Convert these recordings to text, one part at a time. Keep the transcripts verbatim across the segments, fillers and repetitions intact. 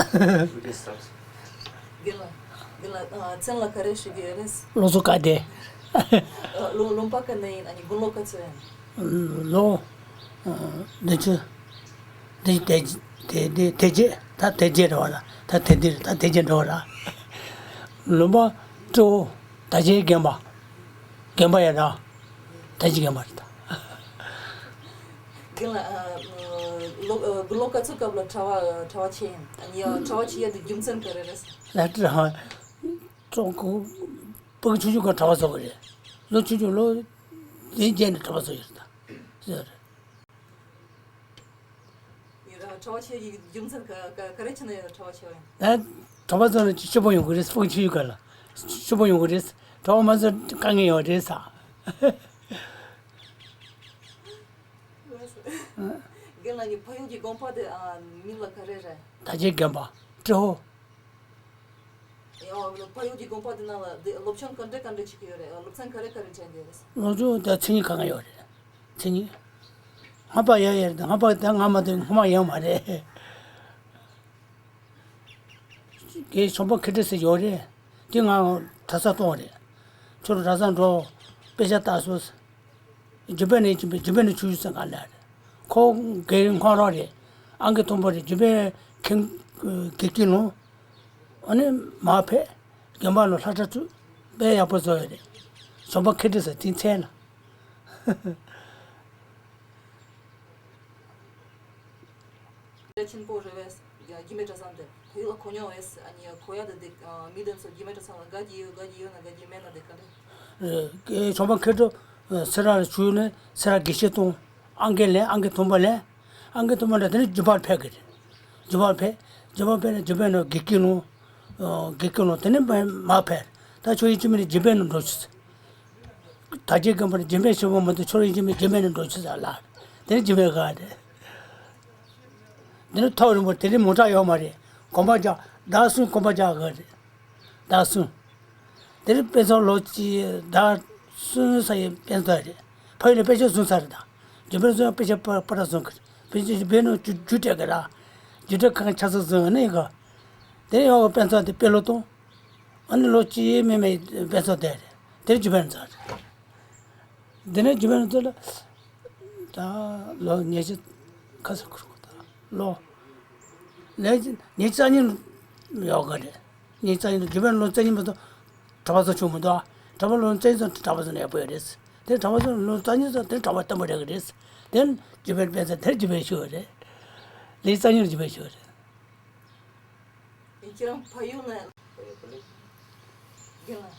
རྒན་ལགས། རྒན་ལགས། ཨ། མཚན་ལ་ག་རེ་ཞུ་གི་ཡོད་རེད། ལོ་ཚོ་ག་དེ། ཨ། ལུང་ལུང་པ་ག་ནས་ཡིན། ཨ་ནི་དགུང་ལོ་ག་ཚོད་ཡིན། ལོ། ཨ། བདུན་ཅུ། བདུན་ཅུ་དེ་དེ་དེ་དེ་རྗེས་ད་དེ་རྗེས་འགྲོ་བ་ལ་ད་དེ་དེ་ད་དེ་རྗེས་འགྲོ་བ་ལ། ལུང་པ་སྤྲེའུ། ད་ཅི་རྒན་པ། རྒན་པ་ཡ་ར། ད་ཅི་རྒན་པ་རེད་ད། རྒན་ལགས། ཨ། ལོ། ཨ། ལོ་ག་ཚོད་སྐབས་ལ་གྲྭ་པ་གྲྭ་པ་བྱས་ཡིན། ཨ་ནི་ཡང་གྲྭ་པ་བྱེད་ཡ་དེ་རྒྱུ་མཚན་ག་རེ་རེད། ལ་ཏི་ར་ཙོག་གུ་ཕྲུ་གུ་ཆུང་ཆུང་སྐབས་གྲྭ་པ་བཟོ་གི་རེད། ལོ་ཆུང་ཆུང་ལོ་དེའི་རྗེས་ནས་གྲྭ་པ་བཟོ་ཡོད་རེད་ད། བཟོ་རེད། ཡིན་ར་གྲྭ་པ་བྱེད་ཀྱི་རྒྱུ་མཚན་ག་ག་ག་རེ་བྱས་ན་ཡང་གྲྭ་པ་བྱེད་པ་ཡིན། ད་གྲྭ་པ་བཟོ་ན་སྐྱིད་པོ་ཡོང་གི་རེད། ཕྲུ་གུ་ཆུང་ཆུང་སྐབས་ལ་སྐྱིད་པོ་ཡོང་གི་རེད། གྲྭ་པ་མ་བཟོ་དཀའ་ངལ་ཡོད་རེད་ས། རྒན་ལགས་ཀྱི་ཕ་ཡུལ་གྱི་དགོན་པ་དེ། ཨ། མིང་ལ་ག་རེ་རེད། ད་ཅི་རྒན་པ། སྤྲེའུ། ཡང་ཕ་ཡུལ་གྱི་དགོན་པ་དེ་ནང་ལ་དེ་སློབ་སྦྱོང་ག་འདྲ་ག་འདྲ་བྱེད་ཀྱི་ཡོད་རེད། སློབ་ཚན་ག་རེ་ག་རེ་སྦྱང་གི་ཡོད་རེད། སློབ་སྦྱོང་དེ་མཚན་ཉིད་གང་ག་ཡོད་རེད། མཚན་ཉིད། སྔ་པ་ཡོད་ཡོད་རེད། སྔ་པ་དེ་སྔ་མ་དེ་སྔོན་མ་ཡོད་མ་རེད། དེ་གཞོན་པ་མཁས་གྲུབ་ཟེར་ཡོད་རེད། དེ་ང་གྲྭ་ས་གཏོང་རེད། ཁྱོད་གྲྭ་ས་འགྲོ། དཔེ་ཆ་ལྟ་སོང་། འཇུ་བེ་ནས་ཅིམ་པེ་འཇུ་བེ་ནས་ཆུ་ཆུ་ཟེར་ག་ལ་རེད། ཁོ་རྒན་སྔོན་རོགས་རེད། ཨང་ཀི་མཐོན་པོ་རེད། འཇུ་བེ་མཁན་དགེ་རྒན་ལོ། ཨ་ནི་མ་ཕེབས། རྒན་པ་ལོ་ལྷ་གྲྭ་ཚུད། དཔེ་ཡག་པོ་བཟོ་ཡོད་རེད། གཞོན་པ་མཁས་གྲུབ་ཟེར་དེ་མཚན་ལ། རྒྱ་ཆེན་པོ་རེད་བས། རྒྱུད་སྨད་གྲྭ་ཚང་དེ་བོད་ཡིག་ལ་གོ་མྱོང་བས། ཨ་ནི་གོ་ཡ་དེ་དེ་མི་དེ་ཚོ་རྒྱུད་སྨད་གྲྭ་ཚང་ལ་དགའ་གི་ཡོད་དགའ་གི་ཡོད་ན་དགའ་གི་མེད་ན་དེ་ག་འདྲ། གཞོན་པ་མཁས་གྲུབ་སེ་ར་ལ་བྱུང་ནས་སེ་ར་དགེ་བཤེས་གཏོང་། ཨང་ཀི་ལེན། ཨང་ཀི་མཐོན་པོ་ལེན། ཨང་ཀི་མཐོན་པོ་ལེན། དེ་ནས་འཇུ་བར་ཕེབས་གི་རེད། འཇུ་བར་ཕེབས། འཇུ་བར་ཕེབས་ནས་འཇུ་བེ་ནོ་དགེ་རྒན་ལོ། དགེ་རྒན་ལོ་དེ་ནས་མ་ཕེབས། ད་ཁྱོད་ཡིན་གཅིག་མིན་ནས་འཇུ་བེ་ནོ་འགྲོ་ཆུ་ཚོད། ད་ཅི་རྒན་པར་འཇུ་བེ་ཆེན་པོ་མ་གཏོགས་ཁྱོད་ཡིན་གཅིག་མིན་འཇུ་བེ་ནོ་འགྲོ་ཆུ་ཚོད་ལ། དེ་ནས་འཇུ་བེ་ག་རེད། འདི་ནི་ཐོག་རིང་པོ་དེ་རིང་མོ་ཊ་ཡོད་མ་རེད། གོམ་པ་རྒྱག་ཟླ་གསུམ་གོམ་པ་རྒྱག་གི་རེད། ཟླ་གསུམ། དེ་རིང་དཔེ་མཚོན་ལོ་གཅིག་ཟླ་གསུམ་ས་ཡི་དཔེ་མཚོན་རེད། ཕ་ཡུལ་ནས་དཔེ་ཆ་བཟུང་ཚར་རེད་ད། རྒྱུ་སྤེལ་བཟུང་དཔེ་ཆ་པ་པ་ཏྲ་བཟུང་གི་རེད། དཔེ་ཆ་རྒྱུ་སྤེལ་ནང་རྒྱུ་རྒྱུ་སྤྲད་གི་ར། རྒྱུ་སྤྲད་ཁང་ཆ་ཚང་བཟུང་ནས་གི། དེ་ཡོང་གི་དཔེ་མཚོན་དེ་དཔེ་ལོ་གཏོང་། ཨ་ནི་ལོ་གཅིག་མིན་མིན་དཔེ་མཚོན་དེ་རེད། དེ་རྒྱུ་སྤེལ་ཚར་རེད། འདི་ནས་རྒྱུ་སྤེལ་ཚོ་ལ། ད་ལོ་ཉི་ཤུ་ཁ་ས་ཁུར་ཁུར་ད་ལོ། ལས་ཉི་ཤུ་རྩ་གཉིས་ཡོད་ག་རེད། ཉི་ཤུ་རྩ་གཉིས་རྒྱུ་སྤེལ་ལོ་རྩ་གཉིས་མ་གཏོགས་གྲྭ་པ་ཚོ་བྱུང་མི་འདུག་གྲྭ་པ་ལོ་རྩ་གཉིས་ཚོ་གྲྭ་པ་ཚོ་ནས་ཡག་པོ་ཡོད་རེད། དེ་གྲྭ་པ་ཚོ་ལོ་རྩ་གཉིས་ཚོ་དེ་གྲྭ་པ་བརྟན་པོ་རེད་གི་རེད། དེ་རྒྱུ་སྤེལ་སྤེལ་ཚེ་དེར་རྒྱུ་སྤེལ་ཞུ་བ་རེད། ལས་རྩ་གཉིས་རྒྱུ་སྤེལ་ཞུ་བ་རེད། ཁྱེད་རང་ཕ་ཡུལ་ནས། རྒན་ལགས།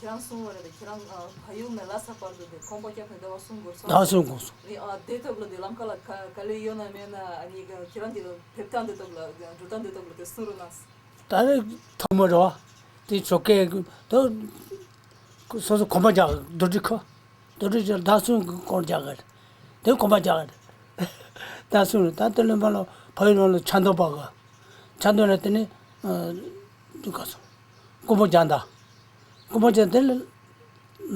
ཁྱེད་རང་གསུང་བ་རེད་དེ་ཁྱེད་རང་ཕ་ཡུལ་ནས་ལྷ་ས་བར་དུ་དེ་ཁང་པ་བརྒྱབ་ནས་ཟླ་བ་གསུམ་འགོར་སོང་། ཟླ་བ་གསུམ་འགོར་སོང་། ཨ་དེ་སྐབས་ལ་དེ་ལམ་ཁ་ལ་ག་ག་ལེ་ཡོད་ན་མེད་ན་ཨ་ནི་ཁྱེད་རང་དེ་ལ་ཕེབས་སྟངས་དེ་སྐབས་ལ་འགྲོ་སྟངས་དེ་སྐབས་ལ་དེ་གསུང་རོགས་གནང་། ད་རེས་ཐོག་མ་རེད་བ། དེ་ཆོ་གས་ད། སོ་སོ་གོམ་པ་རྒྱག་རྡོ་དྲིལ་ཁུར། རྡོ་དྲིལ་ཁུར་ཟླ་གསུམ་གྱི་སྐོར་རྒྱག་གི་རེད། དེ་གོམ་པ་རྒྱག་གི་རེད། ཟླ་གསུམ་རེད། ད་དེ་ལོན་པ་ལོ་ཕ་ཡུལ་ལོ་ལོ་ཆ་མདོ་པ་གི། ཆ་མདོ་ལ་དེ་ནས་འདུག་ག་སོང་། ཀུན་པོ་རྒྱག་འདའ། ཀུན་པོ་རྒྱག་དེ་ལ་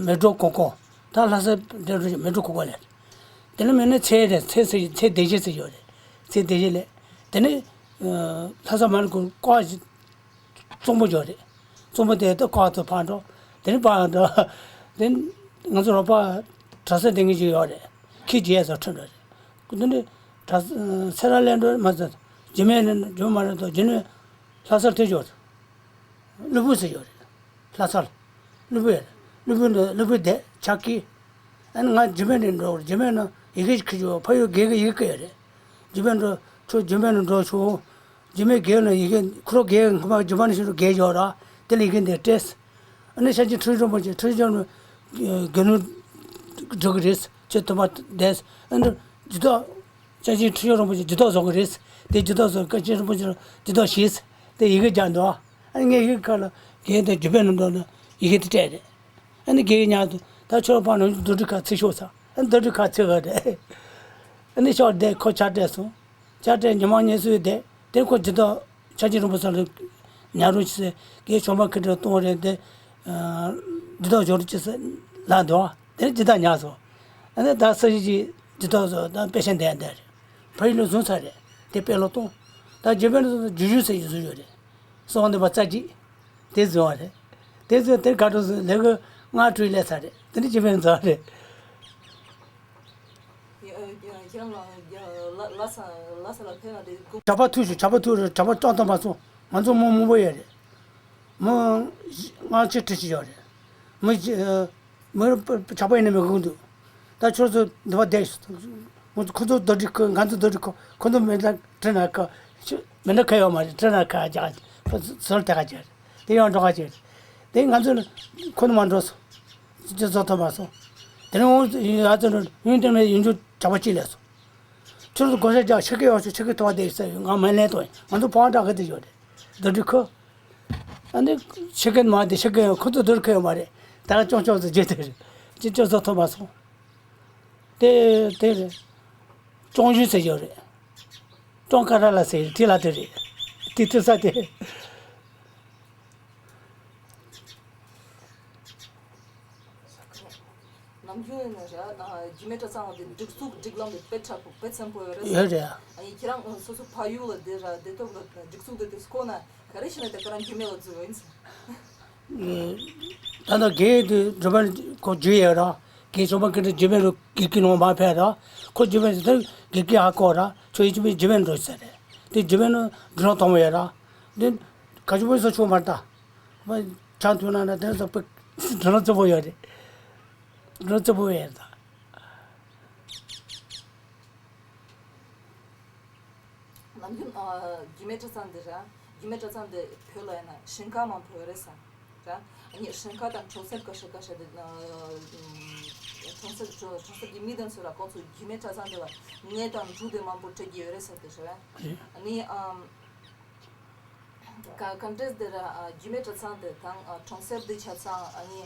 མལ་གྲོ་གོང་གོང་། ད་ལྷ་ས་འདྲ་འགྲོ་ཞིག་མལ་གྲོ་གོང་གོང་ལས། དེ་ལ་མེད་ན་ཚེ་རེད། ཚེ་ཚེ་ཚེ་བདེ་གཤེགས་ཚེ་ཡོད་རེད། ཚེ་བདེ་གཤེགས་ལས། དེ་ནས་ལྷ་ས་མ་ལ་གོ་ཀ་གཙང་པོ་ཡོད་རེད། གཙང་པོ་དེ་ད་ཀ་ཚོ་ཕར་འགྲོ། དེ་ནས་ཕར་འགྲོ། དེ་ང་ཚོ་རོགས་པ་གྲྭ་ས་དེ་ངེས་ཅིག་ཡོད་རེད། ཁྱི་རྗེས་སུ་ཁྲིད་འགྲོ་རེད། དེ་ནས་གྲྭ་ས་སེ་ར་ལེན་འགྲོ་མ་ཚོ་རྒྱུ་མེད་ནས་རྒྱུ་མ་རེད་དོ་རྒྱུ་ནས་ལྷ་སར་ཐེ་ཆོག་གློ་བུར་ཟེར་ཡོད་རེད། ལྷ་སར། གློ་བུར་ཡོད་རེད། གློ་བུར་འདི་གློ་བུར་བསྡད་ཆགས་ཀྱི། ཨ་ནི་ང་རྒྱུ་མེད་ནས་འགྲོ་རྒྱུ་མེད་ན་ཡི་གེ་ཁྱི་ཆོག་ཕ་ཡུལ་རྒས་གི་ཡི་གེ་ཡོད་རེད། རྒྱུ་མེད་འགྲོ་ཆོག་རྒྱུ་མེད་ནས་འགྲོ་ཆོག་རྒྱུ་མེད་རྒས་ན་ཡི་གེ་ཁོ་རང་རྒས་ངོ་མ་རྒྱུ་མ་ནས་ཤི་རུ་རྒས་ཡོད་ར། དེ་ལ་ཡི་གེ་འདི་སྤྲད། ཨ་ནི་ཤཱཀྱ་ཁྲི་རིན་པོ་ཆེ་ཁྲི་རིན་ཆེན་རྒན་ལུང་འགྲོ་གི་རེད། ཁྱོད་ཐུབ་པ་བསྡད། ཨ་ནི་རྒྱུ་དག་ཤཱཀྱ་ཁྲི་རིན་པོ་ཆེ་རྒྱུ་དག་བཟོ་གི་རེད། དེ་རྒྱུ་དག་བཟོ་ཤཱཀྱ་རིན་པོ་ཆེ་རྒྱུ་དག་བྱས། དེ་ཡི་གེ་རྒྱག་འདུག་ཨ་ནི་ངས་ཡི་གེ་ཁ་ལ་རྒན་དེ་རྒྱུ་མེད་ནས་འགྲོ་ན་ཡི་གེ་དེ་སྤྲད་རེད། ཨ་ནི་རྒན་ཉག་དུ་ད་ཁྱོད་པ་ནང་རྡོ་གྲི་ཁ་ཚིག་ཤོག་ས། ཨ་ནི་རྡོ་གྲི་ཁ་ཚིག་ག་རེད། ཨ་ནི་ཤོག་བསྡད་ཁོ་ཆ་སྤྲད་སོང་། ཆ་སྤྲད་ཉི་མ་གཉིས་གསུམ་བསྡད། དེ་ཁོ་རྒྱུ་དག་ཤཱཀྱ་རིན་པོ་ཆེ་ལ་ཉར་རོགས་བྱས། རྒན་གཞོན་པ་ཁྱེད་ཚོ་གཏོང་རེད་དེ། རྒྱུ་དག་འབྱོར་རོགས་བྱས་ལབ་འདུག་དེ་རྒྱུ་དག་ཉར་སོང་། ཨ་ནི་ད་ས་གཞི་ཅིག་རྒྱུ་དག་བཟོ་ད་དཔེ་ཆ་འདེབས་འདེབས་རེད། ཕ་ཡུལ་ལ་བཟུང་ཚར་རེད། དེ་དཔེ་ལོ་གཏོང་། ད་རྗེ་དཔོན་དུ་རྒྱུ་ཞུ་ཟེར་རྒྱུ་བཟོས་ཡོད་རེད། གསང་བ་འདུས་པ་རྩ་གཅིག་དེ་བཟོས་པ་རེད། དེ་བཟོས་དེ་ག་འགྲོ་ཟེར་ལས་ཀ་ལྔ་དྲུག་ལས་ཚར་རེད། དེ་ནི་རྗེ་དཔོན་བཟོས་པ་རེད། ཁྱེད་རང་ལ་ལ་ལ་ས་ལ་ས་ལ་ཕེབས་ན་དེ་དགུ། གྲྭ་པ་ཐུག་ཞུ། གྲྭ་པ་ཐུག་རེད། གྲྭ་པ་བཀྲག་མདངས་མ་སོང་། ང་ཚོ་མི་མང་པོ་ཡོད་རེད། མི་ལྔ་བཅུ་དྲུག་ཅུ་ཡོད་རེད། མི་མི་གྲྭ་པ་ཡིན་ན་མི་དགོས་འདུག་ད་ཁྱོད་ཚོ་འདི་པ་བསྡད་ཤོག་ཁོ་ཚོ་རྡོ་གྲི་ཁུར། ང་ཚོ་རྡོ་གྲི་ཁུར། ཁོ་ཚོ་མེ་ལ་བྲི་ན་ཁ་མེ་ལ་ཁ་ཡོད་མ་རེད། བྲི་ན་ཁ་རྒྱག་ཟོལ་དེ་ག་རྒྱག་རེད། དེ་ཡང་འགྲོ་ག་རྒྱག་རེད། དེ་ང་ཚོ་ཁོ་ནི་མ་འགྲོ་སོང་། ཅི་བཟོ་ཐུབ་མ་སོང་། དེ་རིང་ང་ཚོ་ཡུན་དེ་མེད་ཡུན་ཅུ་གྲྭ་པ་གཅིག་ལས་སོང་། ཁྱོད་ཚོ་བགོ་བཤའ་རྒྱག་ཕྱི་རྒྱལ་ཡོང་ཤོག་ཕྱི་རྒྱལ་ཐོག་བསྡད་ཟེར་ཡོད། ང་མ་ལན་གཏོང་ཡིན། ང་ཚོ་ཕོ་བ་འདྲ་གི་དེ་ཡོད་རེད། རྡོ་གྲི་ཁུར། ཨ་ནི་ཕྱི་རྒྱལ་མ་དེ་ཕྱི་རྒྱལ་ཁོ་ཚོ་རྡོ་གྲི་ཁུར་ཡོད་མ་རེད། ད་ཅོང་ཅོང་ཚོ་བརྗེད་དེ་རེད། ཅི་ཅོ་བཟོ་ཐུབ་མ་སོང་། དེ་དེ་རེད། ཅོང་ཞུ་ཟེར་ཡོད་རེད། ཅོང་ཀ་ར་ལ་ཟེར་ཡོད་རེད། དེ་ལ་དེ་རེད། དེ་ཐུབ་ས་དེ། ནམ་རྒྱུན་ནས་ར་རྒྱུད་སྨད་གྲྭ་ཚང་དེ་སྒྲིག་འཛུགས་སྒྲིག་ལམ་དེ་དཔེ་དྲག་པོ་དཔེ་ཚན་པོ་ཡོད་རེད། ཡོད་རེད། ཨ་ཡིན་ཁྱེད་རང་སོ་སོ་ཕ་ཡུལ་ལ་དེ་ར་དེ་ཐོག་ལ་སྒྲིག་འཛུགས་དེ་དེ་སྐོར་ན་ག་རེ་བྱས་ན་དེ་ག་རང་རྒྱུད་སྨད་ལ་འཛུལ་བ་ཡིན་ཟེར། ད་ལྟ་རྒན་དེ་འགྲོ་བན་ཁོ་རྒྱུད་ཡོད་ར། རྒན་ཆོས་འཕེལ་སྐུ་ཕྲེང་རྒྱུད་སྨད་རུ་དགེ་རྒན་ནང་མ་ཕེབས་ར། ཁོ་རྒྱུད་སྨད་དེ་དགེ་རྒན་ཧ་གོ་ར། ཁྱོད་ཡིན་རྒྱུད་སྨད་འགྲོ་ཟེར་རེད། དེ་རྒྱུད་སྨད་ནང་འགྲོ་ལམ་དྭངས་མོ་ཡོད་ར། དེ་ག་ཅུ་བོ་སོ་ཆུང་མར་ད། ཆང་འཐུང་ན་ན་དེ་ཚོ་དཔེ་འགྲོ་ལམ་རྩེ་པོ་ཡོད་རེད། འགྲོ་ལམ་རྩེ་པོ་ཡོད་རེད་ད། ནམ་རྒྱུན་ཨ་རྒྱུད་སྨད་གྲྭ་ཚང་འདི་ར། རྒྱུད་སྨད་གྲྭ་ཚང་འདི་བོད་ལ་ཡིན་ན་ཞིང་ཁ་མང་པོ་ཡོད་རེད་ས་ར། ཨ་ནི་ཞིང་ཁ་དང་གྲོང་གསེབ་ཀ་ཤ་ཀ་ཤ་འདི་ཨ་གྲོང་གསེབ་གྲོང་གྲོང་གསེབ་ཀྱི་མི་དེ་ཚོ་ར་ཁོང་ཚོ་རྒྱུད་སྨད་གྲྭ་ཚང་འདི་ལ་ངལ་དང་འབྲུ་དེ་མང་པོ་སྤྲད་ཀྱི་ཡོད་རེད་ས་དེ་རེད། ཨ་ནི་ཨ། ག་ག་འདྲས་དེ་ར་ཨ་རྒྱུད་སྨད་གྲྭ་ཚང་དེ་དང་ཨ་གྲོང་གསེབ་དེ་ཆ་ཚང་ཨ་ནི་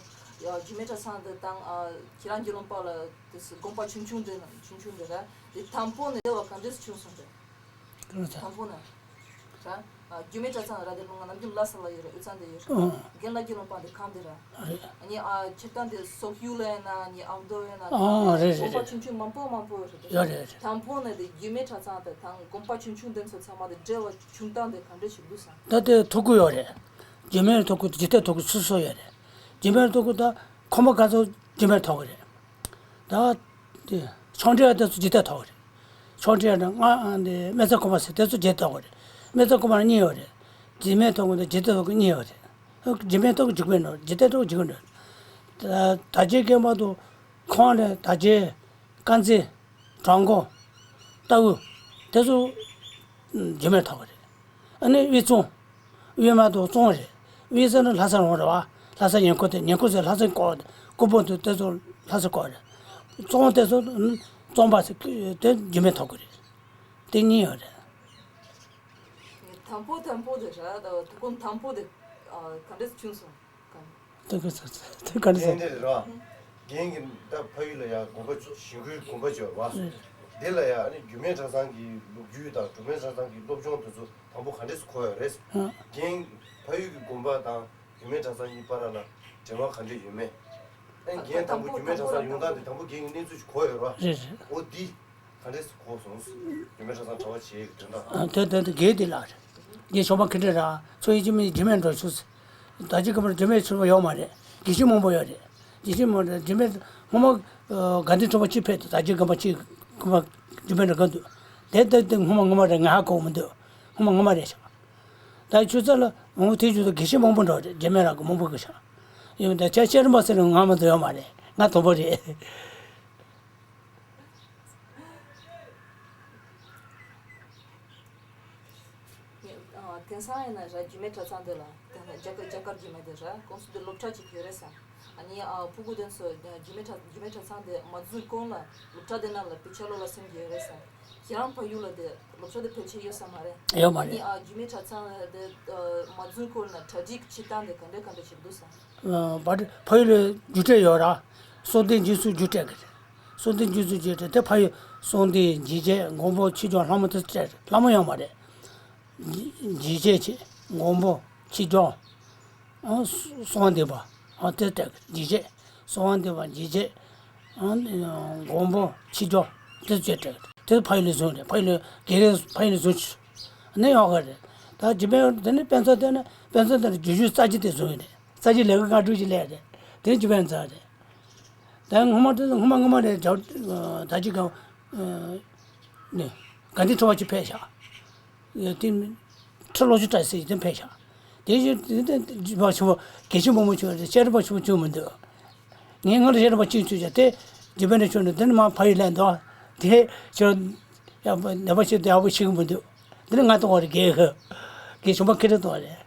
ཨ་རྒྱུད་སྨད་གྲྭ་ཚང་དེ་དང་ཨ་ཁྱེད་རང་གི་ལུང་པ་ལ་དེ་དགོན་པ་ཆུང་ཆུང་དེ་ན་ཆུང་ཆུང་དེ་ར་དེ་དང་པོ་ནས་དེ་བ་ག་འདྲས་བྱུང་སོང་རེད། དང་པོ་ན་ར་ཨ་རྒྱུད་སྨད་གྲྭ་ཚང་ར་དེ་ལུང་ང་ནམ་རྒྱུན་ལྷ་ས་ལ་ཡོད་རེད། དབུས་གཙང་དེ་ཡོད་རེད། རྒན་ལགས་ཀྱི་ལུང་པ་དེ་གང་དེ་ར། རེད། ཨ་ནི་ཨ་ཁྱེད་རང་དེ་སོག་ཡུལ་ལ་ཡིན་ན་ཨ་ནི་ཨ་མདོ་ཡིན་ན་ཨ་རེད་རེད་དགོན་པ་རེད། ཆུང་ཆུང་མང་པོ་མང་པོ་ཡོད་རེད། ཡོད་རེད་རེད། དང་པོ་ནས་དེ་རྒྱུད་སྨད་གྲྭ་ཚང་དེ་དང་དགོན་པ་ཆུང་ཆུང་དེ་ཚོ་ཚང་མ་དེ་འབྲེལ་བ་བྱུང་སྟངས་དེ་ག་འདྲ་ཞིག་འདུག་བསམ། ད་དེ་ཐུག་གི་ཡོད་རེད། རྒྱུད་སྨད་ཐུག་གི་འཇིག་རྟེན་ཐུག་གི་སོ་སོ་ཡོད་རེད། རྒྱུད་སྨད་ཐུག་གི་ད་ཁོ་མོ་ག་ཚོད་རྒྱུད་སྨད་ཐུག་གི་རེད། ད་དེ་ཆང་འབྲི་ཡ་དེ་ཚོ་འཇིག་རྟེན་ཐུག་གི་རེད། ཆང་འབྲི་ཡ་ན་ང་དེ་སྨད་ཚང་དགོན་པ་ཟེར་དེ་ཚོ་འཇིག་རྟེན་ཐུག་གི་རེད། སྨད་ཚང་དགོན་པ་ན་གཉིས་ཡོད་རེད། རྒྱུད་སྨད་ཐུག་གི་དང་འཇིག་རྟེན་ཐུག་གི་གཉིས་ཡོད་རེད། རྒྱུད་སྨད་ཐུག་གི་འཇིག་པའི་ནོར། འཇིག་རྟེན་ཐུག་གི་འཇིག་པའི་ནོར། ད་དར་རྒྱས་དགོན་པ་དང་ཁོང་ནས་དར་རྒྱས། དཀར་མཛེས། བྲག་འགོ། རྟའུ། དེ་ཚོ་རྒྱུད་སྨད་ཐུག་གི་རེད། ཨ་ནི་དབུས་གཙང་། དབུས་མ་དང་གཙང་རེད། དབུས་ཟེར་ན་ལྷ་ས་རང་རེད་བ། ལྷ་ས་ཉེ་འཁོར་དེ། ཉེ་འཁོར་ཟེར་ལྷ་ས་སྐོར། སྐོར་པོ་དེ་དེ་ཚོ་ལྷ་ས་སྐོར་རེད། གཙང་དེ་ཚོ་གཙང་པ་ཟེར་དེ་རྒྱུད་སྨད་ཐུག་གི་རེད། དེ་གཉིས་ཡོད་རེད། དང་པོ་དང་པོ་དེ་ར་ད་ཐུག་གོམ་དང་པོ་དེ་ག་འདྲས་བྱུང་སོང་། དེ་ག་ས་དེ་ག་འདྲས་ཟེར། དེ་འདྲས་ར། རྒན་གྱི་ད་ཕ་ཡུལ་ལ་ཡ་དགོན་པ་ཞིང་ཁུལ་དགོན་པ་བྱས་པ་རེད། འདི་ལ་ཡ་ཨ་ནི་རྒྱུད་སྨད་གྲྭ་ཚང་གི་ལོ་རྒྱུས་དང་འབྲུག་སྨད་གྲྭ་ཚང་གི་སློབ་སྦྱོང་དེ་ཚོ་དང་པོ་ག་འདྲས་སུ་གོ་ཡོད་རེད། རྒན་ཕ་ཡུལ་གྱི་དགོན་པ་དང་རྒྱུད་སྨད་གྲྭ་ཚང་གཉིས་བར་ལ་འབྲེལ་བ་ག་འདྲས་ཡོད་མེད། ཨ་ནི་རྒན་དང་པོ་རྒྱུད་སྨད་གྲྭ་ཚང་ཡོང་སྟངས་དེ་དང་པོ་རྒན་གྱི་གནས་ཚུལ་ཞིག་གོ་ཡོད་རེད་བ། རེད་རེད། འོ་འདི། ག་འདྲས་གོ་སོང་། རྒྱུད་སྨད་གྲྭ་ཚང་གྲྭ་པ་བྱེད་ཀྱི་དོན་དག་ཨ་དེ་དེ་དེ་དགེ་དེ་ལགས་རེད། རྒན་ཆོས་འཕེལ་ཁེ་འདྲེ་ར་ཚོ་ཡིན་གཅིག་མིན་གཅིག་རྒྱུད་སྨད་འགྲོ་ཆུག་ཟེར། ད་ཅི་ག་མར་རྒྱུད་སྨད་ཆོས་པ་ཡོད་མ་རེད། དགེ་བཤེས་མང་པོ་ཡོད་རེད། དགེ་བཤེས་མང་པོ་རེད། རྒྱུད་སྨད་སྔོན་མ་དགའ་ལྡན་གྲྭ་པ་གཅིག་ཕེབས་འདུག་ད་ཅི་ག་མར་གཅིག་ག་མར་རྒྱུད་སྨད་འགྲོ་ག་འདུག་དེ་དེ་དེ་སྔོན་མ་ངོ་མ་རེད། ང་ཧ་གོ་མི་འདུག་སྔོན་མ་ངོ་མ་རེད་ཤག་ད་ཆུ་ཚོད་ལ་འོང་དེ་ཆུ་ཚོད་དགེ་བཤེས་མང་པོ་འགྲོ་རེད། རྒྱུད་སྨད་ར་གི་མང་པོ་གི་ཤག་ཡིན་ད་ཆ་ཤེས་རིན་པ་ཟེར་ང་མ་འདུག་ཡོད་མ་རེད། ང་དང་པོ་རེད། དེང་སང་ཡིན་ན་ར་རྒྱུད་སྨད་གྲྭ་ཚང་དེ་ལ་དེ་ན་རྒྱ་གར་རྒྱ་གར་རྒྱུད་སྨད་དེ་ར་ཁོང་ཚོ་དེ་སློབ་གྲྭ་གཅིག་ཡོད་རེད་ས། ཨ་ནི་ཕྲུ་གུ་དེ་ཚོ་རྒྱུད་སྨད་གྲྭ་རྒྱུད་སྨད་གྲྭ་ཚང་དེ་མ་འཛུལ་གོང་ལ་སློབ་གྲྭ་དེ་ནང་ལ་དཔེ་ཆ་ཀློག་ལ་སེམས་ཀྱི་ཡོད་རེད་ས། ཁྱེད་རང་ཕ་ཡུལ་ལ་དེ་སློབ་གྲྭ་དེ་ཕལ་ཆེར་ཡོད་ས་མ་རེད། ཡོད་མ་རེད། ཨ་ནི་རྒྱུད་སྨད་གྲྭ་ཚང་དེ་མ་འཛུལ་གོང་ལ་གྲ་སྒྲིག་བྱེད་སྟངས་དེ་ག་འདྲ་ག་འདྲ་བྱེད་འདུག་ས། ཕ་ཕ་ཡུལ་ལ་རྒྱུགས་སྤྲོད་ཡོད་ར། གསོལ་འདེབས་རྒྱུན་སྲུང་རྒྱུགས་སྤྲོད་གི་རེད། གསོལ་འདེབས་རྒྱུན་སྲུང་རྒྱུགས་སྤྲོད་དེ་ཕ་ཡུལ་གསོལ་འདེབས་འཇིགས་བྱེད་མགོན་པོ་ཆོས་སྐྱོང་ལྷ་མོ་དེ་སྤྲད་རེད། ལྷ་མོ་ཡོད་མ་རེད། འཇིགས་བྱེད་ཆེ་མགོན་པོ་ཆོས་སྐྱོང་། ཨ་གསོལ་འདེབས་པ་ཨ་དེ་སྤྲད་གི་འཇིགས་བྱེད། གསོལ་འདེབས་པ་འཇིགས་བྱེད། ཨ་མགོན་པོ་ཆོས་སྐྱོང་དེ་སྤྲད་གི་དེ་ཕ་ཡུལ་ལ་བཟུང་རེད། ཕ་ཡུལ་ལ་དགེ་རྒན་ཕ་ཡུལ་ལ་བཟུང་ཆུ། ནས་ཡོང་གི་རེད། ད་འཇིགས་སྤེལ་དེ་ནི་དཔེ་མཚོན་བལྟས་ན་དཔེ་མཚོན་དེ་ནི་བརྒྱད་ཅུ་རྩ་གཅིག་དེ་བཟུང་ཡོད་རེད། རྩ་གཅིག་ལས་ཀ་སྔ་དྲོ་ཅིག་སླེབས་རེད། དེ་ནི་འཇིགས་སྤེལ་ཚར་རེད། ད་སྔོན་མ་དེ་སྔོན་མ་སྔོན་མ་རེད། ཇོ་ད་ཅི་ག་ནི་དགའ་ལྡན་ཁྲོ་བ་ཅིག་ཕེབས་ཤག་དེ་ཁྲི་ལོ་ཆུ་བཀྲ་ཟེར་དེ་ཕེབས་ཤག་དེ་བཞིན་དེ་དེ་བ་ཆུ་བ་དགེ་ཆུ་མོ་མོ་ཆུ་བ་ཤེས་རབ་པ་ཆུ་བ་ཆུ་མི་འདུག་ངས་ང་ལ་ཤེས་རབ་པ་གཅིག་ཆུ་བྱ་དེ་རྒྱུ་བན་ནས་ཆུ་ནས་དེ་ནི་མ་ཕ་ཡུལ་ལ་འདུག་དེ་ཆུ་ཡག་པོ་ནད་པ་ཆུ་དེ་ཡག་པོ་ཤེས་གི་མི་འདུག་དེ་ནི་ང་གཏོང་བ་རེད། དགེ་གི་དགེ་ཆུང་པ་ཁེ་རེ་གཏོང་བ་རེད།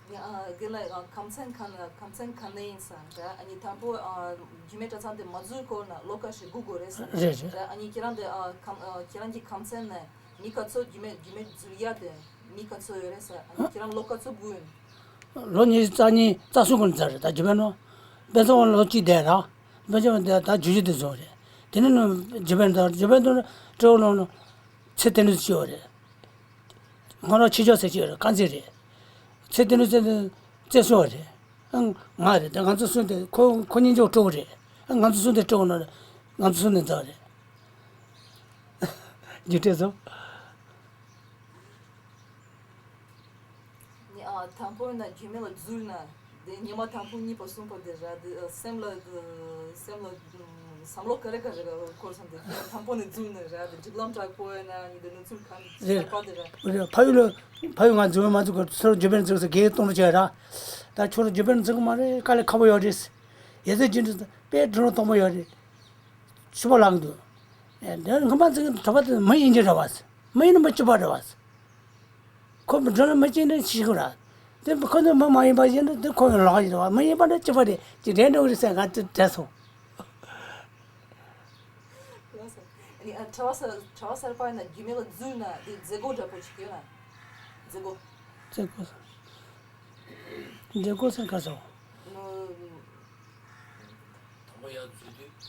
ཡ། ཨ། དགེ་ལགས། ཨ། ཁམས་ཚན་ག་ན་ཁམས་ཚན་ག་ནས་ཡིན་ས་ར། ཨ་ནི་དང་པོ། ཨ། རྒྱུད་སྨད་གྲྭ་ཚང་དེ་མ་འཛུལ་སྐོར་ན་ལོ་ཁ་ཤས་སྒུག་དགོས་རེད་ས་རེད་རེད། ར། ཨ་ནི་ཁྱེད་རང་དེ། ཨ། ཁམས། ཨ། ཁྱེད་རང་གི་ཁམས་ཚན་ནས་མི་ག་ཚོད་རྒྱུད་སྨད་རྒྱུད་སྨད་འཛུལ་ཡ་དེ་མི་ག་ཚོད་ཡོད་རེད་ས། ཨ་ནི་ཁྱེད་རང་ལོ་ག་ཚོད་སྒུག་ཡིན། ལོ་ཉི་ཤུ་རྩ་གཉིས་རྩ་གསུམ་ཀུན་ཙམ་རེད། ད་རྒྱུད་སྨད་ནང་དཔེ་ཚོང་ལོ་གཅིག་བསྡད་ར། དཔེ་ཚོང་དེ་ད་རྒྱུད་སྨད་དེ་བཟུང་རེད། དེ་ནས་རྒྱུད་སྨད་ད་རྒྱུད་སྨད་དུ་སྤྲེའུ་ནང་ཚེ་བརྟན་ནས་སྐྱེས་པ་རེད། ང་རང་ཆེ་ཆུང་ཟེར་གྱི་ཡོད་རེད། དཀར་མཛེས་རེད། ཚེ་བརྟན་ནས་བཙས་སོང་བ་རེད། ཨང་། ང་རེད། དེ་ང་ཚོ་གསུམ་དེ་ཁོ་ཁོ་གཉིས་ཆོག་སྤྲོ་བོ་རེད། ཨ། ང་ཚོ་གསུམ་དེ་སྤྲོ་བོ་ནང་ང་ཚོ་གསུམ་དེ་འཛའ་བ་རེད། རྒྱུ་འབྲས་སོ། ནི། ཨ། དང་པོ་ན་རྒྱུད་སྨད་ལ་འཛུལ་ན་དེ་ཉི་མ་དང་པོ་གཉིས་པ་གསུམ་པ་དེ་ར་དེ། ཨ། སེམས་ལ་སེམས་ལ་བསམ་བློ་ག་རེ་ག་རེ་འཁོར་སོང་། དེ་དང་པོ་ནས་འཛུལ་ནས་ར་དེ་སྒྲིག་ལམ་དྲག་པོ་ཡོད་ན་ནི་དེ་གནས་ཚུལ་གང་རེད། གསར་པ་དེ་ར། རེད། ཕ་ཡུལ་ལ་ཕ་ཡུལ་ང་འཛུལ་མ་འཛུལ་གོ་ཚུར་རྒྱུད་སྨད་འཛུལ་ཟེར་གེ་གཏོང་རྒྱུ་ར། ད་ཁྱོད་རང་རྒྱུད་སྨད་འཛུལ་གི་མ་རེད། དཀའ་ལས་ཁག་པོ་ཡོད་རེད། ཡ་ཟེར་རྒྱུ་འདི་དཔེ་སྒྲུང་སྟོང་པོ་ཡོད་རེད། ཕྱུ་པ་ལངས་འདུག་ཨེ། འདི་སྔོན་མ་ཚིག་གྲྭ་པ་དེ་མི་ཡིན་གྱི་རེད་བ། མི་ཡིན་ན་མི་གཅིག་པ་རེད་བ། ཁོ་མི་འགྲོ་ན་མི་གཅིག་འདྲ་ཤི་ཁོ་ར། དེ་ཁོ་ནི་མི་མ་ཡིན་པ་ཡིན་ན་དེ་ཁོ་ཡང་ལོག་ཡིན་རེད་བ། མི་ཡིན་པ་འདྲ་གཅིག་པ་རེད་ཅེས་འདྲེ་འགྲོ་གི་རེད་ཟེར་ང་དེ་དྲན་སོང་། ཨ་ནི། ཨ། གྲྭ་པ་གསར་གྲྭ་པ་གསར་པ་ཡིན་ན་རྒྱུད་སྨད་ལ་འཛུལ་ན་དེ་མཛད་སྒོ་འདྲ་པོ་ཞིག་ཡོད་ན། མཛད་སྒོ། མཛད་སྒོ། མཛད་སྒོ་ཟེར་ག་སོང་། ནོ། དང་པོ་ཡར་འཛུལ་དུས་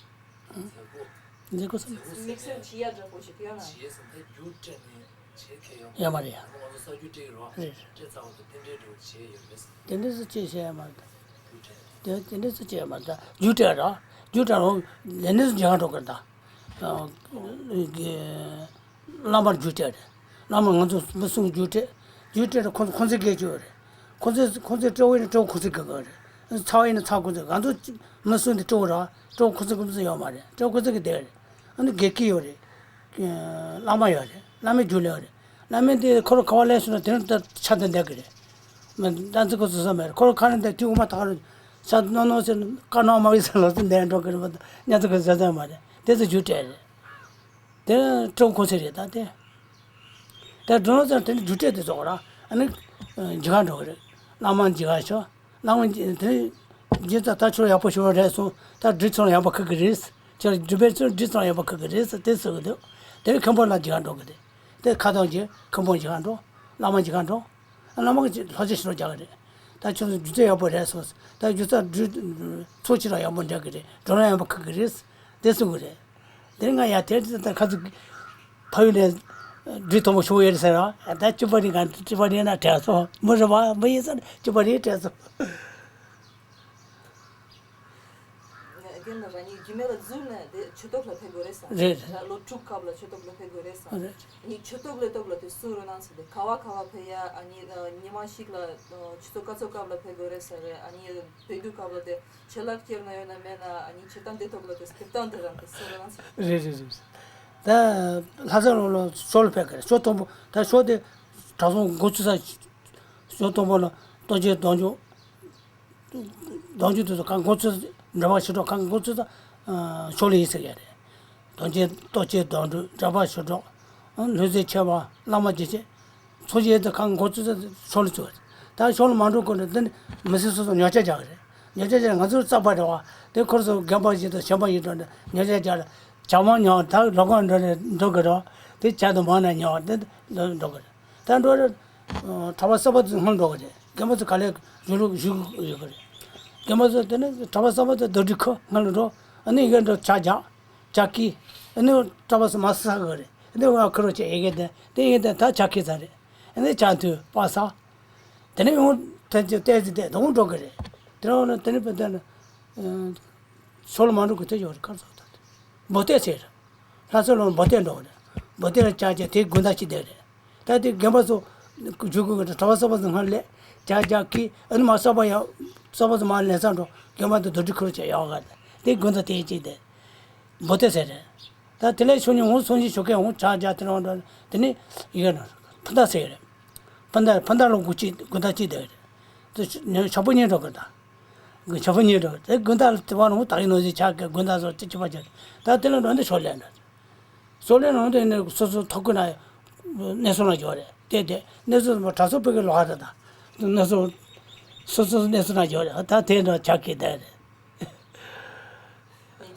མཛད་སྒོ། མཛད་སྒོ་ཟེར། མཛད་སྒོ་ཟེར་དམིགས་བསལ་བྱེད་ཡ་འདྲ་པོ་ཞིག་ཡོད་ན། བྱེད་ཡས་ཟེར་ད་རྒྱུ་སྤྲད་ནས་བྱེད་མཁན་ཡོད་མ་རེད། ཡོད་མ་རེད་ཡ། ང་ཚོ་གསར་འགྱུར་སྤྲད་ཀྱི་རོགས། རེད་རེད། སྤྲད་ཚར་བ་དང་རྟེན་འབྲེལ་འདྲ་བོ་བྱེད་ཡོད་མེད་ཟེར། དེ་འདྲ་སུ་བྱེད་བྱེད་ཡ་མ་རེད། རྒྱུ་སྤྲད། དེ་དེ་འདྲ་སུ་བྱེད་ཡ་མ་རེད། རྒྱུ་སྤྲད་རོགས། རྒྱུ་སྤྲད་རོགས། ལས་ནི་སུ་ཇི་གང་འགྲོ་གི་རེད་ད། བླ་མར་རྒྱུ་སྤྲད་རེད། བླ་མར་ང་ཚོ་མི་གསུམ་རྒྱུ་སྤྲད། རྒྱུ་སྤྲད་རེད། ཁོང་ཁོང་ཚོའི་སྒེར་གྱི་ཡོད་རེད། ཁོང་ཚོས་ཁོང་ཚོས་སྤྲེའུ་ཡིན་ན་སྤྲེའུ་ཁོང་ཚོའི་སྒེར་གྱི་ཡོད་རེད། ཚ་བ་ཡིན་ན་ཚ་ཁོང་ཚོའི། ང་ཚོ་མི་གསུམ་དེ་སྤྲེའུ་ར་སྤྲེའུ་ཁོང་ཚོའི་ཁོང་ཚོ་ཡོད་མ་རེད། སྤྲེའུ་ཁོང་ཚོའི་སྒེར་རེད། ཨ་ནི་དགེ་བསྐོས་ཡོད་རེད། བླ་མ་ཡོད་རེད། བླ་མའི་རྒྱུ་ལས་ཡོད་རེད། བླ་མས་དེ་ཁོ་རང་ག་བ་སླེབས་སོང་ན་དེ་རིང་ད་ཆ་དེ་འདེགས་ཀྱི་རེད། མི་ད་ཚོ་ཁོ་ཚོ་བཟོ་མེད་རེད། ཁོ་རང་ཁ་རང་དེ་དུས་དབུ་མ་ཐག་རུ་ཆ་གནོན་གནོན་ཟེར་བཀའ་གནང་མ་བྱས་ཟེར་ལོག་ཚོ་འདས་འགྲོ་གི་རེད་པ། ད་ཉ་ཚོ་ཁོ་བཟོ་བཟོ་མ་རེད། དེ་ཚོ་རྒྱུ་སྤྲད་རེད། དེ་སྤྲེའུ་ཁོ་ཚོ་རེད་ད་དེ། དེ་འགྲོ་ན་ཚོ་དེ་ནི་རྒྱུ་སྤྲད་དེ་ཚོ་ར། ཨ་ནི་འཇི་ག་འགྲོ་གི་རེད། བླ་མ་འཇི་ག་ཤོག་བླ་མ་འཇི་དེ་འཇི་ད་ད་ཁྱོད་ཡག་པོ་ཞུ་བ་རེད་སོང་། ད་འབྲི་ཚང་ཡག་པོ་ཁུག་གི་རེད། ཁྱོད་འབྲི་བའི་ཚོ་འབྲི་ཚང་ཡག་པོ་ཁུག་གི་རེད་ཟེར་དེ་ཟེར་གི་འདུག་དེ་ནི་མཁན་པོ་ལ་འཇི་ག་འགྲོ་གི་རེད། དེ་ཁ་ཐོག་གི་མཁན་པོ་འཇི་ག་འགྲོ། བླ་མ་འཇི་ག་འགྲོ། བླ་མ་གིས་ལྷག་བཅས་ཤོ་ལོ་རྒྱག་གི་རེད། ད་ཁྱོད་ཚོ་རྒྱུ་ཚད་ཡག་པོ་རེད་སོང་། ད་རྒྱུ་ཚད་འབྲི་ཚོགས་ཅི་རང་ཡག་པོ་འདྲ་གི་རེད། འགྲོ་ན་ཡག་པོ་ཁུག་གི་རེད། དེ་གསུང་གི་རེད། དེ་ང་ཡ་དེ་ད་ཁ་ཚིག་ཕ་ཡུལ་ནས་འབྲི་མཐོ་པོ་ཞུ་ཡོད་ཟེར་ར། ད་གཅིག་པ་རེད། ང་གཅིག་པ་རེད་ན་དྲན་སོང་། མི་རེད་བ། མི་ཡིན་ས་ན་གཅིག་པ་རེད་དྲན་སོང་། རྒན་ལགས། རང་ཉིད་རྒྱུད་སྨད་ལ་འཛུལ་ནས་དེ་ཆོས་ཐོག་ལ་ཕེབས་དགོས་རེད་ས། རེད་རེད། ལོ་དྲུག་སྐབས་ལ་ཆོས་ཐོག་ལ་ཕེབས་དགོས་རེད་ས། རེད། ཉིད་ཆོས་ཐོག་ལས་ཐོག་ལ་དེ་གསུང་རོགས་གནང་ཟེར་ཏེ། ག་བ་ག་བ་ཕེབས་ཡ། ཨ་ནི་ཉི་མ་ཞིག་ལ་ཆུ་ཚོད་ག་ཚོད་སྐབས་ལ་ཕེབས་དགོས་རེད་ས་རེད། ཨ་ནི་ཕེབས་དུས་སྐབས་ལ་དེ་ཆད་ལྷག་ཁྱེར་ན་ཡོད་ན་མེད་ན། ཨ་ནི་ཆད་གཏམ་དེ་ཐོག་ལ་དེ་ཕེབས་སྟངས་དེ་རང་དེ་གསུང་རོགས་གནང་ཟེར། རེད་རེད་རེད། ད་ལྷ་ས་ལོ་ལོ་ཞོ་ལ་ཕེབས་ཀྱི་རེད། ཞོ་མཐོན་པོ། ད་ཞོ་དེ་གྲྭ་ཚང་འགོ་ཚུགས་ས་ཞོ་མཐོན་པོ་ལ་ལྟོ་ཆས་གདོང་རྒྱུག་གདོང་རྒྱུག་དེ་ཚོ་གང་འགོ་ཚུགས། འདྲ་པར་ཞུ་གྲོགས་གང་འགོ་ཚུགས་ས་ཞོ་ལ་ཡིན་ཟེར་ཡ་རེད། གདོང་ཆས་ལྟོ་ཆས་གདོང་རྒྱུག་འདྲ་པར་ཞུ་གྲོགས། ལྷུང་བཟེད་ཆེ་བ། བླ་མ་རྗེས་བྱེད། ཚོགས་ཆེན་དེ་གང་འགོ་ཚུགས་ས་ཞོ་ལ་ཚུགས་རེད། ད་ཞོ་ལ་མ་འགྲོ་གོང་ནས་དེ་ནི་མི་སེར་སོ་སོ་ཉོ་ཆ་རྒྱག་གི་རེད། ཉོ་ཆ་རྒྱག་ང་ཚོ་རྩག་པ་རེད་བ། དེ་ཁོར་སོ་རྒན་པ་ཞིག་དང་གཞོན་པ་ཞིག་འགྲོ་ནས་ཉོ་ཆ་རྒྱག་རེད། ཇ་མ་ཉོ་ད་ལོ་གང་འགྲོ་ནས་འགྲོ་གི་རེད་བ། དེ་ཇ་དང་མང་ན་ཉོ་དེ་འགྲོ་གི་རེད། ད་འགྲོ་རེད། གྲྭ་པ་གསར་པ་ཚོ་སྔོན་འགྲོ་གི་རེད། རྒན་པ་ཚོ་ག་ལེར་བཞུགས་ལུགས་བཞུགས་ཡོད་གི་རེད། རྒན་པ་ཚོ་དེ་ནི་གྲྭ་པ་གསར་པ་ཚོ་རྡོ་སྒྲིག་ཁུལ་སྔོན་ལ་འགྲོ། ཨ་ནི་ཡི་གེ་འགྲོ་ཇ་རྒྱག་ཇ་སྐྱིད། ཨ་ནི་གྲྭ་པ་ཚོ་མ་ཟ་གི་རེད། ཨ་ནི་ང་ཁུ་རོ་ཆེ་ཡི་གེ་དེ་དེ་ཡི་གེ་དེ་ད་ཇ་སྐྱིད་ཟ་རེད། ཨ་ནི་ཇ་འཐུང་པ་ཟ། དེ་ནི་ཡང་ཐོན་ཅིག་བལྟས་ཅིག་བལྟས་དང་འགྲོ་གི་རེད། དེ་རང་ནི་དེ་ནི་བལྟས་ན། ཤོ་ལོ་མ་འགྲོ་གི་དེ་ཡོད་རེད། ཁར་ཚོགས་ད་དེ་འབོ་སྟེ་ཟེར། ལྷ་ས་ལོ་འབོ་སྟེ་འགྲོ་གི་རེད། འབོ་ཏེ་ལ་ཅག་ཅག་དེ་དགོན་བདག་ཅིག་བསྡད་རེད། ད་དེ་རྒན་པ་ཚོ་བཞུགས་དགོས་ཀྱི་འདྲ། གྲྭ་པ་གསར་པ་ཚོ་སྔར་ལས་ཅག་ཅག་གིས་ཨ་ནི་མ་གསར་པ་ཡང་གསར་པ་ཚོ་མ་ལེན་ས་འགྲོ། རྒན་པ་དང་རྡོ་དྲིལ་ཁུར་བྱས་ཡོང་ག་དེ་དགོན་བདག་དེ་ཅིག་དེ་འབོ་ཏེ་ཟེར་རེད། ད་དེ་ལས་ཆོས་ཉིད་འོང་སོང་ཞིག་ཞོགས་ཀས་འོང་ཅག་ཅག་དེ་རང་འགྲོ། དེ་ནི་ཡི་གེ་ནང་ཕུ་མདའ་ཟེར་རེད། ཕུ་མདའ་ཕུ་མདའ་ལ་དགུ་གཅིག་དགོན་བདག་གཅིག་དེ་རེད། དེ་ཆ་ཕོ་གཉིས་འགྲོ་གི་ད། ཆ་ཕོ་གཉིས་འགྲོ་དེ་དགོན་བདག་ལ་དེ་བ་རང་ད་ཡིན་ནོ་ཞིག་ཆགས་ཀྱི་དགོན་བདག་ཚོ་ཅི་ཅི་པ་ཅི། ད་དེ་ལ་འགྲོ་འདི་ཆོག་ལས་འགྲོ། སོག་ལེ་ནང་དུ་ནས་སོ་སོ་ཐོག་ཁུལ་ན་གནས་སོ་ན་འཇོག་རེད། དེ་དེ་གནས་སོ་ན་གྲྭ་ཚོ་བོད་ཀྱི་ལོག་ཧ་རེད། ད་གནས་སོ་སོ་སོ་གནས་སོ་ན་འཇོག་རེད། ད་དེ་འདྲ་ཆགས་ཀྱི་བསྡད་རེད།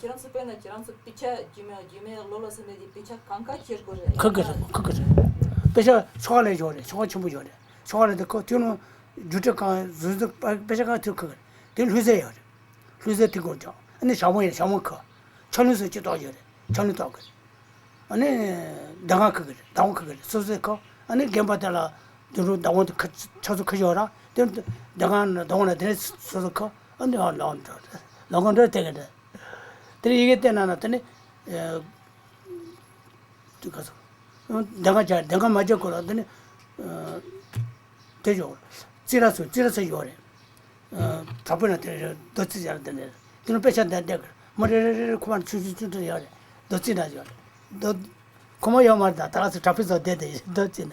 ཁྱེད་རང་ཚོ་དཔེར་ན་ཁྱེད་རང་ཚོ་དཔེ་ཆ་རྒྱུས་མེད་རྒྱུས་མེད་ལོ་ལོ་ཟེར་ནས་དེ་དཔེ་ཆ་གང་ག་ཁྱེར་དགོས་རེད། ཁུར་གི་རེད། ཁུར་གི་རེད། དཔེ་ཆ་ཆོག་ལས་འཇོག་རེད། ཆོག་ཆེན་པོ་འཇོག་རེད། ཆོག་ལས་དེ་ཁོ་ཐུན་ལོ་རྒྱུ་འབྲས་གང་ཟུར་ཟུར་དཔེ་ཆ་གང་ཐུན་ཁུར་གི་རེད། དེ་ལྷུ་ཚེ་ཡོད་རེད། ལྷུ་ཚེ་དེ་སྐོར་ཀྱང་ཨ་ནི་ཞྭ་མོ་ཡིན། ཞྭ་མོ་ཁ་ཆ་ལུ་སོགས་ཀྱི་ཏོག་ཡོད་རེད། ཆ་ལུ་ཏོག་གི། ཨ་ནི་ཟླ་ཁང་ཁ་གི་རེད། ཟླ་བ་ཁ་གི་རེད། སོ་སོའི་ཁ་ཨ་ནི་རྒན་པ་དེ་ལ་དུ་རུ་ཟླ་བ་དེ་ཁ་ཆ་ཚུ་ཁ་ཡོད་ར། དེ་ཟླ་ཁང་ཟླ་བ་ལ་དེ་ནས་སོ་སོ་ཁ་ཨ་ནི་ལོག་འགྲོ་རེད། ལོག་ག་འགྲོ་དེ་གི་རེད། དེ་ནས་ཡི་གེ་བལྟས་ན་ན་དེ་ནི། དེ་ག་ཚོད། འདི་ག་བྱ་འདི་ག་མ་བྱ་དགོས་ལ་འདི་ནི། དེ་ཡོད། རྩི་ར་ཚོ་རྩི་ར་ཚོ་ཡོད་རེད། དྲག་པོ་ན་དེ་རེད། རྡོ་རྩི་ཡར་འདི་ནས་འདི་ནི་དཔེ་ཆ་འདི་འདི་གར་མ་རེ་རེ་རེ་རེ་ཁོ་མ་ཆུ་ཆུ་ཆུ་ཆུ་ཡོད་རེད། རྡོ་རྩི་ན་ཡོད་རེད། རྡོ་ཁོ་མ་ཡོད་མ་རེད། ད་ད་ག་ཚོད་དྲག་པོ་ཚོ་བསྡད་དེ་རྡོ་རྩི་ན།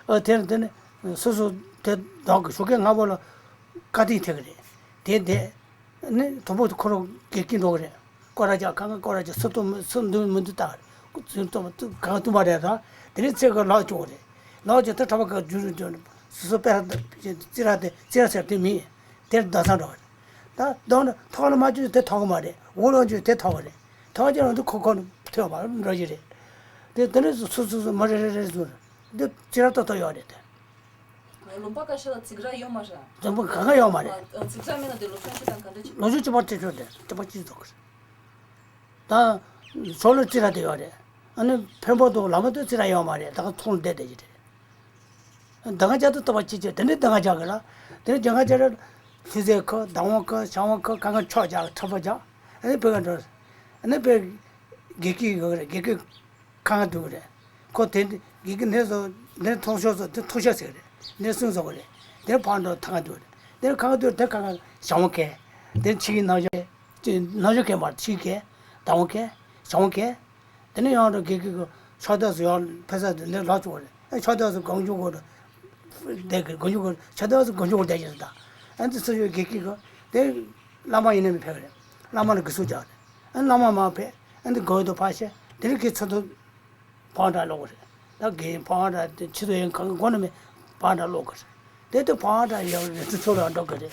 ཨ་དེ་ནི་དེ་ནི་སོ་སོ་དེ་བདག་གི་ཞོགས་ཀས་སྔ་པོ་ལ་བཀའ་དྲིན་ཐེག་གི་རེད། དེ་དེ། ནི་དོ་པོ་ཁོ་རང་གེ་ཀི་འགྲོ་གི་རེད། སྐོར་ར་རྒྱག་གང་ག་སྐོར་ར་རྒྱག་སུ་སྟོན་སུ་འདུག་མི་འདུག་ལྟ་གི་རེད། ཚུར་སྟོན་གང་ག་སྟོན་པ་རེད་ར། དེ་ནས་ཚེ་གི་ལག་བཅོ་གི་རེད། ལག་བཅོ་ད་གྲྭ་པ་ག་རྒྱུ་རུ་འགྲོ་ནས་སོ་སོ་པེ་ར་རྩི་ར་དེ་རྩི་ར་ཟེར་དེ་མིན། དེར་ཟླ་ས་འགྲོ་གི་རེད། ད་གདོང་ནི་ཐོག་ལ་མ་བཅོས་དེ་ཐོག་གི་མ་རེད། འོག་ལ་བཅོས་དེ་ཐོག་གི་རེད། ཐོག་ཅན་རང་དུ་ཁོ་ཁོ་ནི་ཐོས་པ་འགྲོ་གི་རེད། དེ་དེ་ནས་སུ་སུ་སུ་མ་རེད་རེད་རེད་ཟུར་འདི་རྩི་ར་ཏོག་ཏོག་ཡོད་རེད་དེ། ལུང་པ་ཁ་ཤས་ལ་རྩིག་ར་ཡོད་མ་རེད། ལུང་པ་གང་ག་ཡོད་མ་རེད། ཨ། རྩིག་ར་མེད་ན་དེ་ལོ་ཆུང་ཆུང་དང་ག་འདྲ་བྱེད། ལོ་ཆུང་ཆུང་པ་ཁྲིད་ཆོག་དེ་ཁྲིད་པ་ཅི་ཚོགས་ཀྱི་རེད། ད་ཞོར་ལ་རྩིག་ར་དེ་ཡོད་རེད། ཨ་ནི་འཕན་པོ་དང་ལ་མོ་དེ་རྩིག་ར་ཡོད་མ་རེད། ད་ག་ཚོང་བསྡད་བསྡད་ཀྱི་རེད། ཟླ་ཁང་བརྒྱ་དང་ལྟ་བ་ཅི་བྱེད་དེ་འདྲའི་ཟླ་ཁང་བརྒྱ་གི་ར། དེ་ནི་ཟླ་ཁང་བརྒྱ་ར། ལྷུ་ཚེ་ཁ་ཟླ་བ་ཁ་ཞག་བ་ཁ་གང་ག་ཆོག་ཅག་ཁྲབ་པ་ཅག་ཨ་ནི་བོད་ག་འགྲོ། ཨ་ནི་བོད་དགེ་སྐྱིད་ཡོད་རེད། དགེ་སྐྱིད། ཁང་དུ་རེད། ཁོ་དེ་འདི་གི་གནས་སོ་འདིར་ཐོག་ཤོར་སོ་དེ་ཐོག་ཤོར་ཟེར་རེད། འདིར་སུན་སོ་རེད། འདིར་ཕར་འགྲོ་ཐང་དུ་རེད། འདིར་ཁང་དུ་དེ་ཁང་ཞང་བ་ཁེ། འདིར་ཕྱི་གི་ནང་ཞོག་ནང་ཞོག་ཁེ་མར་ཕྱི་ཁེ། དང་བ་ཁེ། ཞང་བ་ཁེ། དེ་ནས་ཡང་འགྲོ་གི་གི་གི་ཕྱག་རྡོར་སུ་ཡང་ཕེ་ས་དུ་འདིར་ལག་བཅུག་རེད། ཕྱག་རྡོར་སུ་གང་བཅུག་གོ་རེད། དེ་གི་གང་བཅུག་གོ་ཕྱག་རྡོར་སུ་གང་བཅུག་གོ་བསྡད་ཀྱི་རེད་ད། ཨ་འདི་སུ་ཡོད་གི་གི་གི་དེ་བླ་མ་ཡིན་ན་མི་ཕེ་རེད། བླ་མ་ལ་གི་སུ་རྒྱག་རེད། ཨ་བླ་མ་མ་ཕེ། ཨ་འདི་གོ་དུ་ཕ་ཤེ། དེ་རིང་གི་ཚུལ་དུ། ཕང་འདྲ་ལོག་གི་རེད། ད་རྒན་ཕང་འདྲ་དེ་ཕྱི་དུ་ཡང་གང་གི་སྒོ་ནས་མེད་ཕང་འདྲ་ལོག་གི་རེད། དེ་དུ་ཕང་འདྲ་ཡང་རེད་ཚུ་ཚོ་ལ་འགྲོ་གི་རེད།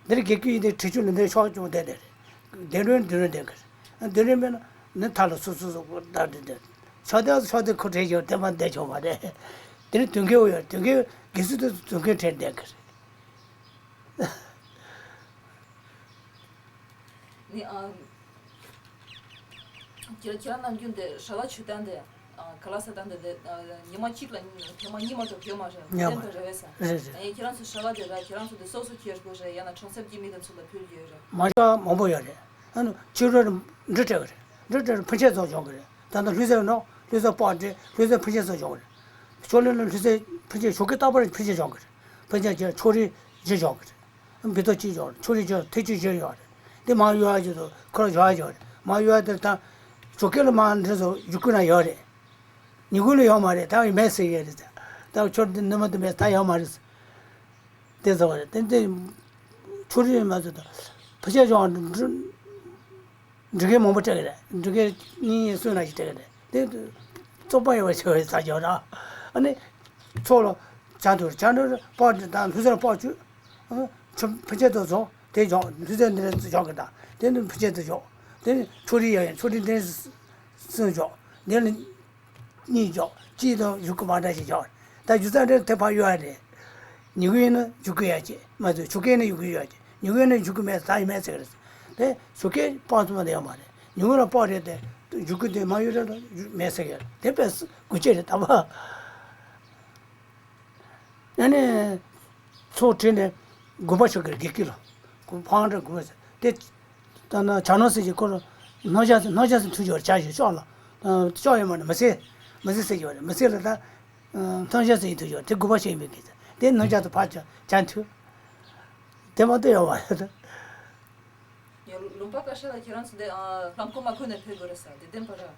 འདིར་དགེ་བསྐོས་ཡིན་དེ་ཁྲི་ཆུ་ལ་འདིར་ཤོག་ཅུང་བསྡད་དེ་རེད། འདིར་རོལ་འདིར་རོལ་བསྡད་གི་རེད། འདིར་རོལ་མེད་ན་ནི་ཐ་ལ་སུ་སུ་སུ་ད་འདི་འདི་ཤོག་དེ་སུ་ཤོག་དེ་ཁོ་བྲེལ་ཡོད་དེ་མ་བསྡད་ཆོག་མ་རེད། དེ་ནི་དུང་ཁའི་འོ་ཡོད་དུང་ཁའི་དགེ་སུ་དེ་དུང་ཁའི་བྲེལ་བསྡད་གི་རེད། ནི་ཨ། ཁྱེད་ཁྱེད་རང་ནམ་རྒྱུན་དེ་ཧྲ་ལ་ཆུ་དན་དེ་ཨ་ག་ལ་ས་དན་དེ་དེ་ཨ་ཉི་མ་གཅིག་ལ་ཐེངས་མ་གཉིས་མ་གཏོགས་ཡོད་མ་རེད། ཉོ་མ་དེ་འདྲ་རེད་བས་ས། རེད་རེད། ཨ་ཡིན་ཁྱེད་རང་ཚོ་ཧྲ་ལ་དེ་ར་ཁྱེད་རང་ཚོ་དེ་སོ་སོ་ཁྱེར་དགོས་རེད། ཡང་ན་གྲོང་གསེབ་ཀྱི་མི་དེ་ཚོ་ལ་ཕུལ་རྒྱུ་ཡོད་རེད། མ་ཤ་མང་པོ་ཡོད་རེད། ཨ་ནི་ཕྱི་རོལ་འབྲུ་སྤྲད་གི་རེད། འབྲུ་སྤྲད་ཕུན་ཆད་ཚོ་འཇོག་གི་རེད། ད་ལྟ་ལྷུ་ཚེ་ནོ་ལྷུ་ཚེ་སྤགས་སྤྲད་ལྷུ་ཚེ་ཕུན་ཆད་ཚོ་འཇོག་གི་རེད། ཕྱོགས་ལས་ལ་ལྷུ་ཚེ་ཕུན་ཆད་ཞོགས་ཀས་རྟག་པར་ཕུན་ཆད་འཇོག་གི་རེད། ཕུན་ཆད་ཀྱི་ཕྱོགས་རིས་བཞི་འཇོག་གི་རེད། འབུལ་ཏོ་གཅིག་ཡོད་རེད། ཕྱོགས་རིས་ཡོད་རེད། ཐེ་ཇུས་ཡོད་རེད། དེ་མ་ཡོད་ཡ་ཅིག་ཏུ་ཁོ་རང་ཡོད་ཡ་ཡོད་རེད། མ་ཡོད་ཡ་དེ་ད་ཇོ་ཀེ་ལ་མ་འདྲེ་ཚོ་ཡུ་གུ་ན་ཡོད་རེད། ཉི་གུ་ལ་ཡོད་མ་རེད། ད་ཡོད་མེད་ཟེར་ཡོད་རེད། ད་ཁྱོད་འདི་ནུ་མ་དུ་མེད་ད་ཡོད་མ་རེད། དེ་ཚོ་རེད། དེ་འདི་ཕྱོགས་རིས་མ་ཚོ་ད་ཕ་ཆ་ཡོང་འདྲེ། འབྲི་མཁན་མང་པོ་སྤྲད་ཀྱི་རེད། འབྲི་མཁན་གཉིས་གསུམ་ལ་ཞིག་སྤྲད་ཀྱི་རེད། དེ་བཙོག་པ་ཡོད་པ་ཞིག་རེད་ཟ་རྒྱུ་ར། ཨ་ནི་ཚོགས་ལ་བྱ་འདུག་བྱ་འདུག་སྤགས་དང་ལྷུ་ཚན་སྤགས་བཅུ། ཕུ་ཆེད་དུ་བཟོ་དེ་འཇོག་ལྷུ་ཚན་འདི་འཇོག་གི་དང་དེ་ནི་ཕུ་ཆེད་དུ་འཇོག་དེ་ནི་ཕྱོགས་རིས་ཡོད་ཡིན་ཕྱོགས་རིས་འདི་གསུམ་འཇོག་འདི་ནི། གཉིས་འཇོག་གཅིག་དང་ཡུ་གུ་མ་འདྲ་ཞིག་འཇོག་ད་ཡུ་ཚ་འདྲ་དེ་ཕར་གཡུག་ཡ་རེད། ཉི་གུ་ཡིན་ན་ཡུ་གུ་ཡ་གཅིག་མ་ཚུད་ཆུ་སྐད་ནི་ཡུ་གུ་ཡ་གཅིག་ཉི་གུ་ཡིན་ན་ཡུ་གུ་མེད་ད་ཡི་མེད་ཟེར་གི་རེད། དེ་ཆུ་སྐད་སྤགས་ཐུབ་མ་དེ་ཡོད་མ་རེད། ཉི་གུ་ལ་སྤགས་རེད་དེ་ཡུ་གུ་དེ་མ་ཡུ་རེད་ད་ཡུ་མེད་ཟེར་གི་རེད། དེ་དཔེ་དགུ་ཆེ་རེད་ད་བ། ཨ་ནི། ཚོགས་ཁྲིད་ནས་དགོན་པ་ཞིག་གི་དགེ་སྐྱིད་ལ། ཕང་འདྲ་དགོན་པ་ཟེར་དེ། ད་ན་བྱ་ནོར་ཟེར་གྱི་ཁོ་རང་སྣང་ཆ་སྣང་ཆ་ཟེར་ཐུག་ཡོད་བྱ་ཞིག་ཤོག་ལ། ཤོག་ཡོད་མ་རེད་མ་ཟེར། མི་ཟེར་ཟེར་གྱི་ཡོད་རེད། མི་ཟེར་ལ་ད་སྣང་ཆ་ཟེར་ཡི་ཐུག་ཡོད་དེ་དགུ་པ་ཞིག་ཡིན་པའི་གི་དེ་སྣང་ཆ་དུ་ཕར་བྱ་བྱ་ཐུབ། དེ་མ་གཏོགས་ཡོད་མ་རེད། ལུང་པ་ཁ་ཤས་ལ་ཁྱེད་རང་ཚོ་དེ་ལྷམ་གོག་མ་གོན་ནས་ཕེབས་དགོས་རེད་ཟེར། དེ་བདེན་པ་རེད།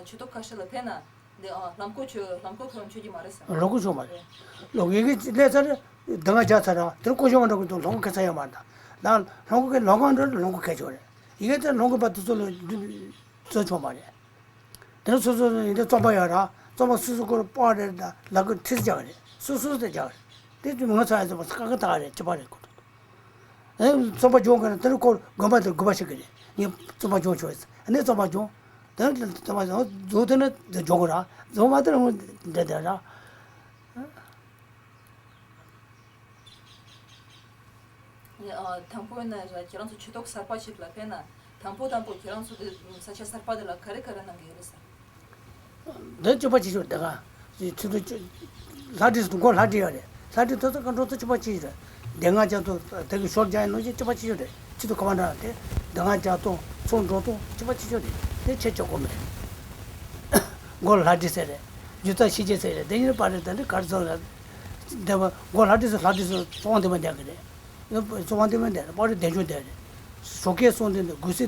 ཆོས་ཐོག་ཁ་ཤས་ལ་ཕེབས་ན་དེ་ལྷམ་གོག་ཆོས་ལྷམ་གོག་གོན་ཆོག་གི་མ་རེད་ཟེར། ལོ་གོ་ཆོག་མ་རེད། ལོ་གོ་གི་སླེབས་ཚར་དེ་ང་བྱ་ཚར་ར་དེར་ཀོ་ཤོ་མ་འགྲོ་གི་འདུག་ལྷམ་གོག་གོན་ས་ཡོད་མ་རེད། ད་ལྷམ་གོག་གི་ལོ་གོ་འགྲོ་ལྷམ་གོག་གོན་ཆོག་རེད། ཡི་གེ་དེ་ལྷམ་གོག་པ་དེ་ཚོ་ལ་བཟོ་ཆོག་མ་རེད། དེ་ནས་སོ་སོ་ཡིན་ཏེ་རྩོམ་པ་ཡོད་ར། རྩོམ་པ་སོ་སོ་སྐོར་སྤོ་བ་རེད་ད་ལག་གི་ཁྲིས་རྒྱག་རེད། སོ་སོ་དེ་རྒྱག་རེད། དེ་དུས་ང་ཚོ་ཨ་ཙི་མ་ཀ་ཀ་ད་རེད་ཅི་པ་རེད་ཁོ་ཐོག་ཨེ་རྩོམ་པ་སྦྱོང་གི་ན་དེ་རུ་ཁོ་དགོན་པ་དེ་དགོན་པ་ཞིག་གི་རེད། ངས་རྩོམ་པ་སྦྱོང་ཆོག་ཨེ་ནས་རྩོམ་པ་སྦྱོང་། དེ་ནས་རྩོམ་པ་སྦྱོང་རྫོགས་དེ་ནས་དེ་སྦྱོང་གི་ར་རྫོགས་མ་དེ་རུ་འདྲེ་དེ་ར། དང་པོ་ཡིན་ན་ར་ཁྱེད་རང་ཚོ་ཆོས་ཐོག་གསར་པ་ཞིག་ལ་ཕེབས་ན་དང་པོ་དང་པོ་ཁྱེད་རང་ཚོ་དེ་ས་ཆ་གསར་པ་དེ་ལ་ག་རེ་ག་རེ་གནང་གི་ཡོད་རེད་ཟེར། འདི་གཅིག་པ་གཅིག་ཤོས་དེ་ག་ཆུ་ཚོད་ལྷ་བྲིས་སུ་མགོ་ལྷ་བྲིས་ཡོད་རེད། ལྷ་བྲིས་ཐོ་ཚོ་ཀ་འགྲོ་ཚོ་གཅིག་པ་གཅིག་རེད། དེ་ང་ཅག་ཚོ་དེ་གི་ཞོར་རྒྱག་ཡིན་ནོ་ཞིག་གཅིག་པ་གཅིག་ཤོས་རེད། ཆུ་ཚོད་ག་བ་འདྲ་དེ་དེ་ང་ཅག་ཚོ་ཚོང་འགྲོ་ཚོ་གཅིག་པ་གཅིག་ཤོས་རེད། དེ་ཆེ་ཆོག་གོ་མེད། མགོ་ལྷ་བྲིས་ཟེར་རེད། རྒྱུ་རྩ་ཤི་རྗེས་ཟེར་རེད། དེ་ཉིན་པ་རེད། དེ་འདྲ་གར་སོང་རེད། དེ་བ་མགོ་ལྷ་བྲིས་སུ་ལྷ་བྲིས་སུ་ཚོང་དེ་མ་འདས་གི་རེད། ཚོང་དེ་མ་འདས་པར་དེ་ཆུང་དེ་རེད། ཞོགས་ཀས་སོང་དེ་འདི་དགུ་སེ་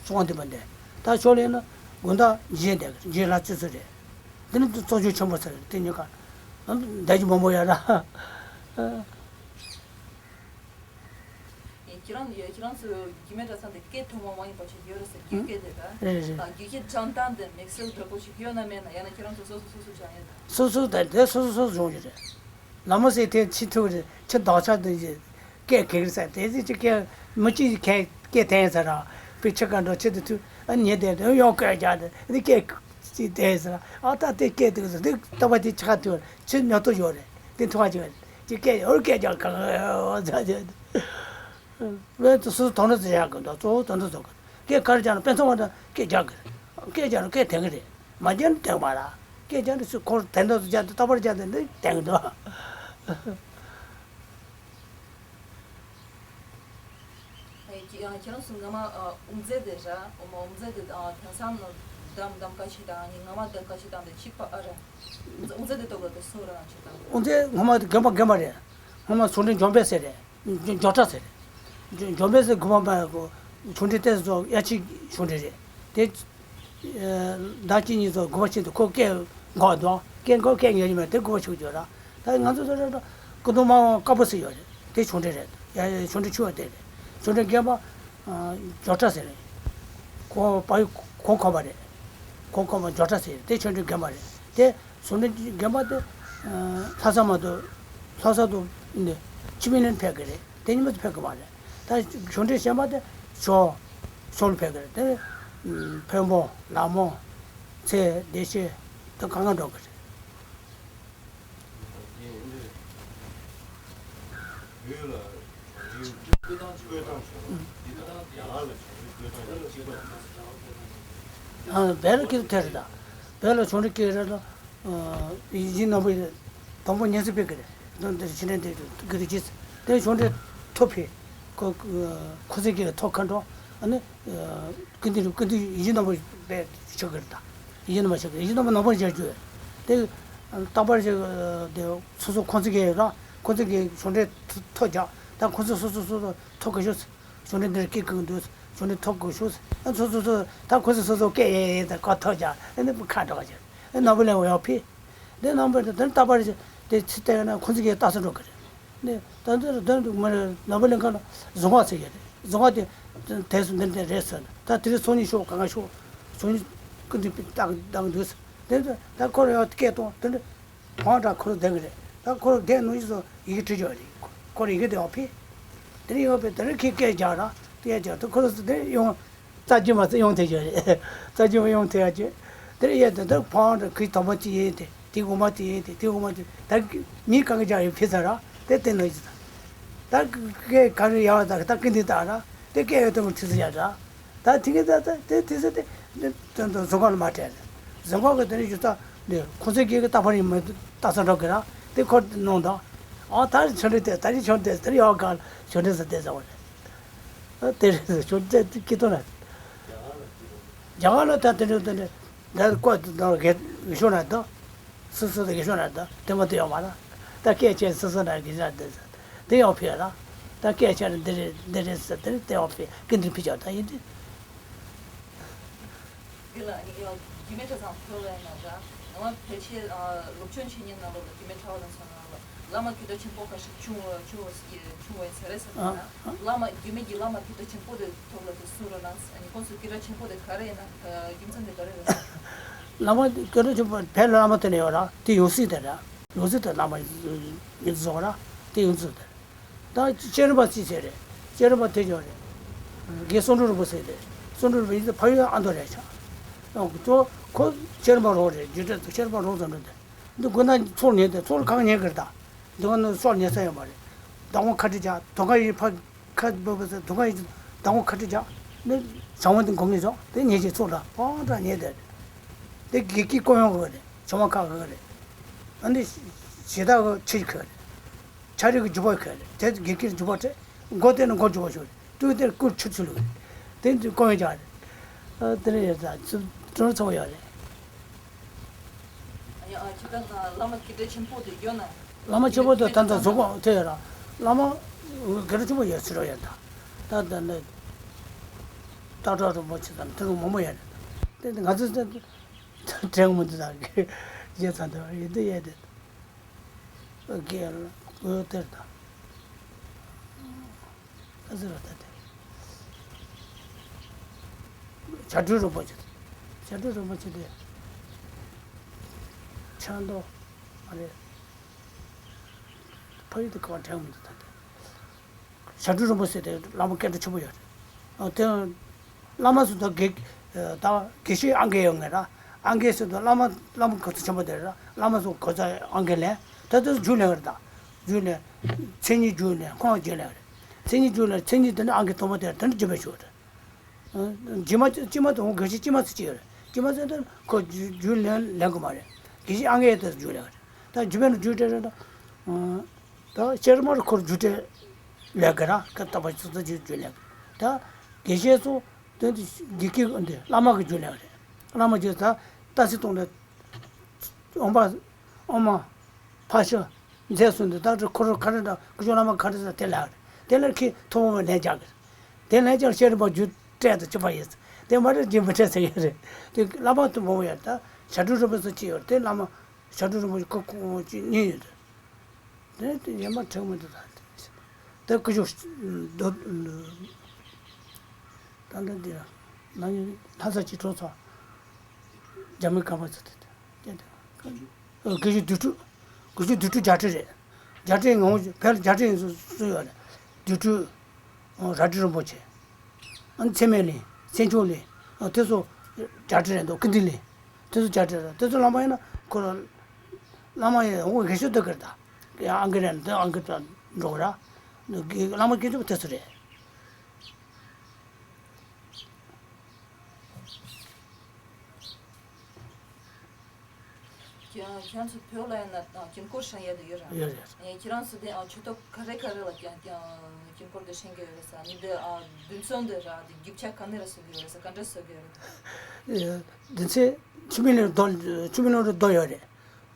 ཚོང་དེ་མ་འདས། ད་ཞོགས་ལས་ན་དགོན་བདག་རྗེས་འདས་རྗེས་ལ་བཅུ་ཚོད་རེད། འདི་ནི་གཙོ་ཆེ་ཆེན་པོ་ཚོ་རེད། དེ་ཉིན་ཀ་འདས་ཀྱི་མང་པོ་ཡོད་ར། ཁྱེད་རང་ཁྱེད་རང་ཚོ་རྒྱུད་སྨད་གྲྭ་ཚང་དེ་སྐད་ཐོག་མ་མ་ཡིན་པ་ཞིག་ཡོད་རེད་ཟེར། རྒྱུད་སྐད་དེ་ད་རེད་རེད། རྒྱུད་སྐད་སྦྱང་སྟངས་དེ་དམིགས་བསལ་འདྲ་པོ་ཞིག་ཡོད་ན་མེད་ན། ཡང་ན་ཁྱེད་རང་ཚོ་སོ་སོ་སོ་སོ་སྦྱང་ཡོད་ད། སོ་སོ་དེ་དེ་སོ་སོ་སོ་སོ་སྦྱོང་རྒྱུ་རེད། ལ་མོ་ཟེར་དེ་ཕྱི་ཐུག་རེད། ཕྱི་དག་ཆ་དེ་ཡི་སྐད་གེགས་ཟེར་དེ་ཟེར་ཅི་སྐད་མི་གཅིག་གིས་སྐད་འཐེན་ཟེར་ར། པི་ཕྱི་ཀ་འགྲོ་ཕྱི་དུ་ཐུག་ཨ་ཉེ་དེ་དེ་ཡོང་སྐད་རྒྱག་དེ་ཨ་ནི་སྐད་ཅིག་འཐེན་ཟེར་ར། ཨ་ད་དེ་སྐད་དེ་ཟེར་དེ་ལྟ་བ་དེ་ཆ་ཐུག་ཕྱི་ཉོ་ཐུག་ཡོད་རེད། དེ་ཐུག་ཨ་ཅིག་ཅི་སྐད་ཡོད་སྐད་རྒྱག་གང་ཟེར་དེ། ཝེ་ཏུ་སུ་དོན་དུ་ཟེར་ཡག་གི་འདུག་གཙོ་བོ་དོན་དུ་བཟོ་གི་སྐད་གར་རྒྱག་ན་དཔེ་མཚོན་བ་དང་སྐད་རྒྱག་གི་རེད། སྐད་རྒྱག་ན་སྐད་འཐེན་གི་རེད། མ་རྒྱག་ན་འཐེན་མ་ར། སྐད་རྒྱག་ན་སུ་ཁོར་དོན་དུ་རྒྱག་དུ་ལྟ་བར་རྒྱག་དུ་འདི་འཐེན་གི་འདུག་ཁྱེད་རང་ཚོ་སྔ་མ་དབུ་མཛད་དེ་ར་དབུ་མཛད་དེ་དེང་སང་བདམས་བདམས་ཀ་ཞིག་དང་ནི་སྔ་མ་བདམས་ཀ་ཞིག་དང་དེ་གཅིག་པ་ཨ་ར། དབུ་མཛད་དེ་ཐོག་ལ་དེ་སུ་ར་ང་ཞིག་དང་། དབུ་མཛད་སྔ་མ་དེ་རྒན་པ་རྒན་པ་རེད། སྔ་མ་ཟུང་འབྲེལ་འཇོམས་པའི་ཟེར་རེད། འཇོ་འཇོ་གྲྭ་ཟེར། འཇོ་འཇོ་མེ་ཟེར་དགུ་པ་མ་གོ། ཆུང་འདྲེ་ཏེ་ཚོ་ཡ་ཆི་ཆུང་འདྲེ་རེད། དེ་ཟླ་གཅིག་གཉིས་ཚོ་དགུ་པ་ཆེན་དུ་ཁོ་སྐད་འགོག་འདུག་སྐད་འགོག་སྐད་ཉན་གྱི་མེད་དེ་དགུ་པ་ཆུང་འགྱོ་ར། ད་ང་ཚོ་ཚོ་རེད་ད། སྐུ་གདུང་མ་དཀར་པོ་ཟེར་ཡོད་རེད། དེ་ཆུང་འདྲེ་རེད། ཡ་ཡ་ཆུང་འདྲེ་ཆུང་བ་དེ་རེད། ཆུང་འདྲེ་རྒན་པ་འཇོ་གྲྭ་ཟེར་རེད། ཁོ་པ་ཡུ་གོང་ཁོ་པ་རེད། གོང་ཁོ་པ་འཇོ་གྲྭ་ཟེར་རེད། དེ་ཆུང་འདྲེ་རྒན་པ་རེད། དེ། ཟུང་འབྲེལ་རྒན་པ་དེ། ལྷ་ས་མ་གཏོགས། ལྷ་ས་དུ་འདི་ཆི་མི་ནན་ཕེབས་ཀྱི་རེད། དེ་ཉིན་མ་དུ་ཕེབས་ཀྱི་མ་རེད། ད་ཟུང་འབྲེལ་གཞན་པ་དེ་ཞོ་ཞོ་ལ་ཕེབས་ཀྱི་རེད། དེ་ཕོན་པོ་ལ་མོ་ཚེ་བདེ་ཆེ་དུ་གང་ག་འགྲོ་གི་རེད། ཨ་བལ་ལ་ཁྱེར་ཐལ་རེད་ད། བལ་ལ་ཆུང་འདྲེ་སྐྱེས་རེད་ད། ཡིད་བཞིན་ནོར་བུ་དང་པོ་ཉན་སྲིད་པའི་གི་རེད། དོན་དེ་ཕྱི་འདྲེན་དེ་གི་རེད་ཅེས་དེ་ཆུང་འདྲེ་ཐོབ་ཕི། ཁོ་ཁོ་ཚེ་གི་ཐོབ་ཁ་འགྲོ། ཨ་ནི་ཀུན་ཏུ་ཀུན་ཏུ་ཡིད་བཞིན་ནོར་བུ་བས་ཆོག་གི་རེད་ད། ཡིད་བཞིན་ནོར་བུ་ཆོག་གི་ཡིད་བཞིན་ནོར་བུ་ནོར་བུ་མཇལ་རྒྱུ་དེ། རྟག་པར་ཞིག་དེ་སོ་སོ་ཁོ་ཚེ་གི་ར་ཁོ་ཚེ་གི་ཆུང་འདྲེ་ཐོབ་རྒྱག་ད་ཁོ་ཚོ་སོ་སོ་སོ་སོ་ཐོབ་གི་ཤོག་ཟེར། གཞུང་འབྲེལ་འདིར་སྐད་ཁུག་འདུག་གཞུང་འབྲེལ་ཐོབ་དགོས་ཤོག་ཨ་ཚོ་ཚོ་ཚོ་ད་ཁོ་ཚོ་སོ་སོ་སྐད་ཡེ་ཡེ་དང་ཁ་ཐོག་ཀྱང་ཨ་ནི་ཁ་འགྲོ་ག་ཅིག་ཨ་ནོར་བུ་གླིང་བ་ཡོག་ཕི། འདི་ནང་པའི་དོན་ལྟ་བར་དེ་ཚིག་བལྟས་ན་ཁོ་ཚོ་གིས་ལྟ་ས་འགྲོ་གི་རེད། འདི་ད་འདི་དོན་དུ་མ་རེད། ནོར་བུ་གླིང་ཁ་ལ་གཟུངས་སྔགས་ཟེར་གི་རེད། གཟུངས་སྔགས་དེ་དེ་སུ་འདི་འདི་རེད་ཟེར། ད་དེ་རིང་ཚོགས་གཉིས་ཤོག་གང་ག་ཤོག་ཚོགས་གཉིས་ཀུན་འདི་བཏང་བཏང་འདུག་ཟེར། འདི་ད་ཁོ་རང་ཡང་སྐད་གཏོང་དེ་འདྲ། བང་དྲ་ཁོ་རང་བསྡད་གི་རེད། ད་ཁོ་རང་བསྡད་ནུས་ཀྱི་སོ་ཡི་གེ་བྲིས་ཡོད་རེད། ཁོ་རང་ཡི་གེ་དེ་ཡོད་ཕི། དེ་ནས་ཡོད་པའི་དེ་རིང་ཁྱེད་སྐད་རྒྱག་ར་སྐད་རྒྱག་དུས་ཁོ་རང་ཚོ་དེ་ཡོང་རྩ་རྒྱུ་མ་རྩ་ཡོང་ཐེ་ཡོད་རེད། རྩ་རྒྱུ་མ་ཡོང་ཐེ་ཡ་ཅེ། དེ་རིང་ཡོད་དེ་དེ་བང་དྲ་ཁོའི་དང་པོ་ཅི་ཡིན་དེ་དེ་འོ་མ་དེ་ཡིན་དེ་དེ་འོ་མ་དེ་ད་མི་གང་གི་རྒྱག་ཡོད་ཕི་ཚ་ར་དེ་བསྟན་ནུས་ཀྱི་ད། ད་སྐད་ག་རེ་ཡག་ད་ད་སྐད་འདི་ད་ར་དེ་སྐད་ཡོད་དེ་མ་ཐི་ཚ་ཡ་ར། ད་དེ་གི་ད་ད་དེ་དེ་ཚེ་དེ་དེ་དེ་དེ་བཟོ་ག་ལ་མ་སྤྲད་རེད། བཟོ་ག་གི་དེ་ནས་ཞུ་ད་འདི་ཁོ་ཚོའི་སྐད་གི་རྟག་པར་ཡིན་མ་རྟག་ས་འགྲོ་གི་ར་དེ་ཁོ་གནང་ད། ཨ་ད་ཆོ་འདྲེ་དེ་ད་རི་ཆོ་འདྲེ་དེ་རི་ཡོག་ག་ཆོ་འདྲེ་ས་དེ་ཟ་བ་རེད། ཨ་དེ་རེད་ཆོ་འདྲེ་དེ་སྐྱིད་དོ་ན། རྒྱ་གར་ལ་ད་དེ་འདྲ་དེ་འདྲ་ ད་བཀོད་དེ་དང་དགེ་དགེ་ཤོག་ན་དང་། སོ་སོ་དང་དགེ་ཤོག་ན་དང་དེ་མ་དེ་ཡོང་བ་ལ། ད་སྐད་ཆ་སོ་སོ་ན་དགེ་ཤོག་དེ་དེ་ཡང་ཕེ་ལ། ད་སྐད་ཆ་འདི་རེད་འདི་རེད་ཟེར་དེ་དེ་ཡང་ཕེ་སྐད་འདིར་ཕེ་ཆགས་ད་ཡིན་དུས། དེ་ལ་ཡང་རྒྱུད་སྨད་གྲྭ་ཚང་ཕེ་ལ་ཡིན་ན་འདྲ། ང་ཕལ་ཆེར་སློབ་ཆུང་ཆེན་གཉིས་ནང་ལོགས་ལ་རྒྱུད་སྨད་གྲྭ་བ་དང་ཚོ་ནང་ལ། བླ་མ་སྐད་གྲགས་ཆེན་པོ་ཁ་ཤས་བྱུང་བ་བྱུང་བ་བྱུང་བ་ཡིན་ས་རེད་ཟེར་ན། བླ་མ་རྒྱུད་སྨད་ཀྱི་བླ་མ་སྐད་གྲགས་ཆེན་པོ་དེ་ཐོག་ལ་དེ་གསུང་རོགས་གནང་། ཨ་ནི་ཁོང་ཚོའི་སྐད་གྲགས་ཆེན་པོ་དེ་ག་རེ་ཡིན་ན། རྒྱུ་མཚན་དེ་ག་རེ་རེད་ཟེར། བླ་མ་སྐད་གྲགས་ཆེན་པོ་བོད་ལ་བླ་མ་དེ་ནས་ཡོད་ར་དེ་ཡོད་སྲིད་དེ་ར། ཡོད་སྲིད་དེ་བླ་མ་ཡིན་བཟོ་ར་དེ་ཡོད་སྲིད་དེ། ད་སྤྱན་རས་པ་ཅི་ཟེར་རེད། སྤྱན་རས་པ་དེ་ཅོག་རེད། དགེ་བསམ་གྲུབ་རིན་པོ་ཆེ་རེད། བསམ་གྲུབ་རིན་པོ་ཆེ་ཕ་ཡུལ་ཨ་མདོ་རེད་ཆ། ཨོ་ཁོ་སྤྱན་རས་པ་རོགས་རེད། རྒྱུད་གྲྭ་སྤྱན་རས་པ་རོགས་ཙམ་རེད་དེ། འདི་དགོན་ན་ཚོགས་ཉན་དེ་ཚོགས་གང་ཉན་གི་རེད་ད། འདི་ག་ནི་སོགས་ཉན་ས་ཡོད་མ་རེད། ཟླ་ངོ་ཁ་བྲིས་བྱ་དོ་ག་ཡི་ཕ་ཁ་བབ་བབ་ཟེར་དོ་ག་ཡི་ཟླ་ངོ་ཁ་བྲིས་བྱ་ནི་བྱང་བ་འདི་སྒོམ་ཉན་ཆོག་དེ་ཉན་ཅིག་ཚོགས་ལ་ཕང་དྲག་ཉན་དེ། དེ་དགེ་སྐྱིད་ཀོ་ཡོང་གི་རེད། ཆུང་མ་ཁག་གི་རེད། ཨ་འདི་ཞེ་དག་གི་ཆེ་གི་རེད། ཆ་རིག་གི་རྒྱུ་བ་ཁ་རེད། དེ་དགེ་སྐྱིད་རྒྱུ་བ་ཁྲེ། མགོ་བསྟན་ན་མགོ་རྒྱུ་བ་ཤོར་རེད། དུས་དེར་སྐུ་ཆུ་ཚུལ་རེད། དེ་འདི་ཀོ་ཡོང་ཅག་རེད། ཨ་དེ་རེད་ཡོད་ད་ཚུ་དྲོར་ཚོ་ཡོད་རེད། ཨ་ཡ་ཨ་ཁྱེད་ད་བླ་མ་སྐད་གྲགས་ཆེན་པོ་དེ་ཡོད་ན། བླ་མ་ཆེན་པོ་དེ་ད་ལྟ་གཟུགས་པོ་དེ་ཡོད་ར། བླ་མ་སྐད་གྲགས་ཆེན་པོ་ཡོད་ཚུལ་རོ་ཡོད་ད། ད་ད་ནི་སྟག་བྲག་རིན་པོ་ཆེ་དང་དེ་རུ་མང་པོ་ཡོད་རེད། དེ་ང་ཚོ་དེ་དྲན་མི་འདུག་ད་གི་རྗེས་ཚ་འདུག་ཡོད་དེ་ཡོད་དེ། དགེ་ལ་གོས་གཏེར་དང་། ཨ་ཟེར་བ་ད་དེ། བྱ་སྒྲོལ་རིན་པོ་ཆེ། བྱ་སྒྲོལ་རིན་པོ་ཆེ་དེ། ཆགས་མདོག་མ་རེད། ཕ་ཡུལ་དུ་ག་བ་དྲན་མི་འདུག་ད་དེ། བྱ་སྒྲོལ་རིན་པོ་ཆེ་དེ་བླ་མ་སྐད་གྲགས་ཆེན་པོ་ཡོད་རེད། ཨ་དེ། བླ་མ་ཚོ་ད་དགེ་ད་དགེ་བཤེས་ཨང་རྒས་ཡོད་ངེས་ར། ཨང་རྒས་ཟེར་དུས་བླ་མ་བླ་མ་གོ་ཚོད་ཆེན་པོ་དེ་ར། བླ་མ་ཚོ་གོ་ཚོད་ཨང་རྒས་ལས་ད་དེ་ཚོ་རྒྱུགས་ལེན་གི་རེད་ད། རྒྱུགས་ལེན། མཚན་ཉིད་རྒྱུགས་ལེན་ཁོང་རྒྱུགས་ལེན་གི་རེད། མཚན་ཉིད་རྒྱུགས་ལེན་མཚན་ཉིད་དེ་ནི་ཨང་རྒས་དང་པོ་དེ་དེ་ནི་རྒྱུད་པའི་ཆོས་རེད། རྗེས་མ་དཀྱུས་མ་དང་དགེ་བཤེས་དཀྱུས་མ་ཚོ་གཅིག་ཡོད་རེད། དཀྱུས་མ་ཚོ་དེ་ཁོ་རྒྱུགས་ལེན་ལེན་གི་མ་རེད། དགེ་བཤེས་ཨང་རྒས་དེ་རྒྱུགས་ལེན་གི་རེད། ད་རྒྱུད་པའི་ནི་རྒྱུགས་དེ་རེད་ད། ད་སྤྱིར་མར་ཁོར་རྒྱུ་འབྲས་ལས་ཀ་ར་ཀ་ད་པ་ཆུ་ཚོད་རྒྱུ་རྒྱུ་ལས་ཀ། ད་དགེ་བཤེས་ཚོ་དོན་དུ་དགེ་སྐྱིད་འདི་བླ་མ་གི་རྒྱུ་ལས་རེད། བླ་མ་རྒྱུ་ད་ལྟ་སི་གཏོང་ལས་འོང་པ་འོ་མ་ཕ་ཤ་མཛེས་སུ་འདི་ད་ཁོ་ར་ཁ་ར་ད་ཀུ་ཅོ་བླ་མ་ཁ་ར་ད་དེ་ལས་རེད། དེ་ལས་ཁི་ཐོ་བོ་ལས་རྒྱག་གི། དེ་ལས་ཀྱང་སྤྱིར་མར་རྒྱུ་འབྲས་དུ་ཅི་པ་ཡིན། དེ་མ་རེད་རྒྱུ་མི་འབྲས་ཟེར་ཡོད་རེད། དེ་བླ་མ་དུ་མོ་ཡོད་ད་བྱ་སྒྲོལ་རིན་པོ་ཆེ་ཅི་ཡོད་དེ་བླ་མ་བྱ་སྒྲོལ་རིན་པོ་ཆེ་ཁོ་ཁོ་ཅི་གཉིས་ཡོད་དེ། དེ་དེ་ཡན་མ་དྲན་མི་འདུག་ད། དེ་ཀུ་ཅོ་རྡོ་ད་ལྟ་འདི་ན་ནི་ལྷ་ས་ཅི་གྲོགས་ཚོ་རྒྱ་མི་ག་པར་ཚོ་དེ་དེ་ཀུ་ཅོ་དུས་དྲུག་ཀུ་ཅོ་དུས་དྲུག་བརྒྱ་ཕྲག་རེད། བརྒྱ་ཕྲག་ངོ་བོ་བལ་བརྒྱ་ཕྲག་སུ་ཡོད་རེད། དུས་དྲུག་ར་དྲི་རིན་པོ་ཆེ། ཨ་ནི་ཚེ་སྨད་གླིང་། ཚེ་མཆོག་གླིང་། ཨ་དེ་ཚོ་བརྒྱ་ཕྲག་རེད་འདུག་ཀི་འདི་གླིང་། དེ་ཚོ་བརྒྱ་ཕྲག་རེད། དེ་ཚོ་བླ་མ་ཡིན་ན་ཁོ་རང་བླ་མ་ཡིན་འོ་དགེ་ཤོག་ལྟ་གི་རེད་ད། ཨང་ཀི་རེད་འདི་ཨང་ཀི་ད་འགྲོ་གི་ར། བླ་མ་དགེ་ཚོ་དེ་ཚོ་རེད། ཁྱེད་ཁྱེད་ཚོ་བོད་ལ་ཡིན་ན་དཀྱིལ་འཁོར་བསྲེང་ཡ་དེ་ཡོད་རེད། ཡོད་རེད། ཨེ་ཁྱེད་རང་ཚོ་དེ་ཨ་ཆོས་ཐོག་ག་རེ་ག་རེ་ལ་ཀྱང་ཀྱང་དཀྱིལ་འཁོར་དེ་བསྲེང་གི་ཡོད་རེད་ས། ནི་དེ་ཨ་འདུན་ཚོགས་འདི་ར་དེ་རྒྱུ་ཆ་ག་ནས་ར་བཟོ་གི་ཡོད་རེད་ས། ག་འདྲ་བཟོ་གི་ཡོད་རེད། ཨེ་འདུན་ཚོགས་ཆུ་མིག་ལོ་རྡོ་ཆུ་མིག་ལོ་རྡོ་ཡོད་རེད།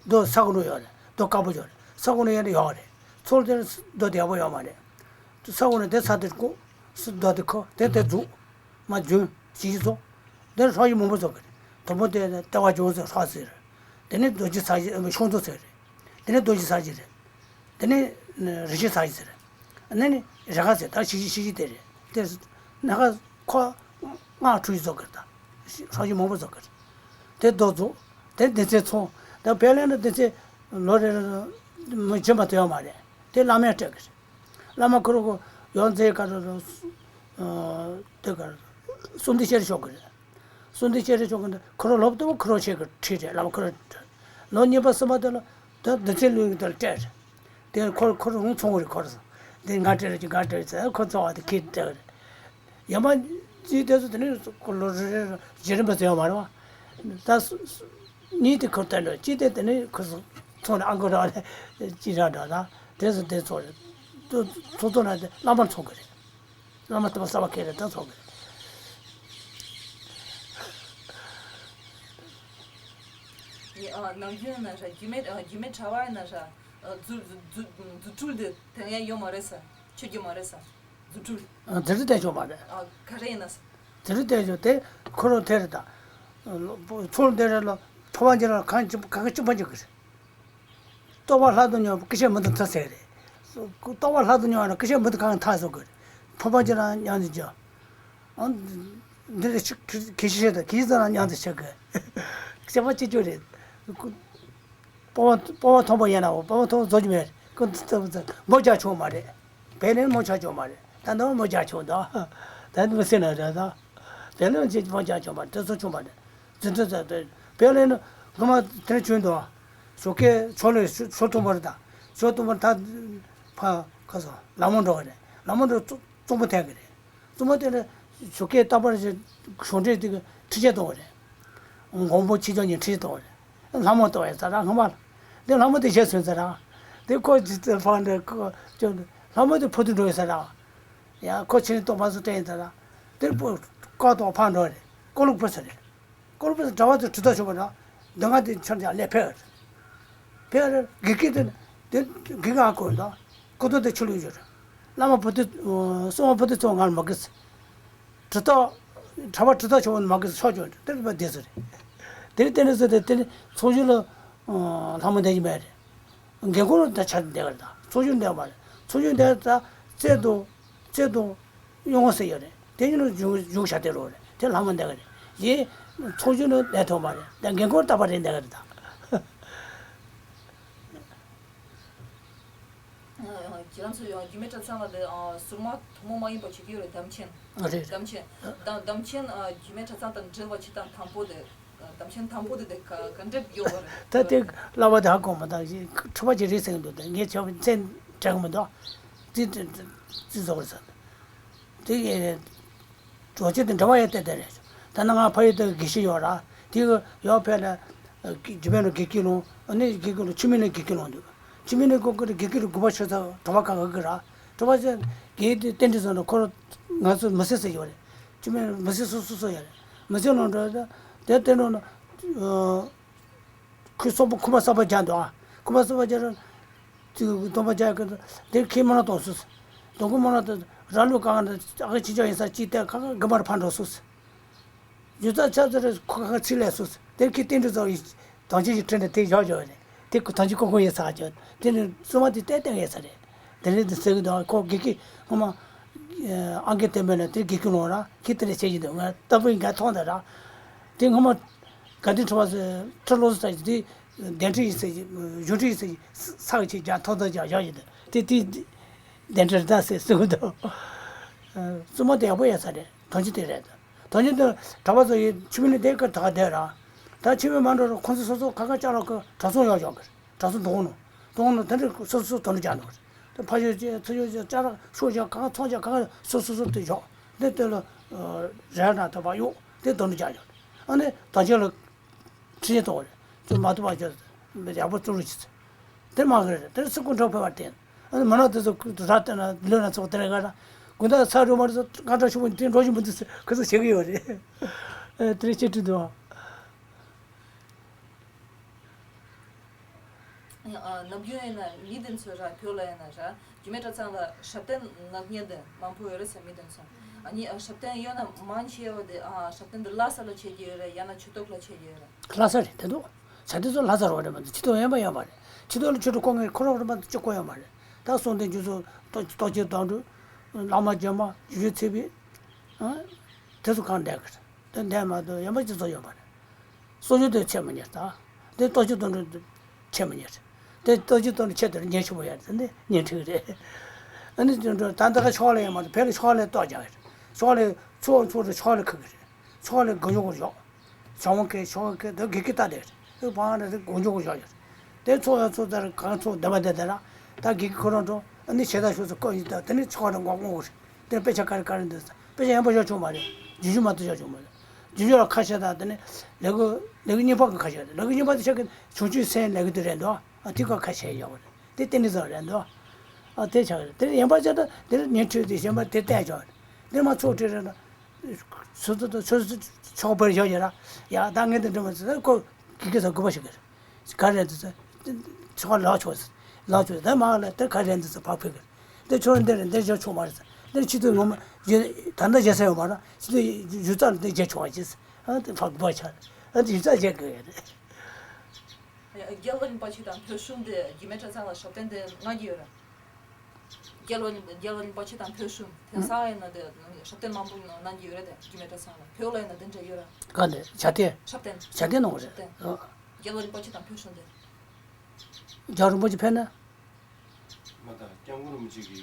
རྡོ་ས་གོ་ནོ་ཡོད་རེད། རྡོ་དཀར་པོ་ཡོད་རེད། ས་གོ་ནོ་ཡོད་རེད་ཡོད་རེད། ཚོར་དེ་རྡོ་དེ་ཡག་པོ་ཡོད་མ་རེད། ས་གོ་ནོ་དེ་ས་དེར་བཀོག་སུ་རྡོ་དེ་ཁོ་དེ་དེ་འཛུགས། མ་རྒྱུན་ཞིག་གཞི་ཚོགས། འདིར་ཧྲག་ཡིག་མང་པོ་བཟོ་གི་རེད། དང་པོ་དེ་ལྟེ་བ་ལྗོངས་ཟེར་ཧྲག་ཟེར། དེ་ནས་རྡོ་རྗེ་ཚ་ཞིག་ཤོང་ཚོ་ཟེར་རེད། དེ་ནས་རྡོ་རྗེ་ཚ་ཞིག་རེད། དེ་ནས་རི་ཤི་ཚ་ཞིག་ཟེར། ཨ་ནི་རེ་ཁ་ཟེར་ད་ཞིག་གཞི་ཞིག་གཞི་དེ་རེད། དེ་སྣ་ཁ་ཁོ་ལྔ་དྲུག་ཞིག་བཟོ་གི་རེད་ད། ཧྲག་ཡིག་མང་པོ་བཟོ་གི་རེད། དེ་རྡོ་བཟོ། དེ་སྡེ་ཚན་ཚོགས། དེ་བལ་ལས་ན་སྡེ་ཚན་ལོ་རེ་རེ་མི་རྒྱུན་མ་དུ་ཡོད་མ་རེད། དེ་བླ་མས་སྤྲད་གི་རེད། བླ་མ་ཁོ་རང་གི་ཡོངས་འཛིན་ག་རེ་རེད། དེ་ག་རེ་གསུང་འདི་བཤད་ཤོག་གི་རེད། གསུང་འདི་བཤད་ཤོག་གི་འདི་ཁོ་རང་ལོབ་ཏུ་ཁོ་རང་བཤད་གི་ཁྲིད་རེད། བླ་མ་ཁོ་རང་ལོ་གཉིས་པ་གསུམ་པ་དེ་ལ་དེ་འདི་ཚེ་ལུས་དེ་ལ་སྤྲད་རེད། དེ་ཁོ་ཁོ་རང་ཚོང་གི་རེད། ཁོ་རང་འདི་ང་སྤྲད་རེད་ཀྱི་ང་སྤྲད་རེད་ཟེར་ཁོ་ཚོ་བ་དེ་ཁྱེད་སྤྲད་གི་རེད། ཡ་མ་ཅི་དེ་ཚོ་དེ་ནི་ཁོ་ལོ་རེ་རེ་རེ་རིམ་པ་ཟེར་བ་མ་རེད་བ། ད་སུ་སུ་གཉིས་དེ་ཁོ་བསྟན་འགྲོ་ཅི་དེ་དེ་ནི་ཁོ་སོ་ཚོང་ནས་ཨང་ཀོ་ར་ལས་ཅི་ར་འདྲ་ད་དེ་སུ་དེ་ཚོ་རེད། ཚོ་ཚོ་ཚོ་ན་དེ་བླ་མར་ཚོང་གི་རེད། བླ་མ་ལྟ་བ་གསར་བ་ཁེ་རེད་ད་ཚོང་གི་རེད། ཨ། ནམ་རྒྱུན་ན་ར་རྒྱུད་སྨད། ཨ། རྒྱུད་སྨད་གྲྭ་པ་ཡིན་ན་ར། ཨ། རྫུ་རྫུ་རྫུ་འཕྲུལ་འདི་དེ་ཡང་ཡོད་མ་རེད་ས། ཆོད་རྒྱུ་མ་རེད་ས། རྫུ་འཕྲུལ། ཨ། རྫུ་འཕྲུལ་བསྟན་ཆོག་མ་རེད། ཨ། ག་རེ་ཡིན་ན་ས། རྫུ་འཕྲུལ་བསྟན་ཆོག་དེ་ཁོ་རང་དེ་རེད་ད། ཚུར་འདི་རེད་ལ། ཐོབ་པ་འཇལ་ལ་གང་ཅི་གང་ག་གཅིག་པ་འཇུག་གི་རེད། རྟོགས་པ་ལྷག་ཏུ་ཉུང་བ་སྐུ་ཤད་མུ་ཏིག་མཐིལ་ཟེར་རེད། རྟོགས་པ་ལྷག་ཏུ་ཉུང་བ་ལ་སྐུ་ཤད་མུ་ཏིག་གང་མཐིལ་སོགས་ཀྱི། ཕོ་པ་ཅི་རང་མཉམ་དུ་འཇོག་ཨང་། འདི་ལ་ཆི་གི་ཤི་ཤེས་དང་གི་ཤི་ཙམ་རང་མཉམ་དུ་ཆགས་ཀྱི། སྐྱེ་བ་གཅིག་གྱུར་རེད། སྤོབས་པ་སྤོབས་པ་མཐོན་པོ་ཡིན་ནའོ་སྤོབས་པ་མཐོན་པོ་རྫོགས་ཀྱི་མེད། ཀུན་ཏུ་སྟོབས་ཙམ་མོ་རྒྱག་ཆོག་མ་རེད། བེད་ལེན་མོ་ཆགས་ཆོག་མ་རེད། ད་ནི་མོ་རྒྱག་ཆོག་ད། ད་ནི་མི་སེར་ན་རེད་ད། བེད་ལེན་ཅིག་མོ་རྒྱག་ཆོག་མ་རེད། དེ་ཚོ་ཆོག་མ་རེད། འཛིན་གྲྭ་ཚར་ཏེ། བེད་ལེན་ནི་སྔོན་མ་དེ་བྱོན་འདུག་ཞོགས་ཀས་ཕྱོགས་ལས་ཞོགས་ཐུང་པར་དང་། ཞོགས་ཐུང་པར་ད། ཕ་ཁ་སང་ལ་མོ་འགྲོ་བ་རེད། ལ་མོ་འགྲོ་བཙོང་པ་ཐད་ཀྱི་རེད། བཙོང་པ་དེ་ལ་ཞོགས་ཀས་རྟག་པར་ཞོགས་འདྲེ་དེ་གི་ཁྲི་ཆ་གཏོང་བ་རེད། མགོན་པོ་ཆེ་ཆུང་གཉིས་ཁྲི་ཆ་གཏོང་བ་རེད། ལ་མོ་གཏོང་བའི་ས་ར་སྔ་མ་ལ། དེ་ལ་མོ་དེ་ཞེས་སོན་ས་ར། དེ་ཁོ་ཇི་ལྟར་ཕང་འདྲ་ཁོ་ཅོ། ལ་མོ་དེ་ཕུ་དུ་འགྲོ་བའི་ས་ར། ཡ་ཁོ་ཆེ་ནི་གཏོང་པ་སུ་སྤྲད་ཡིན་ས་ར། དེ་ཕུ་ཀ་གཏོང་ཕང་འགྲོ་རེད། ཀོ་ལུག་ཕུ་ས་རེད། ཀོ་ལུག་ཕུ་ས་གྲྭ་བ་དེ་གྲི་ཐག་ཆོད་པ་ར། འདི་ང་དེ་ཆར་ཡ་ལས་ཕེ་བ་རེད། ཕེ་རེ་དགེ་རྒན་དེ་དེ་དགེ་རྒན་ཨ་ཁོ་ཡིན་ད། ཁོ་ཚོ་དེ་ཆུ་ལུག་ཡོད་རེད། བླ་མ་བུ་དེ་སྲུང་མ་བུ་དེ་ཚོ་ང་ལ་མ་གིས། གྲི་ཐག་གྲྭ་པ་གྲི་ཐག་ཆོད་པ་མ་གིས་ཆོག་ཆོག་དེ་རེད་པ་དེ་ཚོ་རེད། དེ་རེད་དེ་ནས་ཚོ་དེ་དེ་ནས་ཚོགས་ཞུགས་ལ་ལྷ་མོ་བསྡད་ཀྱི་མེད་རེད། རྒན་འཁོགས་ལ་ད་ཆ་བསྡད་པ་རེད་ད། ཚོགས་ཞུགས་བསྡད་པ་མ་རེད། ཚོགས་ཞུགས་བསྡད་ད་རྩེ་དང་རྩེ་དང་གཡོན་ངོ་ཟེར་ཡོད་རེད། དེ་གཉིས་ལ་བཞུགས་བཞུགས་བྱ་དེ་རོགས་རེད། དེ་ལྷ་མོ་བསྡད་པ་རེད། ཡིན། ཚོགས་ཞུགས་ལ་བསྡད་ཐུབ་མ་རེད། ད་རྒན་འཁོགས་རྟག་པ་རེད་བསྡད་པ་རེད་ད། ཁྱེད་རང་ཚོ་ཡང་རྒྱུད་སྨད་གྲྭ་ཚང་ལ་དེ་ཨ་ཟུར་མ་དུ་མ་མ་ཡིན་པ་བྱེད་ཀྱི་ཡོད་རེད། དམ་ཆེན། ཨ་རེད། དམ་ཆེན། དམ་དམ་ཆེན་ཨ་རྒྱུད་སྨད་གྲྭ་ཚང་དང་འབྲེལ་བ་བྱེད་སྟངས་དང་པོ་དེ། དམ་ཆེན་དང་པོ་དེ་དེ་ག་ག་འདྲ་ཡོད་པ་རེད། ད་དེ་བསླབ་པ་དེ་ཧ་གོ་མ་ཐག་ཁྲི་པ་ཅིག་རེད་ཟེར་གྱི་འདུག་ད་ངས་བྱས་པ་མཚན་དྲན་གྱི་མི་འདུག་ཙི་ཙི་ཙི་ཙི་ཙོག་རེད་ཟེར། དེ་ཡས། གྲོགས་ཆེ་དེ་འདྲ་བ་ཡང་བལྟས་བལྟས་རེད། ད་ནང་ང་ཕ་ཡུལ་དུ་དགེ་བཤེས་ཡོད་ར། དེ་གི་ཡོག་ཕེབས་ལ། རྒྱུད་སྨད་ལ་དགེ་རྒན་ལོང་། ཨ་ནི་དགེ་རྒན་ལོང་ཆུ་སྨད་ལ་དགེ་རྒན་ལོང་འདུག་ཆུ་སྨད་ལ་ཀོ་ཀི་དགེ་རྒན་དགུ་པ་ཆ་ཚང་གྲྭ་པ་ག་ག་གི་ར། གྲྭ་པ་ཆ་དགེ་དེ་རྟེན་འབྲེལ་ཚང་ལ་ཁོ་ར་ང་ཚོ་མི་སེར་ཟེར་ཡོད་རེད། ཆུ་སྨད་མི་སེར་སོ་སོ་སོ་ཡོད་རེད། མི་སེར་ལོང་འགྲོ་ད་དེ་རྟེན་ལོང་ན། ཁོས་སོག་པོ་ཁུ་མ་ས་པ་རྒྱག་འདུག་ཨ། ཁུ་མ་ས་པ་རྒྱག་ར། ཅིག་སྡོམ་པ་རྒྱག་གི་འདུག་དེ་ཁྱེད་མ་ན་གཏོང་སུས། སྡོང་ཁུ་མ་ན་གཏོང་། ར་ལུག་གང་ག་ཨ་ཁ་ཆི་ཆོག་ཡིན་ས་ཅིག་བལྟས་ཁ་ཁ་དགོན་པར་ཕར་འགྲོ་སུས། ཡུ་ཙ་ཆ་ཚ་རེ་ཁོ་ཁ་ཁ་ཚིག་ལས་སུས། དེ་ཁྱེད་རྟེན་འབྲེལ་ཚོགས་ཡིན། དོན་ཆེན་ཞིག་ཁྲིད་ནས་དེ་བཞག་བཞག་རེད། དེ་ཁོ་དོན་ཆེན་ཀོ་ཀོ་ཡིན་ས་ཅོག་དེ་ནི་སྲུང་མ་དེ་ཏན་ཏན་ཡིན་ས་རེད། དེ་རེད་དེ་ཟེར་གི་འདུག་ཁོ་དགེ་རྒན་སྔོན་མ། ཨང་ཀི་བསྟན་པས་ན་དེ་དགེ་རྒན་ལོང་ར་ཁྱེད་དེ་ལས་བྱེད་ཀྱི་འདུག་ང་ལྟ་བུ་ཡིན་ག་མཐོང་ད་ར། དེ་སྔོན་མ། དགའ་ལྡན་ཁྲི་པ་ཚོས་ཁྲི་ལོ་སོ་ད་ཅིག་དེ་གདན་ཁྲི་ཡིན་ཟེར་གྱི་གཞུང་ཁྲི་ཡིན་ཟེར་གྱི་ས་གི་ཆེད་རྒྱ་ཐོག་ཐོག་རྒྱ་བཞག་ཡོད་དེ་དེ་དེ་གདན་ཁྲི་རེད་ད་ཟེར་གསུང་གི་འདུག་བཙུན་མ་དེ་ཡག་པོ་ཡོད་ས་རེད། དོན་ཆེ་དེ་རེད། དོན་ཆེ་དེ་གྲྭ་པ་ཚོ་ཡི་ཆུ་མིག་ནས་དེ་ཀ་ད་ག་བསྡད་ར། ད་ཆུ་མིག་མ་འགྲོ་ར་ཁོང་ཚོ་སོ་སོ་ཁ་ཁ་ཅག་ར་ཁོ་གྲྭ་ཚང་ཡོག་ཡོག་གི་རེད། གྲྭ་ཚང་དོང་ནོ་དོང་ནོ་དེ་འདྲ་སོ་སོ་དོན་འགྲོ་རྒྱག་འགྲོ་གི་རེད། དེ་ཕ་ཤོད་ཅེས་ཚུར་ཤོད་ཅེས་ཅ་ར་ཤོད་ཅེས་གང་ཚོང་ཅེས་གང་སོ་སོ་སོ་དེ་ཞོག་དེ་དེ་ལ་རལ་ན་དེ་བ་གཡུག་དེ་དོན་འགྲོ་རྒྱག་ཡོད། ཨ་ནི་ད་ཅི་ལ་ཁྲི་ཆེན་གཏོང་བ་རེད། ཁྱོད་མ་ཐུབ་པ་ཁྱོད་ཡག་པོ་བཙུགས་རོགས་བྱེད། དེ་མ་གི་རེད། དེ་སུ་ཀུན་གྲོགས་ཕེབས་པར་བརྟེན། ཨ་ནི་མ་ན་དེ་ཚོ་ར་བསྟན་ན་ལོས་ན་ཚོགས་དེ་རེད་ག་ར། དགུན་ཟླ་ཚ་རུ་མ་རུ་ཚོ་ང་འདྲ་ཤོག་པོ་དེ་འགྲོ་བཞིན་པོ་དེ་ཁོ་ཚོ་བྱེད་གི་ཡོད་རེད། ཨ་དེ་རེད་ཅེས་དྲིས་འདུག་ཨ། ཨ། ནམ་རྒྱུན་ཡིན་ན་མི་དེ་ཚོ་ར་བོད་ལ་ཡིན་ན་ར། རྒྱུད་སྨད་གྲྭ་ཚང་ལ་ཞབས་བརྟན་གནང་མཁན་དེ་མང་པོ་ཡོད་རེད་ཟེར། མི་དེ་ཚོ། ཨ་ནི་ཨ་ཞབས་བརྟན་ཡོད་ན་མང་ཆེ་བ་དེ་ཨ་ཞབས་བརྟན་དེ་ལྷ་ས་ལ་བྱེད་ཀྱི་ཡོད་རེད། ཡང་ན་ཆོས་ཐོག་ལ་བྱེད་ཀྱི་ཡོད་རེད། ལྷ་ས་རེད་དེ་འདུག་ས་དེ་ཚོ་ལྷ་ས་རོགས་རེད་མ་གཏོགས་ཆོས་ཐོག་ཡོད་པ་ཡོད་མ་རེད། ཆོས་ཐོག་ལ་ཆོས་ཐོག་ཁོ་ངས་ཁོ་རོགས་རེད་མ་གཏོགས་ཅི་ཁོ་ཡོད་མ་རེད། ད་གསུང་རྟེན་རྒྱུན་སོགས་རྟོགས་རྟོགས་བརྗོད་དོན་གྲུབ། བླ་མ་སྒྲོལ་མ་ཡུལ་ཚེ་བི། ཨ། དེ་ཚོ་གང་འདྲ་གི་རེད། དེ་འདྲ་མ་གཏོགས་ཡོད་མ་གཅིག་ཚོ་ཡོད་མ་རེད། གསོ་སྦྱོང་དེ་ཆད་མི་ཉན་ད། དེ་ལྟོ་ཆུ་དང་འདྲ་ཆད་མི་ཉན་རེད། དེ་ལྟོ་ཆུ་དང་འདྲ་ཆད་དེ་ཉན་ཆོག་པ་ཡ་རེད། དེ་ནི་ཉན་ཆོག་རེད། ཨ་ནི་དེ་འདྲ་ད་ལྟ་ཕྱོགས་ལས་ཡོད་མ་རེད། བོད་ལ་ཕྱོགས་ལས་ལྟོ་རྒྱག་རེད། ཕྱོགས་ལས་ཚོགས་ཚོགས་རེད། ཕྱོགས་ལས་ཁུག་གི་རེད། ཕྱོགས་ལས་དགུ་ཉོ་གོ་ཞོག་ཞང་བོ་ཁེ་ཕྱོགས་ཁེ་དེ་དགེ་ཁེ་ལྟ་དེ་རེད། དེ་བང་རེད། དགུ་ཉོ་གོ་ཞོག་ཡ་རེད། དེ་ཚོགས་ཡ་ཚོགས་དེ་རེད། གང་ཚོགས་འདེམས་པ་དེ་དེ་ར། ད་དགེ་ཁེ་ཁོ་རང་འགྲོ། ཨ་ནི་ཞེ་ད་ཤོག་ཚོ་བཀོད་ཡིན་ད། དེ་ནི་ཕྱོགས་རེད། མགོ་སྔོ་གོ་རེད། དེ་དཔེ་ཆ་ག་རེ་ག་རེ་འདུག་དཔེ་ཆ་ཡན་པ་ཡོད་ཆོག་མ་རེད། རྒྱུན་རྒྱུན་མ་གཏོགས་ཡོད་ཆོག་མ་རེད། རྒྱུན་རྒྱུན་ལ་ཁ་ཤས་དང་དེ་ནས་ལས་འགུལ་ལས་འགུལ་རྙིང་པ་གི་ཁ་ཤས་རེད། ལས་འགུལ་རྙིང་པ་དེ་ཆ་གི་བྱུང་ཆུད་སེམས་ལས་འགུལ་དེ་རེད་འདུག་ཨ་དེ་ཁ་ཁ་ཤས་ཡོད་རེད། དེ་ཏན་ཏན་ཙམ་རེད་འདུག་ཨ་དེ་ཆ་གི་རེད། དེ་ཡན་པ་ཆ་ད་དེ་ཉན་ཁྲིད་དེ་གཞན་པ་དེ་བལྟས་ཆོག་རེད། དེ་མ་ཚོགས་ཁྲིད་རེད་ན། སོ་སོ་སོ་སོ་ཆོག་པར་ཡོད་ཡོད་ར། ཡ་ད་ངས་དེ་འདྲ་མ་ཟེར་ཁོ་གི་གེ་ས་དགོས་པ་ཞིག་རེད། ག་རེད་འདུག་ཟེར། ཚོད་ལ་ལག་ཆོག་ཟེར། ལག་ཆོག་ཟེར། ད་མ་ལ་དེ་ག་རེད་འདུག་ཟེར། ཕར་ཕུད་གི། དེ་ཁྱོད་འདིར་འདིར་བཞག་ཆོག་མ་རེད་ཟེར། འདིར་ཕྱི་དུས་ངོ་མ་ད་ལྟ་བཞག་ས་ཡོད་མ་རེད། ཕྱི་དུས་ཡུལ་ཙམ་འདིར་བཞག་ཆོག་ཅེས་ཟེར། ཨ་དེ་ཕག་པ་ཆ་རེད། ཨ་དེ་ཡུལ་ཙམ་བཞག་གི་ཡོད་རེད། རྒྱལ་བ་རིན་པོ་ཆེ་དང་བོད་གཞུང་དེ་རྒྱུད་སྨད་གྲྭ་ཚང་ལ་ཞབས་བརྟན་དེ་གནང་གི་ཡོད་རེད། རྒྱལ་བ་རྒྱལ་བ་རིན་པོ་ཆེ་དང་བོད་གཞུང་དེང་སང་ཡིན་ན་དེ་ཞབས་བརྟན་མང་པོ་གནང་གི་ཡོད་རེད་དེ། རྒྱུད་སྨད་གྲྭ་ཚང་ལ་བོད་ལ་ཡིན་ན་དེ་འདྲ་ཡོད་རེད། ག་འདྲ་ཞབས་བརྟན། ཞབས་བརྟན། ཞབས་བརྟན་གནང་བ་རེད། ཞབས་བརྟན། ཨ། རྒྱལ་བ་རིན་པོ་ཆེ་དང་བོད་གཞུང་དེ། རྒྱལ་བ་རིན་པོ་ཆེ་ཕེབས་ན། མ་ད་སྐྱབས་མགོན་རིན་པོ་ཆེ་གི་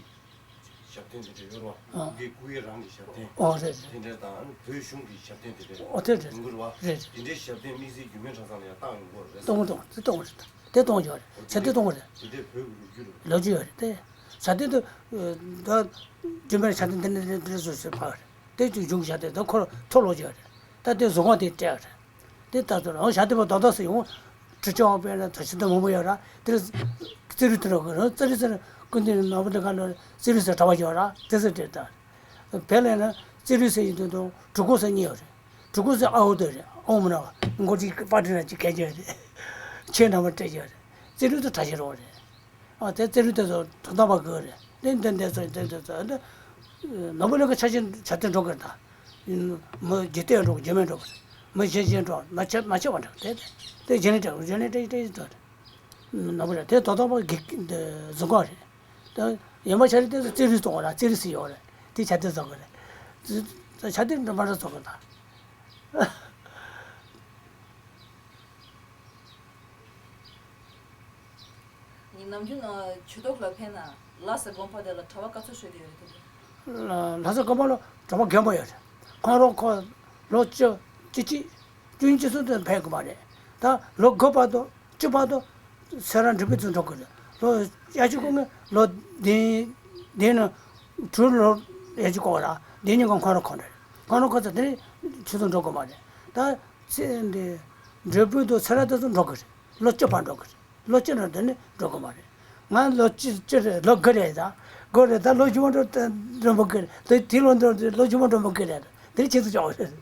ཞབས་བརྟན་དེ་འདྲ་ཡོད་རེད་བ། ཨ། སྐུ་སྒེར་སྐུ་སྒེར་རང་གི་ཞབས་བརྟན། ཨོ་རེད་རེད། དེ་འདྲ་དང་ཨ་ནི་བོད་གཞུང་གི་ཞབས་བརྟན་དེ་འདྲ་ཨོ་དེ་རེད་ཡོང་གི་རེད་བ། རེད་རེད། དེ་འདྲའི་ཞབས་བརྟན་དམིགས་བསལ་རྒྱུད་སྨད་གྲྭ་ཚང་ལ་ཡང་བཏང་ཡོང་གི་རེད། གཏོང་གི་གཏོང་གི་དེ་གཏོང་གི་རེད། ད་དེ་གཏོང་གི་ཡོད་རེད། ཞབས་བརྟན་གཏོང་གི་རེད། དེ་འདྲའི་བོད་ཀྱི་ལོ་རྒྱུས་རེད། ལོ་རྒྱུས་ཡོད་རེད་དེ། ཞབས་བརྟན་དུ་ད་རྒྱུད་སྨད་ཞབས་བརྟན་དེ་འདྲ་དེ་འདྲ་བཟོ་ཞེས་པ་རེད། དེ་ཅིག་གཞུང་ཞབས་བརྟན་ད་ཁོ་ལ་མཐོ་ལོ་རྒྱུས་ཡོད་རེད། ད་དེ་བཟོ་ཁང་དེ་སྤྲད་རེད། དེ་ལྟར་དུ་རང་ཞབས་བརྟན་པ་རྡོག་རྡོག་སུ་ཡོང་། ཁྲི་བཅོ་ལྔ་པའི་ནང་དུ་ཞིབ་ཏུ་མང་པོ་ཡོད་ར། དེར་རྩེ་རུ་དུ་རོགས་རང་རྩེ་རུ་ཟེར་ཀུན་ཏུ་ནོར་བུ་འདི་ག་ལ་རྩེ་རུ་ཟེར་གྲྭ་པ་ཡོད་ར། དེ་ཟེར་དེ་ལྟར་བལ་ལས་ན་རྩེ་རུ་ཟེར་ཡིན་དུས་དུ་གྲུ་གུ་ཟེར་གཉིས་ཡོད་རེད། གྲུ་གུ་ཟེར་ཨ་འོ་དོ་རེད། ཨ་འོ་མ་ན་བ་མགོ་གཅིག་པ་དྲི་ན་གཅིག་གས་ཀྱི་ཡོད་རེད། ཆེ་འདྲ་མ་སྤྲད་ཀྱི་ཡོད་རེད། རྩེ་རུ་དུ་གྲྭ་ཞིག་རོགས་རེད། ཨ་དེ་རྩེ་རུ་དེ་ཚོ་དོ་དམ་པ་དགོས་རེད། དེ་འདི་འདི་ཚོ་འདི་འདི་ཚོ་འདི་ནོར་བུ་ལས་ཀ་ཆ་ཆེན་ཆ་ཚན་འགྲོ་དགོས་ད། མི་རྒྱུ་སྟོད་འགྲོ་དགོས། རྒྱུ་སྨད་འགྲོ་དགོས། མི་གཞན་གཞན་འགྲོ་མ་ཆད་མ་ཆད་པ་འགྲོ་དེ་དེ་རྒྱུན་ལས་འགྲོ་རྒྱུན་ལས་འགྲོ་འགྲོ་འགྲོ། ནོར་བུ་རེད་དེ་དོ་དམ་པ་གི་འདི་བཟོ་དགོས་རེད། དེ་ཡན་པ་ཆ་རེ་དེ་ཚོ་རྩེ་རུ་གཏོང་བ་ར་རྩེ་རུ་སི་ཡོད་རེད། དེ་ཆ་དེ་བཟོ་དགོས་རེད། ཆ་དེ་འགྲོ་མ་ར་བཟོ་དགོས་ད། ནམ་རྒྱུན་ཆོས་ཐོག་ལ་ཕེབས་ན་ལྷ་ས་དགོན་པ་དེ་ལ་གྲྭ་པ་ག་ཚོད་བཞུགས་ཡོད་རེད་དེ། ལྷ་ས་དགོན་པ་ལ་གྲྭ་པ་རྒན་པ་ཡོད་རེད། ཁོང་རང་ཁོ་ལོ་བཅུ་བཅུ་གཅིག་བཅུ་གཉིས་བཅུ་གསུམ་དུ་ཕེབས་དགོས་པ་རེད། ད་ལོ་དགུ་བར་དུ་བཅུ་བར་དུ་སེ་ར་འབྲས་སྤུངས་སུ་འགྲོ་དགོས་རེད། ལོ་ཡ་གཅིག་སྐོར་ངས་ལོ་བདུན་བདུན་ནས་དྲུག་ལོ་ཡ་གཅིག་སྐོར་ར་བདུན་གཉིས་ཀ་ཁོང་རང་ཁོང་རེད། ཁོང་རང་ཁོ་ཚོ་དེ་ནས་ཆུ་ཚོད་འགྲོ་དགོས་མ་རེད། ད་ཚེ་འདི་འབྲས་སྤུངས་དུ་སེ་ར་དུ་ཚོ་འགྲོ་དགོས་རེད། ལོ་བཅུ་བར་འགྲོ་དགོས་རེད། ལོ་གཅིག་ནང་དེ་ནས་འགྲོ་དགོས་མ་རེད། ང་ལོ་གཅིག་གཅིག་རེད། ལོ་དགུ་རེད་ད། དགུ་རེད་ད། ལོ་རྒྱུས་མ་འགྲོ་འགྲོ་མ་དགོས་རེད། དེ་དེ་ལོ་འགྲོ་ལོ་རྒྱུས་མ་འགྲོ་མ་དགོས་རེད། དེ་ཁྱེད་ཚོ་ཅག་རེད།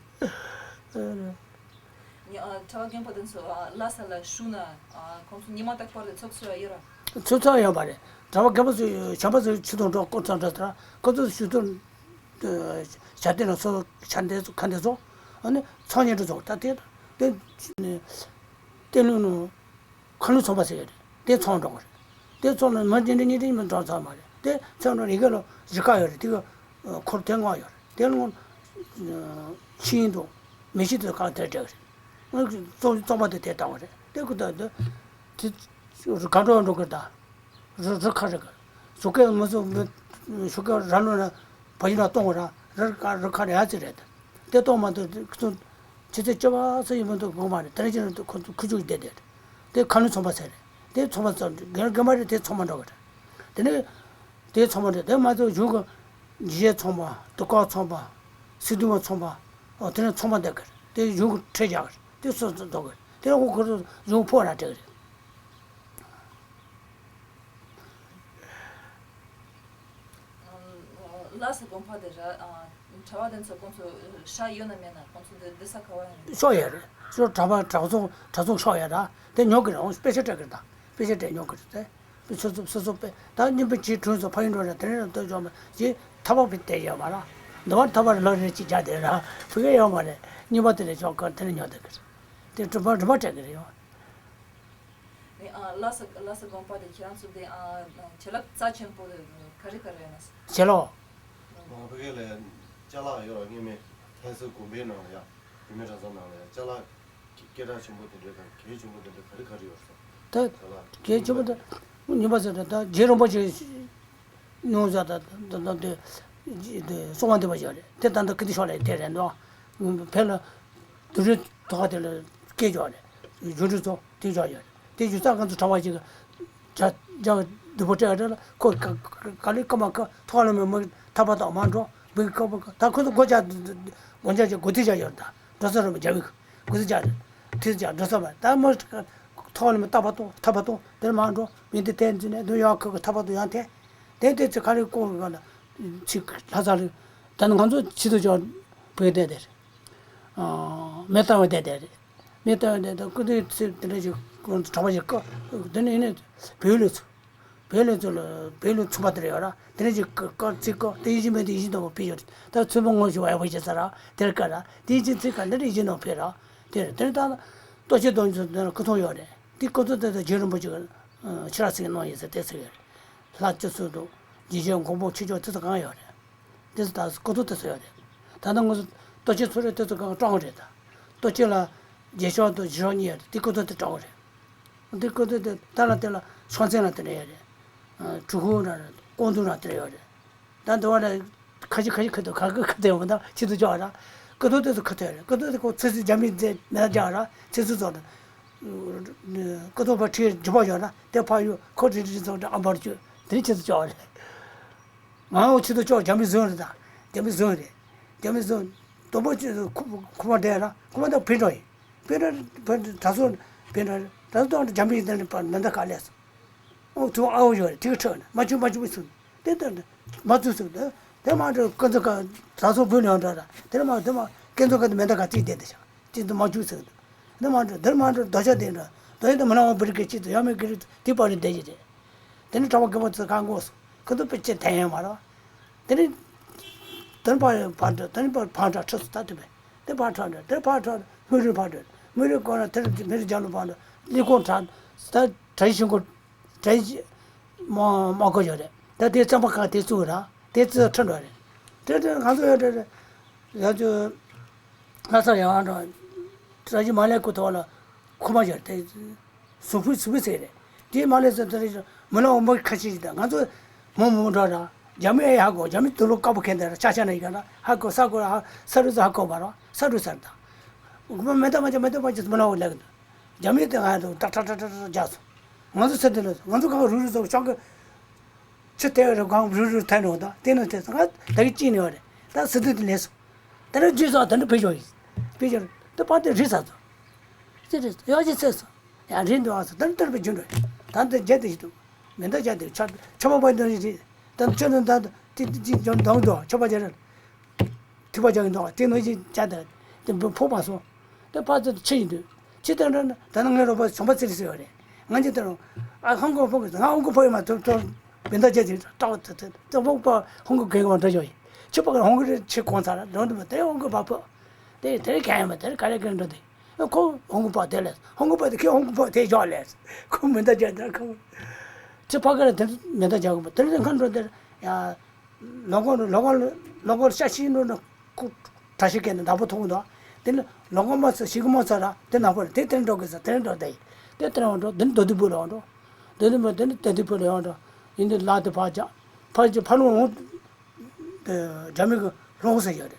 ཉ་ཨ་གྲྭ་པ་རྒན་པ་དེ་ཚོ་ཨ་ལྷ་ས་ལ་བཞུགས་ན་ཨ་ཁོང་ཚོ་ཉི་མ་རྟག་པར་དེ་ཚོགས་འཚོགས་ཡོད་ར། ཚོགས་འཚོགས་ཡོད་པ་རེད། གྲྭ་པ་རྒན་པ་ཚོ་བྱམས་པ་ཚོ་ཆུ་དང་འགྲོ་སྐོར་ཚང་འདྲ་ཚོ་ར་ཁོ་ཚོ་ཞུ་དོན་བྱ་དེ་ལ་སོ་ཆ་འདས་ཚོ་ཁ་འདས་ཚོ་ཨ་ནི་ཚོགས་ཉེ་འགྲོ་ཚོ་ད་དེ་དེ་གཏེར་ལུང་ནང་ཁ་ལུང་ཚོང་པ་ཟེར་ཡོད་རེད། དེ་ཚོང་འགྲོ་གི་རེད། དེ་ཚོང་ལ་མི་གཅིག་འདྲ་གཉིས་འདྲ་མི་འགྲོ་ཚར་མ་རེད། དེ་ཚོང་འགྲོ་ཡི་གེ་ལ་གཞིས་ཀ་ཡོད་རེད། དེ་ག་འཁོར་དེ་ལྔ་ཡོད་རེད། དེ་ལ་ཤིང་དང་མི་ཤིང་དེ་གང་དེར་སྤྲད་གི་རེད། ཚོང་ཚོང་པ་དེ་དེ་བཏང་བ་རེད། དེ་ཁོ་ད་དེ་དེ་ག་འགྲོ་འགྲོ་གི་རེད་ད། རི་རི་ཁ་རི་ཁ། ཞོགས་ཀས་མི་ཚོ་མི་ཞོགས་ཀས་ར་ལོ་ན་བ་ཡིན་ན་གཏོང་ར་རི་ཁ་རི་ཁ་རི་ཡ་ཙི་རེད། དེ་གཏོང་མ་ཐུབ་དེ་ཁོ་ཚོ་ཆུ་ཚོད་བཅུ་པ་ཚོ་ཡིན་མི་འདུག་དགོངས་མ་རེད། དེ་རིང་ཁྱེད་རང་ཁོ་ཚོ་ཁུ་བྱུག་བསྡད་དེ་རེད། དེ་ཁ་ལུང་ཚོང་པ་ཚེ་རེད། དེ་ཚོང་པ་ཚོ་རྒན་རྒན་མ་རེད། དེ་ཚོང་མ་འགྲོ་གི་རེད། དེ་ནས་དེ་ཚོང་མ་རེད། དེ་མ་ཚོ་གཞུང་གི་འཇིགས་བྱེད་ཚོང་པ་དུག་ཁ་ཚོང་པ་སི་ཏུ་མ་ཚོང་པ་ཨོ་དེ་ནས་ཚོང་པ་འདེབས་གི་རེད། དེ་གཞུང་གི་ཁྲལ་རྒྱག་གི་རེད། དེ་སོ་སོ་འདོགས་གི་རེད། དེ་ཁོ་ཁོ་ཚོ་གཞུང་ཕོགས་ར་སྤྲད་གི་རེད། ལྷ་ས་དགོན་པ་དེ་ར་གྲྭ་པ་དེ་ཚོ་ཁོང་ཚོ་ཤག་ཡོད་ན་མེད་ན་ཁོང་ཚོ་དེ་བསྡད་ས་ག་བ་ཡིན། ཤོག་ཡོད་རེད། ཤོག་གྲྭ་པ་གྲྭ་ཚོགས་གྲྭ་ཚོགས་ཤོག་ཡོད་ར། དེ་ཉོ་གི་རེད། འོང་དཔེ་ཆ་སྤྲད་གི་རེད་ད། དཔེ་ཆ་སྤྲད་ཉོ་གི་རེད་དེ། དཔེ་ཆ་ཚོ་སོ་སོ་དཔེ་ད་སྙིང་པོ་གཅིག་དྲུང་ཚོ་ཕ་ཡུལ་འགྲོ་རེད། དེ་རིང་ལ་ལྟོས་ཆོག་མ་ཅི་ཐ་བ་བི་དེ་ཡོད་མ་ར། འདི་བར་ཐ་བ་རེ་ལོ་རེ་གཅིག་རྒྱག་དེ་ར་ཕུ་གེ་ཡོད་མ་རེད། སྙིང་པོ་དེ་རེད་ཆོག་གི་དེ་རིང་ཉོ་དེ་གི་རེད། དེ་གྲུབ་པ་རིམ་པ་སྤྲད་གི་རེད་ཡོད། ནི་ཨ་ལྷ་ས་ལྷ་ས་དགོན་པ་དེ་ཁྱེད་རང་ཚོ་དེ་ཨ་བྱིན་རླབས་རྩ་ཆེན་པོ་དེ་ག་རེ་ག་རེ་ཡོད་ན། བྱིན་རླབས། ང་ཕ་གི་ལ་ཅ་ལག་ཡོད་ར། སྔོན་མའི་ལྷ་ས་དགོན་པའི་ནང་ལ་ཡ་རྒྱུད་སྨད་གྲྭ་ཚང་ནང་ལ་ཡ་ཅ་ལག་སྐད་གྲགས་ཆེན་པོ་དེ་འདྲ་དང་གལ་ཆེན་པོ་དེ་འདྲ་ག་རེ་ག་རེ་ཡོད་སོང་། ད་ཅ་ལག་གལ་ཆེན་པོ་དེ་ཉི་མ་ཟེར་ད་རྗེ་རིན་པོ་ཆེ་ནང་ཟ་ད་ད་ད་དེ་གསང་བ་འདུས་པ་ཞིག་རེད། དེ་ད་ལྟ་ཀི་ཏི་ཤོག་ལ་དེ་རེད་འདུག་བོད་ལ་དུ་རི་ཐོག་དེ་ལ་སྐད་ཅོག་རེད། ཇོ་རི་ཚོ་དེ་ཅོག་ཡོད་རེད། དེ་ཇུ་ས་ང་ཚོ་གྲྭ་པ་ཞིག་ཇ་ཇ་སྡུག་པོ་སྤྲད་རེད་ལ་ཁོ་ག་ག་ལེ་ཀ་མ་ཀ་ཐོག་ལ་མི་མི་ཐ་པ་དང་མ་འགྲོ་བི་ཀ་པ་ཀ་ད་ཁོ་ཚོ་སྒོ་ལྕགས་སྒོ་ལྕགས་ཀྱི་སྒོ་ཐིག་ཅག་ཡོད་རེད། ད་འགྲོ་ས་རུ་མི་རྒྱ་བི་ཀ་སྒོ་ཐིག་ཅག་རེད། ཐིག་ཅག་འགྲོ་ས་མ་ད་མི་ཐོག་ལ་མི་ཐ་པ་ཏོ་ཐ་པ་ཏོ་དེར་མ་འགྲོ་མི་འདི་དེ་འཛིན་ནས་འདུག་ཡང་ཁོ་གི་ཐ་པ་ཏོ་ཡང་དེ་དེ་དེ་ཚེ་ག་ལེ་ཀོ་ག་ལ་ཚིག་ལྷ་ས་ལ་ད་ནི་ང་ཚོ་ཆི་ཏུ་ཅོག་བོད་དེ་དེ་རེད། མེ་ཏ་བ་དེ་དེ་རེད། མེ་ཏ་བ་དེ་དེ་སྐུ་དེ་ཚེ་དེ་འདྲ་ཞིག་ གྲྭ་པ་ཞིག་བཀའ་དེ་ནས་ཡིན་ནས་བོད་ལས་ཚུགས། བོད་ལས་ཚུགས་ལ་བོད་ལས་ཚུགས་པ་དེར་ཡོད་ར། དེ་ནས་ཅིག་བཀའ་བཀའ་ཚིག་བཀའ་དེ་ཡིད་བཞིན་མེད་དེ་ཡིད་བཞིན་མཐོང་བ་ཕེབས་ཡོད་རེད། ད་ཚོན་པོ་ངོ་ཤེས་པ་ཡག་པོ་བྱས་ཚར་ར། དེར་བཀའ་ར་དེ་ཡིད་བཞིན་ཚིག་བཀའ་འདི་འདྲ་ཡིད་བཞིན་མཐོང་བ་ཕེབས་ར། དེ་རེད། དེ་ནས་ད་ལྟོ་ཆས་དོན་ཚོ་དེ་ལ་སྐུ་ཐོག་ཡོད་རེད། དེ་སྐུ་ཐོག་དེ་ཚོ་རྗེ་རིན་པོ་ཆེ་གི་ཕྱི་ར་ཚིག་གནང་ཡིན་ཟེར་དེ་ཚིག་ཡོད་རེད། ལྷ་སྤྱི་གཙུག་ཏུ་རྗེ་བཙུན་མགོན་པོ་ཆོས་སྐྱོང་དེ་ཚོ་གང་ཡོད་རེད། དེ་ཚོ་ད་སྐུ་ཐོག་དེ་ཚོ་ཡོད་རེད། ད་ལྟ་ང་ཚོ་ལྟོ་ཆས་ཚོ་རེད། དེ་ཚོ་གང་སྤྲང་བོ་རེད། ད་ལྟོ་ཆས་ལ་རྗེས་ཕྱོགས་དང་རྗེས་ཕྱོགས་གཉིས་ཡོད་རེད། དེ་སྐུ་ཐོག་དེ་སྤྲང་བོ་རེད། དེ་སྐུ་ཐོག་དེ་ད་ལ་དེ་ལ་ཕྱོགས་མཚན་ལ་དེ་འདྲ་ཡོད་རེད། གྲུ་གུ་ལ་རེད། ཀོང་ཐུང་ལ་དེ་འདྲ་ཡོད་རེད། ད་འདི་བ་ལ་ཁ་ཤས་ཁ་ཤས་ཁ་ཐུག་ག་གི་ཁ་ཐུག་ཡོང་ད་ཆེད་དུ་ཅོག་ར། སྐུ་ཐོག་དེ་ཚོ་ཁ་ཐུག་ཡོད་རེད། སྐུ་ཐོག་དེ་ཁོ་ཚེ་སྲིད་རྒྱ་མི་མཛད་མེད་རྒྱག་ར། ཚེ་སྲིད་ཚོ་རེད། སྐུ་ཐོག་པ་ཁྲིའི་འཇུ་བ་ཡོད་ན་དེ་ཕ་ཡུལ་ཁོ་རི་རི་ཚོ་འདྲ་ཨ་འབར་བཅུ་དེ་ཆེད་དུ་ཅོག་རེད། ང་འོ་ཆེད་དུ་ཅོག་རྒྱ་མི་བཟོས་རེད། ད་རྒྱ་མི་བཟོས་རེད། རྒྱ་མི་བཟོས། དོམ་པོ་ཆེད་དུ་ཁུ་ཁུ་མ་འདྲ་ལ་ཁུ་མ་ད་བིན་འགྲོ་ཡིན། བིན་འགྲོ་བིན་འགྲོ་ད་སོ་བིན་འགྲོ་ད་སོ་ད་རྒྱ་མི་ཡིན་ད་ནི་པ་མེ་མདའ་ག་ལས་སོ། འོ་ཚུ་ཨ་འོ་ཡོད་རེད། དེ་ག་ཁྲོད་ནས་མ་བཅུག་མ་བཅུག་མི་ཚུགས། དེ་ལྟར་ནས་མ་བཅུག་ཚུགས། དེ་དེ་མ་འགྲོ་ཀུན་ཚོ་ག་ད་སོ་བུ་ནས་འགྲོ་ར། དེ་ལ་མ་དེ་མ་ཀུན་ཚོ་ག་དེ་མེ་མདའ་ག་བརྩིས་བསྡད་དེ་ཤག་ཅི་ཏུ་མ་བཅུག་ཚུགས། དེ་མ་འགྲོ་དེར་མ་འགྲོ་རྡོ་ཤ་དེ་འགྲོ་རྡོ་ཤ་དེ་མི་ནང་བ་བུ་རི་གེ་ཅི་ཏུ་ཡ་མེ་གི་རི་དེ་པར་རི་བསྡད་ཀྱི་རེད། དེ་ནི་གྲྭ་པ་རྒན་པ་ཚོ་གང་དགོས་སོ། ཁོ་ཚོ་དཔེ་ཆ་དན་ཡང་མ་ར། དེ་ནི་དོན་པ་ཕར་འགྲོ་དེ་ནི་ཕར་འགྲོ་ཁྲིད་སོ་ད་དེ་བས་དེ་ཕར་འགྲོ་དེ་ཕར་འགྲོ་མི་རུ་ཕར་འགྲོ་མི་རུ་སྐོར་ན་དེར་མི་རུ་རྒྱ་ལོ་ཕར་འགྲོ་ལི་ཁོང་གྲགས་ད་གྲྭ་ཞིང་ཁོ་གྲྭ་ཞིང་མ་མ་གོ་ཡོད་རེད། ད་དེ་རྩམ་པ་ཁ་དེ་བཙུགས་ར་དེ་ཙི་ཁྲིད་འགྲོ་རེད། དེ་དེ་ང་ཚོ་ཡོད་རེད་རེད། ཡ་ཚོ་ལྷ་ས་ཡང་འགྲོ་གྲྭ་ཞིང་མ་ལས་ཁོ་ཐོག་ལ་ཁོ་མ་ཡོད་དེ། གཟུགས་ཕུད་གཟུགས་ཕུད་ཟེར་རེད། དེའི་མ་ལས་ཟེར་ཚེ་རེད། མི་ལ་འོ་མ་ཁ་ཤས་ཤིག་དང་ང་ཚོ་མོ་མོ་འགྲོ་ར། རྒྱ་མི་ཨེ་ཧ་གོ་རྒྱ་མི་དུ་ལོ་དཀར་པོ་ཁེན་དེ་ར་ཆ་ཆ་ན་ཡི་ག་ར་ཧ་གོ་ས་གོ་ར་ཧ་ས་རུ་ས་ཧ་གོ་བ་ར་ས་རུ་ས་ར་དང་། མེ་ཏོག་མ་ཅག་མེ་ཏོག་མ་ཅག་མི་ལ་འོ་ལེགས་འདུག་རྒྱ་མི་དེ་ང་ཚོ་ཏག་ཏག་ཏག་ཏག་རྒྱག་སོང་། ང་ཚོ་ཚེ་དེ་ལ་ང་ཚོ་གང་རུ་རུ་ཚོ་ཤང་གི་ཆུ་དེ་རུ་གང་རུ་རུ་ཐན་རོ་དང་དེ་ནང་དེ་ང་ད་གི་ཅི་ནི་བ་རེད། ད་སི་དུ་དེ་ལས་སོང་། དེ་ར་རྗེས་སུ་དེ་འདྲ་བེད་སྤྱོད་ཡིན། བེད་སྤྱོད་དེ་པ་དེ་རི་ས་ཚོ། ཅི་རེད་ཡོ་ཅི་ཚེ་སོ། ཡང་རིན་འདུག་ཨ་སོ་དེར་དེར་བའི་རྒྱུ་འགྲོ། ད་འདི་རྒྱ་དེ་ཞིག་འདུག་མེ་མདའ་རྒྱ་དེ་ཆ་ཆ་པ་པ་འདི་རེད། ད་ཆ་ནི་ད་དེ་དེ་ཅི་འཇོན་འདང་འདུག་ཆ་པ་རྒྱ་རེད། ཐིགས་པ་རྒྱ་ཡིན་འདུག་དེ་ནང་བཞིན་རྒྱ་དེ་དེ་འབུ་ཕོག་པ་སོང་། དེ་ཕ་ཚོ་ཆི་ཡིན་འདུག་ཅི་ལྟར་འདྲ་ན་ད་ནི་ངའི་རོགས་པ་བྱམས་པ་ཚེ་རིང་ཟེར་བ་རེད། ང་ཚོ་དེ་རུ་ཨ་ཧོང་ཀོང་ཕོག་གི་ང་ཧོང་ཀོང་ཕོག་ཡོད་མ་ཐུབ་ཐུབ་མེ་མདའ་རྒྱ་དེ་ཏག་ཏག་ཏག་ཏག་ཕོག་པ་ཧོང་ཀོང་གི་ང་འདྲ་ཡོད་ཡིན། ཆི་པ་ག་ཧོང་ཀོང་རེད་ཆི་གོང་ཚར་འགྲོ་འདུག་མ་དེ་ཧོང་ཀོང་བ་ཕོག་དེ་དེ་ག་ཡིན་མ་དེ་ག་རེ་ག་རེ་འགྲོ་དེ། ཁོ་ཧོང་ཀོང་པ་དེ་ལས་ཧོང་ཀོང་པ་དེ་ཁྱེད་ཧོང་ཀོང་པ་དེ་འཇོག་ལས། ཁོ་མེ་མདའ་རྒྱག་དེར་ཁོ། ཁྱེད་ཕ་གི་ལ་དེ་མེ་མདའ་རྒྱག་གི་མ་དེ་ལས་ཁ་འགྲོ་དེར་ཡ། ལོ་མགོ་ལོ་མགོ་ལོ་མགོ་ཤ་ཤི་ནོ་ནོ་ཁོ་གྲྭ་ཤི་སྐད་ནི་བདག་པོ་ཐོང་དོ། དེ་ལས་ལོ་མགོ་མ་ཚོ་ཤི་གི་མ་ཚོ་ར་དེ་ནག་པོ་རེད། དེ་དེར་འགྲོ་གི་ས་དེར་འགྲོ་དེ་དེ་དེར་འགྲོ་དེ་ནི་དོ་དུ་བུ་ལ་འགྲོ། དོ་དུ་བུ་དེ་ནི་དེ་དུ་བུ་ལ་འགྲོ། ཡིན་དེ་ལ་དེ་ཕ་ཅག་ཕ་ཅག་ཕ་ལོ་འོང་། རྒྱ་མི་གི་ལྷོ་ས་ཡོད་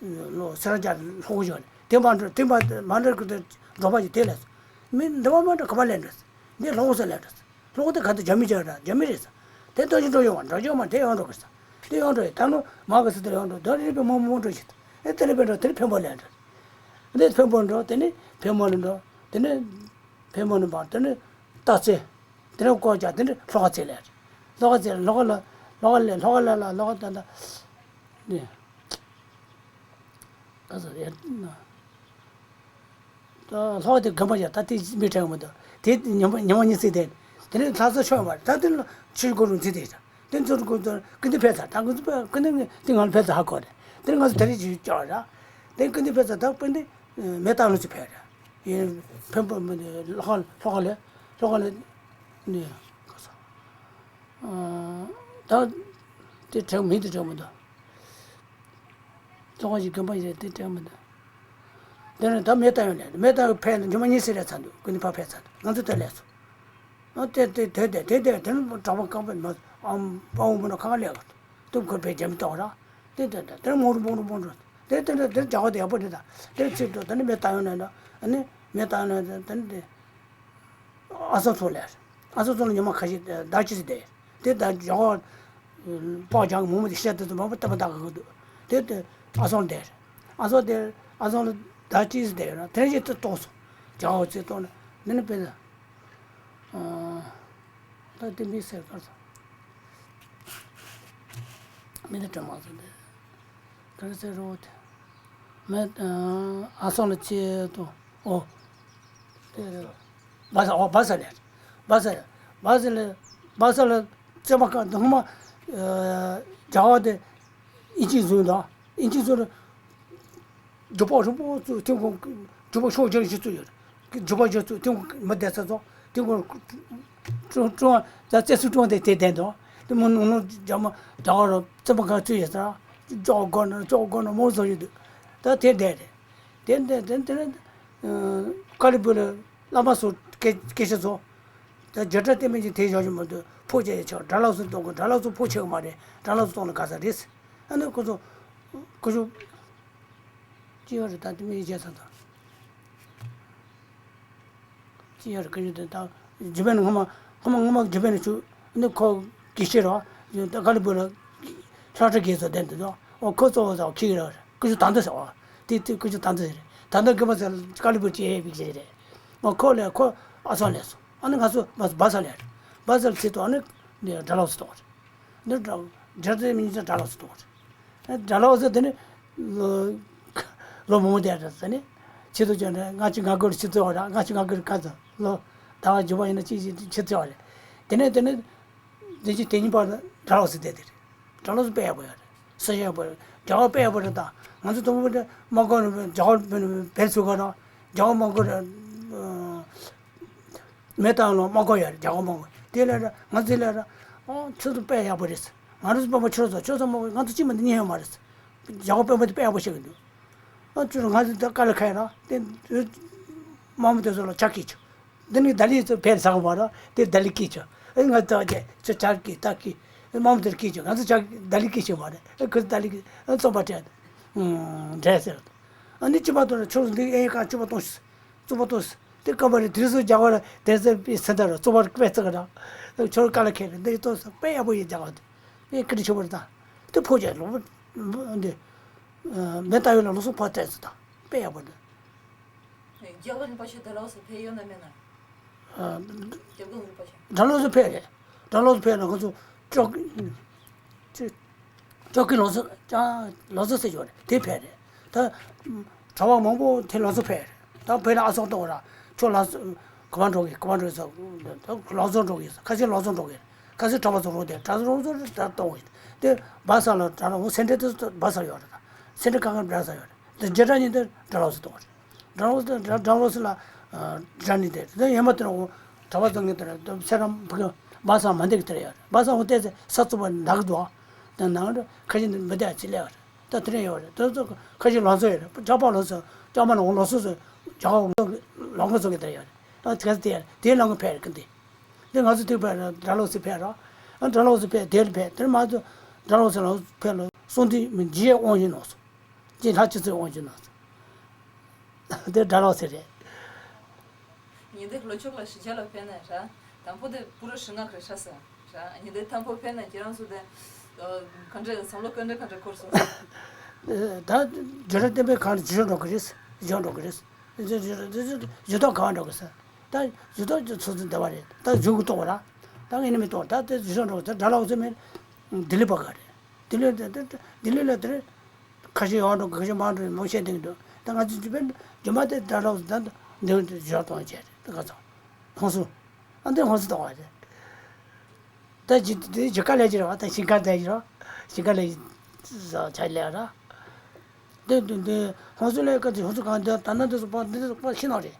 རེད། ལོ་སེ་ར་བྱ་ལྷོ་ཡོད་རེད། དེ་མ་འགྲོ་དེ་མ་མ་འགྲོ་གི་དེ་འགྲོ་པ་ཞིག་དེ་ལས་མི་འདི་བ་མ་འགྲོ་ག་པ་ལས་འགྲོ། འདི་ལྷོ་ས་ལས་འགྲོ། ལྷོ་དེ་ག་དུ་རྒྱ་མི་རྒྱ་ར་རྒྱ་མི་རེད་ས། དེ་ལྟོ་ཞིག་འགྲོ་ཡོང་བ་འགྲོ་ཡོང་མ་དེ་ཡོང་འགྲོ་གི་ས། དེ་ཡོང་འགྲོ་ཡི་ད་ནོ་མ་གི་ས་དེ་ཡོང་འགྲོ་དོ་རི་པའི་མོ་མོ་འགྲོ་ཞིག་ཨེ་དེ་ལས་པའི་འགྲོ་དེ་ནི་འཕན་པོ་ལས་འགྲོ། འདི་འཕན་པོ་འགྲོ་དེ་ནི་འཕན་མོ་ལ་འགྲོ་དེ་ནི་འཕན་མོ་ལ་འབར་དེ་ནི་སྟག་རྩེ། དེ་ནས་བསྐོར་བྱ་དེ་འདྲ་ལྷོ་ཁ་ཚེ་ལས། ལྷོ་ཁ་ཚེ་ལྷོ་ཁ་ལ་ལྷོ་ཁ་ལས་ལྷོ་ཁ་ལ་ལ་ལྷོ་ཁ་ད་ད་ནི་ག་ས་རེད་ན། ད་ལྷོ་ཁ་དེ་གམ་པ་བྱ་ད་དེ་མི་དྲན་མི་འདུག་དེ་ཉི་མ་ཉི་མ་གཉིས་ཚེ་དེ་དེ་ནས་ལྷ་ས་ཆོས་མ་ད་དེ་ལ་ཆུ་སྒོ་རུ་འཛི་དེ་ད་དེ་ཚོ་རུ་ཀུན་ཏུ་ཀུན་ཏུ་ཕེབས་ཚར་ད་ཀུན་ཏུ་ཀུན་ཏུ་དེ་ང་ལ་ཕེབས་ཚར་ཧ་གོ་རེད། དེ་ང་ཚོ་ད་རེས་ཅིག་བཅར་ར་དེ་ཀུན་ཏུ་ཕེབས་ཚར་ད་དཔེ་འདི་མེ་སྟག་ལུ་ཚོ་ཕེབས་ར་ཡིན་ཕེབས་པ་མི་འདུག་ལྷོ་ཁ་ལྷོ་ཁ་ལས་ལྷོ་ཁ་ལས་ནི་ག་ས། ད་དེ་དྲན་མིང་དེ་དྲན་མི་འདུག་ལྟོ་གོས་ཀྱི་གོན་པ་ཡིན་རེད་དེ་དྲན་མི་འདུག་དེ་ནས་ད་མེ་སྟག་ཡོང་ནས་མེ་སྟག་ཕེབས་ནས་ཉི་མ་གཉིས་ཙམ་རེ་ཚར་འདུག་ཀུན་ནས་ཕར་ཕེབས་ཚར་འདུག་ང་ཚོ་དེར་སླེབས་སོང་། ཨ་དེ་དེ་དེ་དེ་དེ་དེ་དེ་ནས་གྲྭ་པ་རྐང་པ་མ་ཨམ་པ་འོང་མ་ནོ་ཁ་ཁ་ལས་ག་ཐུབ་ཁོ་པའི་རྒྱ་མི་ཏོག་ར་དེ་དེ་དེ་དེ་མོང་རུ་མོང་རུ་མོང་རུ་དེ་དེ་དེ་དེ་རྒྱ་གོ་དེ་ཡག་པོ་རེད་ད་དེ་ཚིག་ཏུ་དེ་ནས་མེ་སྟག་ཡོང་ནས་ཨ་ནི་མེ་སྟག་ཡོང་ནས་དེ་ནས་དེ། ཨ་སོ་ཚོ་ལས། ཨ་སོ་ཚོ་ལ་ཉི་མ་ཁ་ཤས་ཟླ་གཅིག་ཙམ་བསྡད། དེ་ཟླ་ཇོ་བོ་པགས་རྒྱང་མོ་མོ་དེ་བཤད་དུ་མ་པ་ལྟ་མ་ལྟ་གི་འདུག་དེ་དེ་ཨ་སོ་ལ་བསྡད། ཨ་སོ་དེ་ཨ་སོ་ལ་ཟླ་གཅིག་ཙམ་བསྡད་ཡོད་ན་དེ་རྗེས་དེ་ལྟོགས་སོང་། ཇོ་བོ་ཚེ་ལྟོགས་ནས་འདི་ནི་དཔེ་ད། ད་དེ་མི་ཟེར་གར་སོང་། མི་དེ་དྲན་མ་སོང་དེ། ག་རེ་ཟེར་རོ་དེ། མེད། ཨ་སོང་ལ་ཆེད་དུ། ཨོ། དེ་རེད། སྦ་ས་ཨོ་སྦ་ས་ལས། སྦ་ས་ལས། སྦ་ས་ལས། སྦ་ས་ལ་བཙོན་པ་ཁག་དང་མ། རྒྱ་གར་དེ་ཨིན་ཇི་བཟུང་དང་ཨིན་ཇི་བཟུང་རེད། རྒྱུག་པ་རིང་པོ་བཙུགས་ཐེངས་གོང་རྒྱུག་པ་ཤོག་བརྒྱ་བཞི་བཙུགས་ཡོད་རེད། རྒྱུག་པ་བཞི་བཙུགས་ཐེངས་གོང་མི་བསྡད་ས་ཚོ་ཐེངས་གོང་ཀྲུང་ཀྲུང་ད་བཙན་བཟུང་ཀྲུང་དེ་དེ་བསྡད་འདུག་དེ་མོ་ནང་ལོགས་རྒྱ་མ་རྒྱ་གར་བཙོན་པ་ཁག་བཙུགས་ཡོད་ས་ཅོག་དགོ་ན་ཅོག་དགོ་ན་མོ་བཟོ་ཡོད་འདུག་ད་དེ་བསྡད་རེད། དེ་དེ་དེ་དེ་ནས་ཀ་ལི་པུ་ལ་བླ་མ་སོགས་སྐད་སྐད་ཆ་ཚོ། ད་རྒྱལ་སྲས་བསྟན་པའི་ཆོས་དེ་བཞག་རྒྱུ་མ་གཏོགས་ཕོ་སྐྱེས་ཆོག་དགྲ་ལྷ་སོགས་གཏོང་དགོས། དགྲ་ལྷ་སོགས་ཕོ་ཆེ་གི་མ་རེད། དགྲ་ལྷ་སོགས་གཏོང་ན་དགའ་ས་རེད། ཨ་ནི་ཁོ་ཚོ་ཁོ་ཚོ་ཅི་ཡོད་རེད། ད་དེ་མི་ཡི་རྒྱལ་ས་དང་ཅི་ཡོད་རེད། ཁོ་ཚོ་དེ་ད་ཇི་པན་སྔོན་མ་སྔོན་མ་སྔོན་མ་ཇི་པན་ཆུ་ཨ་ནི་ཁོ་དགེ་བཤེས་རོ་ད་ཀ་ལི་པུ་ལ་ལྷ་ཁྲ་རྒྱལ་ཚོ་བསྟན་འདུག་ཨོ་ཁོ་གཙོ་བོ་ཚོ་ཁྱི་ར་རེད། ཁོ་ཚོ་ད་འདི་ཟེར་བ་དེ་དེ་ཁོ་ཚོ་ད་འདི་ཟེར་རེད། ད་འདི་དགེ་མ་ཟེར་ཀ་ལི་པུ་ལ་ཅི་ཡས་པིག་ཟེར་རེད། ཨོ་ཁོ་ལས་ཁོ་ཨ་ཚོགས་ལས་སོང་། ཨ་ནི་ང་ཚོ་སྦ་ས་ལས་རེད། སྦ་ས་ལ་ཚེ་ཐོག་ཨ་ནི་དགྲ་ལོག་ཚེ་ཐོག་རེད། འདི་འདྲ་འདྲ་ཚོད་མི་གཉིས་ཆ་དགྲ་ལོག་ཚེ་ཐོག་རེད། དགྲ་ལོག་ཚེ་དེ་ནི་ལོ་ལོ་མང་པོ་དེ་རེད་ཟེར་ནི་ཆེད་དུ་བྱོན་ནས་ལྔ་བཅུ་ང་དགུ་རུ་ཆུ་ཚོད་བ་ར་ལྔ་བཅུ་ང་དགུ་རུ་ཀ་ཚ་ལོ་ཟླ་བ་བརྒྱད་པ་ཡིན་ན་གཅིག་གཅིག་ཆུ་ཚོད་བ་རེད། དེ་ནས་དེ་ནི་བདུན་ཅུ་དོན་གཉིས་པ་དགྲ་ལོག་ཚེ་དེ་དེ་རེད། དགྲ་ལོག་ཚེ་དཔེ་ཡག་པོ་ཡོད་རེད། ས་ཆ་ཡག་པོ་རེད། རྒྱ་གར་དཔེ་ཡག་པོ་རེད། ད་ང་ཚོ་དུང་ཕུ་དེ་དམག་སྒར་རྒྱ་གར་བེད་ཚུགས་ག་ར་རྒྱ་གར་དམག་སྒར་མེ་ཏང་ལོ་དམག་སྒར་ཡོད་རེད། རྒྱ་གར་དམག་སྒར་དེ་ལས་ར་ང་ཚོ་ལས་ར་ཨོ་ཁྱོད་ཚོ་དཔེ་ཡག་པོ་རེད། ང་རང་ཚོ་དཔོན་པོ་ཁྱོད་ཚོ་ཁྱོད་ཚོ་དམག་སྒར་ང་ཚོ་གཅིག་མ་གཏོགས་རྙེད་ཡོད་མ་རེད། རྒྱ་གར་དཔོན་པོ་དེ་དཔེ་ཡག་པོ་བཤད་གི་འདུག་ཨ་ཁྱོད་ཚོ་ང་ཚོ་ད་དཀའ་ལས་ཁག་ཡོད་ར་དེ་དམག་མི་དེ་ཚོ་ལ་ཇ་སྐྱེས་ཆོག་འདི་ནི་ད་ལི་ཚོ་ཕེབས་ས་གོ་མ་ར་དེ་ད་ལི་སྐྱེས་ཆོག་ཨེ་ང་ཚོ་ད་ཁྱོད་ཇ་སྐྱེས་ད་སྐྱེས་དམག་མི་དེར་སྐྱེས་ཆོག་ང་ཚོ་ཇ་ད་ལི་སྐྱེས་ཆོག་མ་རེད། ཨེ་ཁོ་ཚོ་ད་ལི་སྐྱེས་ཨ་རྩོམ་པ་སྤྲད་འདྲ་ཟེར། ཨ་ནི་སྤྱི་པ་དོར་ཆོག་འདི་ཨེ་ཡ་ཀ་སྤྱི་པ་གཏོང་ཤིག་རྩོམ་པ་གཏོང་ཤིག་དེ་སྐབས་རེ་དེ་ཚོ་རྒྱ་གར་དེ་ཚོ་པའི་སེམས་ཐག་ར་རྩོམ་པ་དཔེ་བརྩེགས་ར་ཆོར་དཀའ་ལས་ཁེལ་རེད། འདི་གཏོང་ཤིག་དཔེ་ཡག་པོ་ཡིན། རྒྱ་གར་དེ་དཔེ་ཀི་རི་ཆེ་བོ་རེད། ད་དེ་ཕོ་རྒྱས་ལོ་འདི་མེ་ཏ་ཡོད་ལ་ལོ་སོ་ཕོ་བལྟས་སོ། ད་དཔེ་ཡག་པོ་འདུག་རྒྱལ་བ་རིན་པོ་ཆེ་དེ་ལོགས་སུ་ཕེབས་ཡོད་ན་མེད་ན། རྒྱལ་བ་རིན་པོ་ཆེ། དགྲ་ལོགས་སུ་ཕེབས་རེད། དགྲ་ལོགས་སུ་ཕེབས་ན་ང་ཚོ་ཅོག་ཅི། ཅོག་གི་ལོ་ཚོ་ཅང་ལོ་ཚོ་ཟེར་ཡོད་རེད། དེ་ཕེབས་རེད། ད་གྲྭ་པ་མང་པོ་དེ་ལོ་ཚོ་ཕེབས་རེད། ད་ཕེབས་ན་ཨ་ཚོགས་གཏོང་ར་ཁྱོད་ལ་ག་པར་འགྲོ་གི་ག་པར་འགྲོ་ས་ལོ་ཚོ་འགྲོ་གི་ཁ་ཤས་ལོ་ཚོ་འགྲོ་གི་ཁ་ཤས་གྲྭ་པ་ཚོ་རོགས་དེ་གྲྭ་ཚོ་རོགས་ཚོ་ད་གཏོང་གི་དེ་སྦ་ས་ལ་གྲྭ་ལ་འོ་སེ་འབྲས་དེ་སྦ་ས་ཡོད་རེད། ད་སེ་འབྲས་ཁ་ཁ་འབྲས་ས་ཡོད་རེད། དེ་རྗེས་གྲྭ་གཉིས་དེ་དགྲ་ལོགས་སུ་གཏོང་རེད། དགྲ་ལོགས་སུ་དགྲ་དགྲ་ལོགས་སུ་ལ་དགྲ་གཉིས་དེ་དེ་ཡན་མ་དེ་ར་འོ་གྲྭ་པ་ཚོ་ངས་དེ་ར་དེ་སེ་ར་ཕུ་གི་སྦ་ས་མ་འདེགས་དེ་ར་ཡོད་རེད། སྦ་ས་འོ་བལྟས་ཚེ་ས་རྩུབ་པ་འདག་གི་འདུག་དེ་ནང་ར་ཁ་ཤས་འདི་མི་བསྡད་ཅི་ལས་ཡོད་རེད། ད་དེ་རིང་ཡོད་རེད། དེ་ཚོ་ཁ་ཤས་ལང་ཚོ་ཡོད་རེད། ཇག་པ་ལང་ཚོ་ཇག་མ་ནང་ལང་ཚོ་ཚོ་ཇག་པ་ལང་ཚོ་གི་དེ་ཡོད་རེད། ད་དེ་དེ་དེའི་ལང་གི་ཕེབས་རེད་ཀི་འདི། དེ་ང་ཚོ་དེ་ཕེབས་རེད། དགྲ་ལོག་ཚོ་ཕེབས་རེད། ཨ་དགྲ་ལོག་ཚོ་ཕེབས་དེར་ཕེབས་དེར་མ་ཚོ་དགྲ་ལོག་ཚོ་ལ་ཕེབས་ལ་སོང་དུས་མི་འཇིགས་དབང་ཞིག་ནོག་སོང་། ཅེས་ལྷ་ཆུ་ཚོད་དབང་ཞིག་ནོག་སོང་། དེ་དགྲ་ལོག་ཚོ་རེད། ཉི་ཟླའི་ལྷོ་ཕྱོགས་ལ་གཞིས་ཆགས་ལ་ཕེབས་ན་ར། དང་པོ་དེ་པུ་ར་ཧྲི་ནག་རེད་ཤག་ཟེར་ར། ཉི་ཟླའི་དང་པོ་ཕེབས་ན་ཁྱེད་རང་ཚོ་དེ་ག་འདྲ་བསམ་བློ་ག་འདྲ་ག་འདྲ་འཁོར་སོང་ཟེར། ད་རྒྱུ་ར་བསྟན་པའི་གང་ལ་རྗེས་འགྲོ་གི་རེད། རྗེས་འགྲོ་གི་རེད། རྗེས་ཐོག་གང་འགྲོ་གི་ཟེར། ད་རྗེས་ཐོག་ཚོ་ཚོ་འདི་བ་རེད། ད་རྒྱུ་གི་གཏོང་བ་ར། ད་ངས་ནི་མི་གཏོང་ད་དེ་རྗེས་འགྲོ་གི་ཟེར། དགྲ་ལོག་ཚོ་མིན་ལྡི་ལི་པ་ག་རེད། ལྡི་ལི་ལྡི་ལི་ལ་དེ་རེད། ཁ་ཤས་ཡོང་འགྲོ་གི་ཁ་ཤས་མང་འགྲོ་མང་བཤད་འདུག་འདུག་ད་ང་ཚོ་ཇི་པན་ཇི་མ་དེ་དགྲ་ལོག་ད་འདི་འཇོག་གཏོང་བྱས་རེད། ད་ག་ཚོད་ཧོན་སུར། ཨ་འདི་ཧོན་སུར་གཏོང་བ་རེད། ད་ཇི་དེ་ཇི་ཀ་ལས་ཀྱི་རེད་བ། ད་ཞིང་ཁ་ལས་ཀྱི་རེད། ཞིང་ཁ་ལས་ཀྱི་ཆ་ལས་ར། འདི་འདི་འདི་ཧོན་སུར་ལས་ཀ་ཅི་ཧོན་སུར་གང་འདི་ད་ན་འདི་སོགས་པ་འདི་སོགས་པ་ཤི་ནོ་རེད།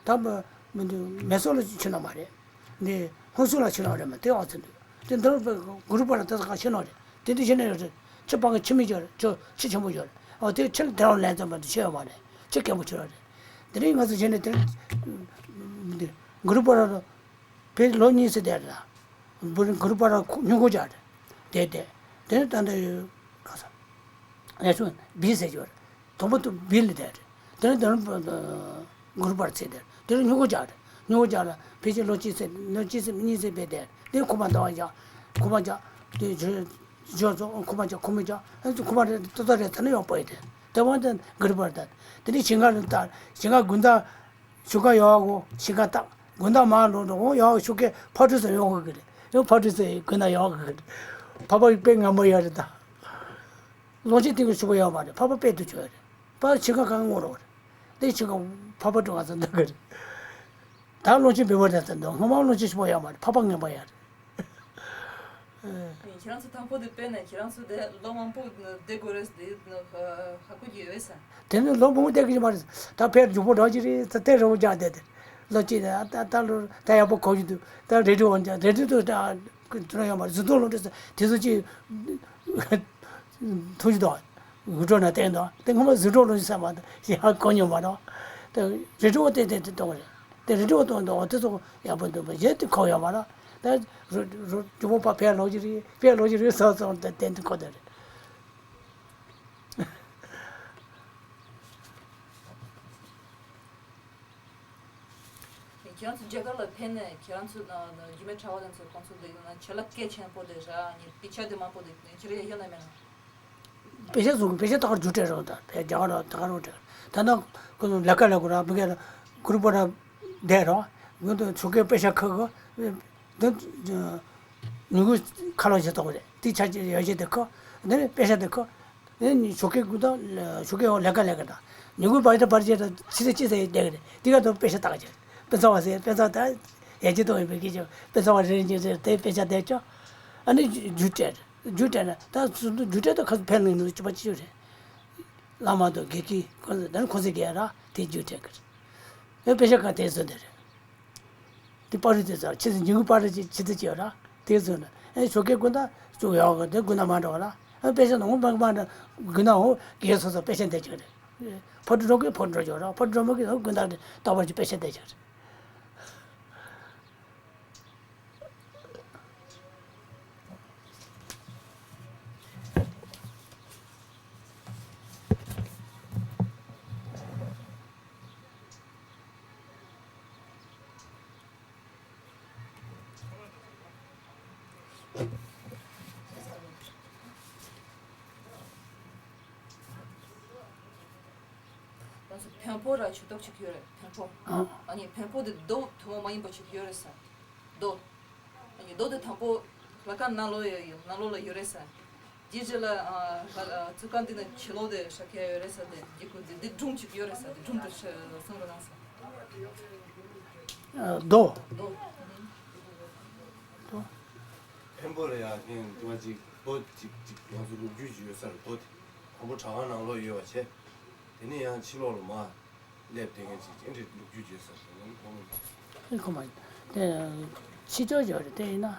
ད་མི་མི་འདུག་མེ་སོར་ལ་ཤི་ནོ་མ་རེད། འདི་ཧོན་སུར་ལ་ཤི་ནོ་རེད། མ་དེ་ཨ་ཚོད་འདུག་དེ་འདིར་དཔེ་གུ་རུ་པ་ར་དེ་ཚོ་གང་ཤི་ནོ་རེད། དེ་འདི་ཤི་ནོ་ཡོད་རེད། ཁྱི་པང་གི་ཁྱི་མི་ཡོད་རེད། ཁྱི་ཁྱི་ཆེན་པོ་ཡོད་རེད། ཨོ་དེ་ཁྱི་ལ་དེ་རང་ལན་ཙམ་མ་འདུག་ཤི་ཡོད་མ་རེད། ཁྱི་སྐད་པོ་ཁྱི་ར་རེད། དེ་རིང་ང་ཚོ་ཤི་ནས་དེ་འདི་གུ་རུ་པ་ར་ར་བོད་ལོ་གཉིས་ཙམ་བསྡད་རེད། བོད་གུ་རུ་པ་ར་ཁུ་སྨྱུ་གུ་རྒྱག་རེད། བསྡད་བསྡད་དེ་ནས་ད་ལྟ་ཡོད་ག་ས་ཡ་ཆུང་བི་ཟེར་གྱི་ཡོད་རེད། དང་པོ་དུ་བིལ་ལ་བསྡད་རེད། དེ་ནས་དེ་ནས་གུ་རུ་པར་ཚེ་དེར་དེ་ནས་སྨྱུ་གུ་རྒྱག་རེད། སྨྱུ་གུ་རྒྱག་ལ་ཕལ་ཆེར་ལོ་གཅིག་ཙམ་ལོ་གཅིག་ཙམ་གཉིས་ཙམ་བསྡད་དེ་ཁུག་མ་ཟླ་བ་རྒྱག་ཁུག་མ་རྒྱག་དེ་ཇོ་ཇོ་ཚོ་ཁུག་མ་རྒྱག་ཁུག་མ་རྒྱག་ཨ་ཚོ་ཁུག་མ་རེད། ཏོ་ཏོ་རེད། ད་ནི་ཡོང་པ་ཡིན་དེ་དེ་བང་དེ་གུ་རུ་པར་དེ་དེ་ནས་ཞིང་ཁ་ལ་བཏགས། ཞིང་ཁ་དགུན་ཟླ་ཞུ་ཁ་ཡོག་གོ་ཞིང་ཁ་བཏགས། དགུན་ཟླ་མ་ལོ་འགྲོ་འོང་ཡོག་ཞུ་ཁའི་ཕ་ཁྲུ་ཚོ་ཡོང་གི་རེད། ཡང་ཕ་ཁྲུ་ཚོ་དགུན་ཟླ་ཡོག་གི་རེད། ཕ་པ་དཔེ་ངན་པ་ཡོད་རེད་ད། ལོ་ཆེན་སྟེང་གི་ཕྱུ་པ་ཡོད་མ་རེད། ཕ་པ་དཔེ་སྡུག་ཅོ་ཡོད་རེད། ཕ་ཕྱི་ཁ་གང་ངོ་རོགས་རེད། དེ་ཕྱི་ཁ་ཕ་པ་ཀྲུང་ང་ཚོ་འདུག་གི་རེད། ད་སློབ་ཆེན་འབེལ་པོ་རེད་ཟེར་འདུག་སྔོན་མ་སློབ་ཆེན་ཞིག་པོ་ཡོད་མ་རེད། ཕག་པ་ངན་པ་ཡོད་རེད། ཁྱེད་རང་ཚོ་དང་པོ་དེ་དཔེར་ན་ཁྱེད་རང་ཚོ་དེ་ལོ་མང་པོ་བསྡད་དགོས་རེད་དེ་ཧ་གོ་གི་ཡོད་ས། དེ་ནི་ལོ་མང་པོ་བསྡད་ཀྱི་མ་རེད། ད་ཕར་མགྱོགས་པོ་འགྲོ་གི་རེད། ད་དེ་རིང་པོ་རྒྱག་བསྡད་དེ། ལོ་གཅིག་ད་ད་ལོ་ད་ཡག་པོ་གོ་གི་འདུག་ད་རེ་ཌི་ཡོ་འོང་ཀྱང་རེ་ཌི་ཡོ་དུ་ད་དུ་ཡོད་མ་རེད། གཟུགས་མཐོང་སློབ་གྲྭ་ཟེར་དེ་ཚོ་ཅིག་ཐུགས་རྗེ་དང་། འུར་སྒྲོག་ན་བསྟན་དང་དེ་སྔོན་མ་གཟུགས་སྒྲོག་ལོ་ཞིག་ས་མ་དང་ཞེ་ཧ་གོ་མྱོང་མ་རེད། དེ་རི་ཀྲོ་བ་དེ་དེ་དེ་གཏོང་རེད། དེ་རི་ཀྲོ་བ་གཏོང་དང་དེ་ཚོ་ཡག་པོ་འདུག་པ་གཞན་དེ་གོ་ཡོད་མ་རེད། ད་རུ་རུ་རྒྱུ་མོ་པ་ཕེ་ལོ་ཅི་རེད་ཕེ་ལོ་ཅི་རེད་སོ་སོ་དེ་དེ་འདི་གོ་དེ་རེད། ཁྱེད་རང་ཚོ་རྒྱ་གར་ལ་ཕེབས་ནས་ཁྱེད་རང་ཚོ་རྒྱུད་སྨད་གྲྭ་པ་དེ་ཚོ་ཁོང་ཚོ་འདི་ཡིན་ན་ཆེད་ལས་གལ་ཆེན་པོ་དེ་ར་ནི་དཔེ་ཆ་དེ་མང་པོ་དེ་ཁྱེད་རང་ཡོད་ན་མེད་ན། དཔེ་ཆ་བཟོ་དགོས། དཔེ་ཆ་ད་གར་རྒྱུ་སྤྲད་རོགས་དང་དཔེ་རྒྱ་གར་ད་གར་རོགས་སྤྲད། ད་ནང་ཁོ་ཚོ་ལས་ཀ་ལས་དགོས་ར་མི་སྒེར་གུ་རུ་པོ་ར་བསྡད་རོགས་ངོས་དུ་ཆོ་གའི་དཔེ་ཆ་ཁག་གི་འདི་ཉུ་གུ་ཁ་ལོ་བྱེད་དོགས་རེད། དེ་ཆ་ཡོ་བྱེད་དེ་ཁོ་འདི་ནི་དཔེ་ཆ་དེ་ཁོ་འདི་ནི་ཆོ་གའི་དགོས་དང་ཆོ་གའི་འོག་ལས་ཀ་ལས་ཀ་དང་ཉུ་གུ་བར་དུ་བར་བྱེད་དང་ཕྱི་དུ་ཅི་ཟེར་བསྡད་གི་རེད། དེ་ག་དུ་དཔེ་ཆ་བཏགས་ཀྱི་རེད། དཔེ་ཚོང་བ་ཟེར་དཔེ་ཚོང་ད་ཡན་ཆད་གཏོང་ཡིན་པའི་སྐད་ཆ་དཔེ་ཚོང་བ་རེ་རེ་གཉིས་རེ་དེ་དཔེ་ཆ་བསྡད་ཆོག་ཨ་ནི་རྒྱུ་སྤྲད་རེད། རྒྱུ་སྤྲད་ན་ད་སུ་རྒྱུ་སྤྲད་དུ་ཁ་ཕན་ལེན་ནུས་ཅི་པ་ཅི་ཡོད་རེད། བླ་མ་དང་དགེ་བཤེས་ཁོ་ཚོ་དེ་ནི་ཁོ་ཚོ་གས་ར་དེ་རྒྱུ་སྤྲད་གི་རེད། དཔེ་ཆ་ག་དེ་བཟོ་དེ་རེད། དེ་པར་རིས་དེ་ཚོ་ཆེ་ཚེ་ཉིན་གུང་པར་རིས་ཆེ་ཚེ་ཆེ་ར་དེ་བཟོ་ན་ཨེ་ཞོགས་ཀས་དགོན་ད་ཅུང་ཡག་གི་དེ་དགོན་ན་མ་འགྲོ་ར་ཨེ་དཔེ་ཆ་ནང་མ་མ་འགྲོ་དགོན་ན་འོ་དགེ་སོ་སོ་དཔེ་ཆ་འདེད་ཆོག་རེད། ཕོ་བྲང་འགྲོ་གི་ཕོ་བྲང་འགྲོ་ཆོག་ར་ཕོ་བྲང་འགྲོ་མ་གི་དགོན་ད་ལྟ་བར་གྱི་དཔེ་ཆ་འདེད་ཆོག་རེད། ང་ཚོ་བེམ་པོ་ར་ཇུས་གཏོགས་ཅིག་ཡོད་རེད། བེམ་པོ། ཨ་ནི་བེམ་པོ་དེ་རྡོ་ཐུན་མོང་མ་ཡིན་པ་ཅིག་ཡོད་རེད་ས། རྡོ། ཨ་ནི་རྡོ་དེ་དང་པོ་ལ་ཀ་ནང་ལོགས་ཡོད་ཡོད་ནང་ལོགས་ལ་ཡོད་རེད་ས། དེའི་རྗེས་ལ་ཨ་ཚུ་ཀ་འདི་ནས་ཕྱི་ལོགས་དེ་ཧྲ་ཁ་ཡོད་རེད་ས། དེ་རྒྱལ་ཁུ་འདི་འདི་སྒྲུང་ཅིག་ཡོད་རེད་ས། དེ་སྒྲུང་དེ་ཧྲ་གསུང་རོགས་གནང་ས། རྡོ། རྡོ། རྡོ། བེམ་པོ་ལ་ཡ་ཁེངས་དུ་བ་ཅིག་རྡོ་ཅིག་ཅིག་ང་ཚོ་ལོ་རྒྱུས་ཅིག་ཡོད་ས་རེད། རྡོ་དེ་དང་པོ་བྲག་སྒང་ནང་ལོགས་ཡོད་པ་བྱས། དེ་ནས་ཡང་ཕྱི་ལོགས་ལ་མར་སླེབས་བསྡད་མཁན་ཅིག་ཅི་འདྲའི་ལོ་རྒྱུས་ཡོད་ས་རེད། ཁོ་མ་དེ་ཕྱི་ཕྱོགས་ཡོད་རེད། དེ་ཡིན་ན་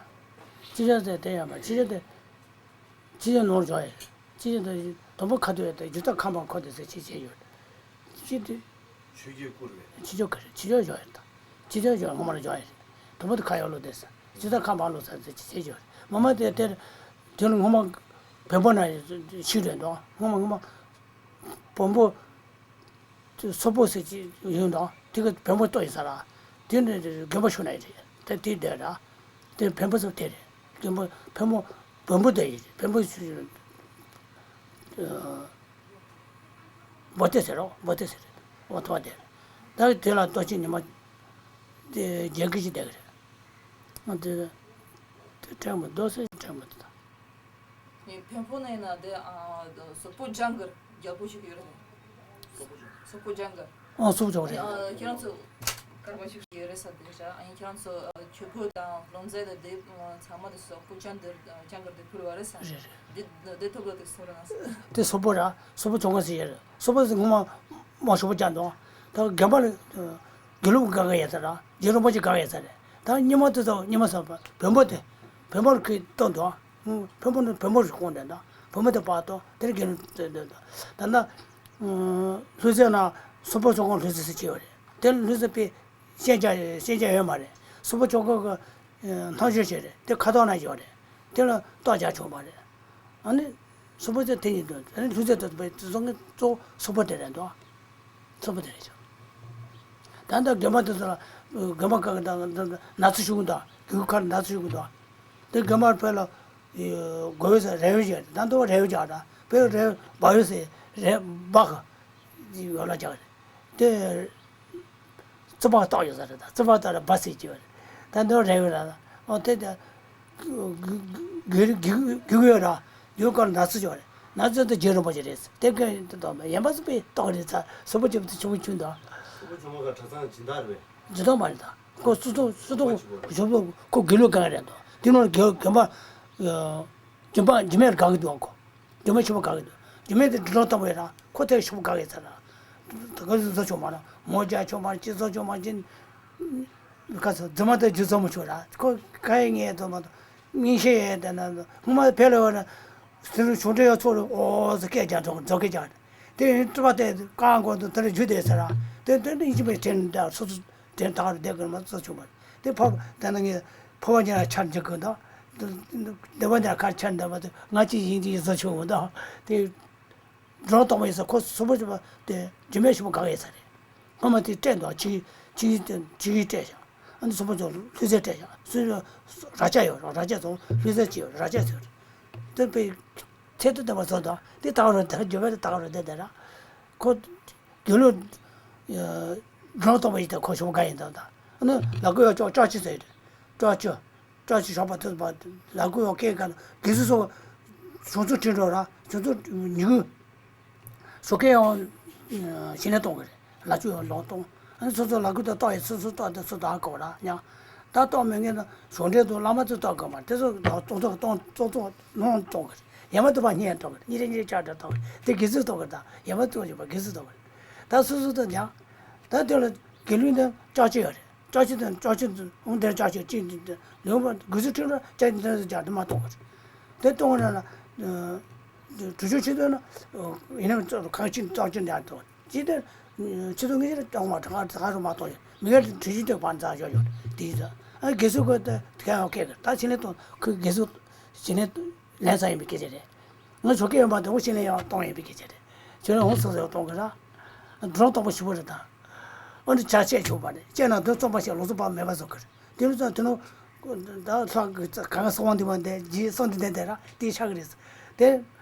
ཕྱི་ཕྱོགས་དེ་དེ་ཡང་མ་ཕྱི་ཕྱོགས་དེ། ཕྱི་ཕྱོགས་ནོར་འཇོག་ཡོད། ཕྱི་ཕྱོགས་དེ་དུམ་བུ་ཁ་ཐུག་ཡོད་དེ་རྒྱུ་ཐག་ཁ་མ་ཁོ་དེ་ཟེར་ཕྱི་ཕྱོགས་ཡོད། ཕྱི་དེ། ཆོས་ཀྱི་སྐུ་རེད། ཕྱི་ཕྱོགས་ག་རེ་ཕྱི་ཕྱོགས་འཇོག་ཡོད་ད། ཕྱི་ཕྱོགས་འཇོག་སྔོན་མ་ལ་འཇོག་ཡོད། དུམ་བུ་དེ་ཁ་ཡོད་ལོ་དེ་ཟེར་རྒྱུ་ཐག་ཁ་མ་ལོ་ཟེར་ཟེར་ཕྱི་ཕྱོགས་ཡོད། ངོ་མ་དེ་དེར་དེ་ལ་སྔོན་མ་བོན་པོ་ན་ཤི་རེད་འདུག་སྔོན་མ་སྔོན་མ་བོན་པོ། དེ་སོག་པོ་ཟེར་གྱི་ཡོད་འདུག་དེ་ག་བོན་པོ་ལྟོ་ཡིན་ས་ར། དེ་ནི་དགོན་པ་ཤུ་ན་ཡི་རེད། དེ་དེ་བསྡད་ར། དེ་བོན་པོ་ཚོ་དེ་རེད། དགོན་པ་བོན་པོ་བོན་པོ་དེ་ཡི་རེད། བོན་པོ་ཤུ་བོ་ཏེ་ཟེར་རོ་བོ་ཏེ་ཟེར་རེད། འོ་ཐོ་དེ་རེད། ད་དེ་ལ་ལྟོ་ཆེ་ཉི་མ་དེ་རྒྱན་གི་ཞིག་བསྡད་གི་རེད། ཨ་དེ་དེ་དྲན་མི་འདུག་ཟེར་དྲན་མི་འདུག་ད། ནི་བོན་པོ་ནས་ན་དེ་ཨ་སོག་པོ་ལྗང་གུར་རྒྱལ་པོ་ཞིག་ཡོད་རེད། སོག་པོ་ལྗང་གུར། ཨ་སོག་པོ་ལྗང་གུར་རེད། ཨ་ཁྱེད་རང་ཚོ་སྐར་མ་ཞིག་ཡོད་རེད་ས་དེ་ཤ། ཨ་ཁྱེད་རང་ཚོ་ཆོས་གོས་དང་ལོ་མཛེས་དང་དེ་ཚང་མ་དེ་སོག་པོ་ལྗང་གུར་ལྗང་གུར་དེ་ཕུལ་བ་རེད་ས། རེད་རེད། དེ་དེ་ཐོག་ལ་དེ་སོ་ར་ན་ས། དེ་སོག་པོ་ར་སོག་པོ་ལྗང་གུར་ཟེར་ཡོད་རེད། སོག་པོ་ཟེར་ངོ་མ་མ་སོག་པོ་ལྗང་དང་ད་རྒན་པ་ལ་དགེ་ལུགས་ག་ག་ཡ་ས་ར་རྗེ་རིན་པོ་ཆེ་ག་ག་ཡ་ས་རེད། ད་སྙེ་མ་དེ་ཚོ་སྙེ་མ་ས་བོན་པོ་དེ་བོན་པོ་ལ་ཁོས་བཏོན་དང་། བོན་པོ་ནི་བོན་པོ་རུ་དགོངས་ཏེ་འདུག་བོན་པོ་དེ་བར་དོ་དེར་དགེ་ལུགས་ཏེ་འདུག་ད་ལྟ་ལྷུན་རྩེ་ན་སོག་པོ་ཚོགས་ཁང་ལྷུན་རྩེ་ཟེར་གྱི་ཡོད་རེད། དེ་ལྷུན་རྩེ་པའི་ཤན་སྦྱར་ཤན་སྦྱར་ཡོད་མ་རེད། སོག་པོ་ཚོགས་ཁང་གི་མཐའ་སྦྱོར་བྱས་རེད། དེ་ཁ་ཐོག་ན་ཡོད་རེད། དེ་ལ་རྟོགས་རྒྱག་ཆོག་མ་རེད། ཨ་ནི་སོག་པོ་ཚོ་དེ་ཉིད་དུ་ཨ་ནི་ལྷུན་རྩེ་དུ་པའི་ཚོགས་ཁང་གཙོ་བོ་སོག་པོ་དེ་རེད་འདུག་ཚོགས་པ་དེ་རེད་ཤག་ད་ལྟ་དགོན་པ་དེ་ཚོ་ལ་དགོན་པ་ཁག་གི་ད་ན་ཚོད་ཞུ་གི་འདུག་རྒྱུག་ཁར་ན་ཚོད་ཞུ་གི་འདུག་དེ་དགོན་པར་ཕེབས་ལ་སྒོ་ཡོད་ས་རས་ཡོད་ཅིག་ད་མདོ་བ་རས་ཡོད་ཅིག་ད་ཕེབས་རས་སྦ་ཡོད་ས་རས་སྦ་ག་ཡོད་ལ་ཅག་རེད། དེ་རྩི་བ་རྟགས་ཡོད་ས་རེད། ད་རྩི་བ་རྟགས་ལ་སྦ་ཟེར་གྱི་ཡོད་རེད། ད་མདོ་རས་ཡོད་ར་ཨོ་དེ་དེ་རྒྱུག་ཡོད་ར། ཡུལ་སྐོར་ན་ཚོད་ཅིག་རེད། ན་ཚོད་དུ་རྗེ་རིན་པོ་ཆེ་རེད། དེ་ཀའི་དེ་དང་ཡན་པ་སུ་པའི་རྟགས་རེད་ཚ་སོག་པོ་ཆེ་བོ་དེ་ཆུང་ཆུང་དང་། སོག་པོ་ཆུང་མ་ག་གྲྭ་ཚང་སྦྱིན་བདག་རེད། སྦྱིན་བདག་མ་རེད་ད། ཁོ་སུ་ཐོག་སུ་ཐོག་ཞོགས་པ་ཁོ་དགེ་ལུགས་སྒང་རེད་འདུག་དེ་ནང་དགེ་དགོན་པ། དགོན་པ་འཇིགས་མེད་དགའ་གི་འདུག་ཁོ་འཇིགས་མེད་ཆེན་པོ་དགའ་གི་འདུག་འཇིགས་མེད་དེ་འབྲི་གྲོགས་སྟོན་པ་ཡོད་ར། ཁོ་དེ་ཞེ་པོ་དགའ་གི་ཚར་ར། ད་ག་ཚོད་བཟོ་ཆོག་མ་ར། མོ་རྒྱག་ཆོག་མ་ར། ཅི་བཟོ་ཆོག་མ་ར། ཅི། ག་ཚོད་རྫུན་མ་དེ་རྒྱུ་བཟོ་མ་ཆོག་ར། ཁོ་ག་ཡེ་ངས་བཟོ་མ་ཐུབ། མིང་ཤེས་ཡས་དེ་ན་སྔོན་མ་བལ་ལ་ཡོད་ན། དེ་རུ་ཞོགས་འདྲེ་ཡོད་ཚོ་རུ་ཨོ་ཟེར་སྐད་རྒྱག་འགྲོ་མཛོ་སྐད་རྒྱག་དེ་ཡིན་སྤྲུལ་པ་དེ་རྐང་མགོ་དུ་དེ་རུ་རྒྱུ་དེ་ཟེར་ར། དེ་དེ་ནི་ཡིན་གཅིག་མིན་དྲན་འདྲ་སོ་སོ་དྲན་དག་རུ་བསྡད་དགོས་མ་བཟོ་ཆོག་མ་རེད། དེ་ཕོ་དེ་ན་ངས་ཕོ་བ་ཉེ་ར་ཆར་འཇིག་གི་འདུག་དེ་བ་ཉེ་ར་ཁར་ཆར་འདབ་པ་དེ་ང་ཅི་ཡིན་གྱི་བཟོ་ཆོག་གི་འདུག་དེ་འགྲོ་སྟོང་པ་ཡིན་ས་ཁོ་སོ་སོ་ཆོག་པ་དེ་རྒྱུ་མེད་ཞིག་པོ་ག་གེ་ས་རེད། སྔོན་མ་དེ་སྤྲད་འདུག་ཅི་ཅི་ཅི་སྤྲད་ཤག་ཨ་ནི་སོ་པོ་ཚོ་ལྷུ་ཚེ་སྤྲད་ཤག་སུ་ར་ཅག་ཡོད་ར་ཅག་ཚོ་ལྷུ་ཚེ་ཅི་ཡོད་ར་ཅག་ཚོ་རེད། དེ་པའི་ཚད་དུ་བསྟན་པ་ཚོ་དང་དེ་དག་རུ་དེ་རྒྱུ་བས་དེ་དག་རུ་དེ་དེ་ར་ཁོ་དགེ་ལུགས་འགྲོ་སྟོང་པ་ཡིན་ད་ཁོ་ཞོག་ག་ཡིན་ད་ད་ཨ་ནི་ལ་ཀུ་ཡོད་ཅོག་ཅོག་ཅི་ཟེར་རེད་ཅོག་ཅོ། བཀྲ་ཤིས་ཞོགས་པ་ཐོས་པ་ལ་ཀུ་ཡོང་སྐད་ག་ལ་དགེ་ཚུལ་སོགས་བྱུང་ཚུལ་ཁྲིད་འགྲོ་ར་བྱུང་ཚུལ་ཉི་གུ། ཞོགས་ཀས་ཡང་ཞི་ལན་གཏོང་གི་རེད། ལ་ཆུ་ཡང་ལོང་གཏོང་ཨ་ནི་སོ་སོ་ལ་ཀུ་དང་ཏོག་ཡི་སོ་སོ་ཏོག་དེ་སུ་དང་གོ་ར་ཉ། ད་ཏོག་མེད་ངེས་ན་ཞོགས་འདྲེ་དང་བླ་མ་ཚོས་ཏོག་གོ་མ་དེ་ཚོ་ལ་ཙོག་ཙོག་གཏོང་ཙོག་ཙོག་ལོང་གཏོང་གི་རེད། ཡ་མ་ཏོག་པ་སྙན་གཏོང་གི་རེད། གཉིས་རེ་གཉིས་རེ་ཆག་འདྲ་གཏོང་གི་རེད། དེ་དགེ་ཚུལ་གཏོང་གི་རེད། ད་ཡ་མ་ཏོག་ཡོད་པ་དགེ་ཚུལ་གཏོང་གི་རེད། ད་སོ་སོ་དང་ཉ། ད་དེ་ལ་དགེ་ལུགས་འདི་ལྕགས་ཀྱུ་ཡོད་རེད། ལྕགས་ཀྱུ་དང་ལྕགས་ཀྱུ་འོང་དེར་ལྕགས་ཀྱུ་གཅིག་འདི་འདི་ལེའུ་པ་དགུ་ཚིགས་ཁྲིམས་ར་ལྕགས་ཀྱུ་འདི་འདི་ལྕགས་འདི་མ་གཏོང་གི་རེད། དེ་གཏོང་བ་ན་ན་གྲུ་ཆུང་ཆུ་དོན་ན་ཡིན་ན་ཁ་ཆིན་ལྕགས་ཀྱུ་འདི་གཏོང་ཅི་དེ་ཆུ་དོན་ངེས་ཀྱི་གཏོང་བ་གྲངས་ཀ་ག་རུ་མ་གཏོང་ཡོད་མི་ངན་གྲུ་ཆུང་དེ་བར་འཛག་ཡོད་ཡོད་དེ་ཡིན་ཙང་ཨ་དགེ་ཚུལ་ཁོས་དེ་དེ་ག་ཡང་སྐད་གི་ད་ཕྱི་ལན་གཏོང་ཁོས་དགེ་ཚུལ་ཕྱི་ལན་ལན་ཚ་ཡིན་པའི་སྐད་ཆ་རེད། ང་ཞོགས་ཀས་ཡོང་པ་དང་འོ་ཕྱི་ལན་ཡང་གཏོང་ཡིན་པའི་སྐད་ཆ་རེད། ཁྱོད་རང་འོ་སོ་སོ་གཏོང་གི་ར། འགྲོ་སྟོང་པ་ཞིག་པོ་རེད་ད། འོ་འདི་ཆ་བཤད་ཆོག་པ་རེད་བཤད་ན་དོན་རྩོམ་པ་ཞིག་ལོ་ཚོད་པ་མེད་པ་བཟོ་གི་རེད། དེ་རུ་ཙང་དེ་ནོ། ད་ལྷག་གི་གང་ག་སོང་དེ་མ་འདས་རྗེས་སོང་དེ་འདས་འདས་ར་དེ་ཆག་གི་རེད། དེ།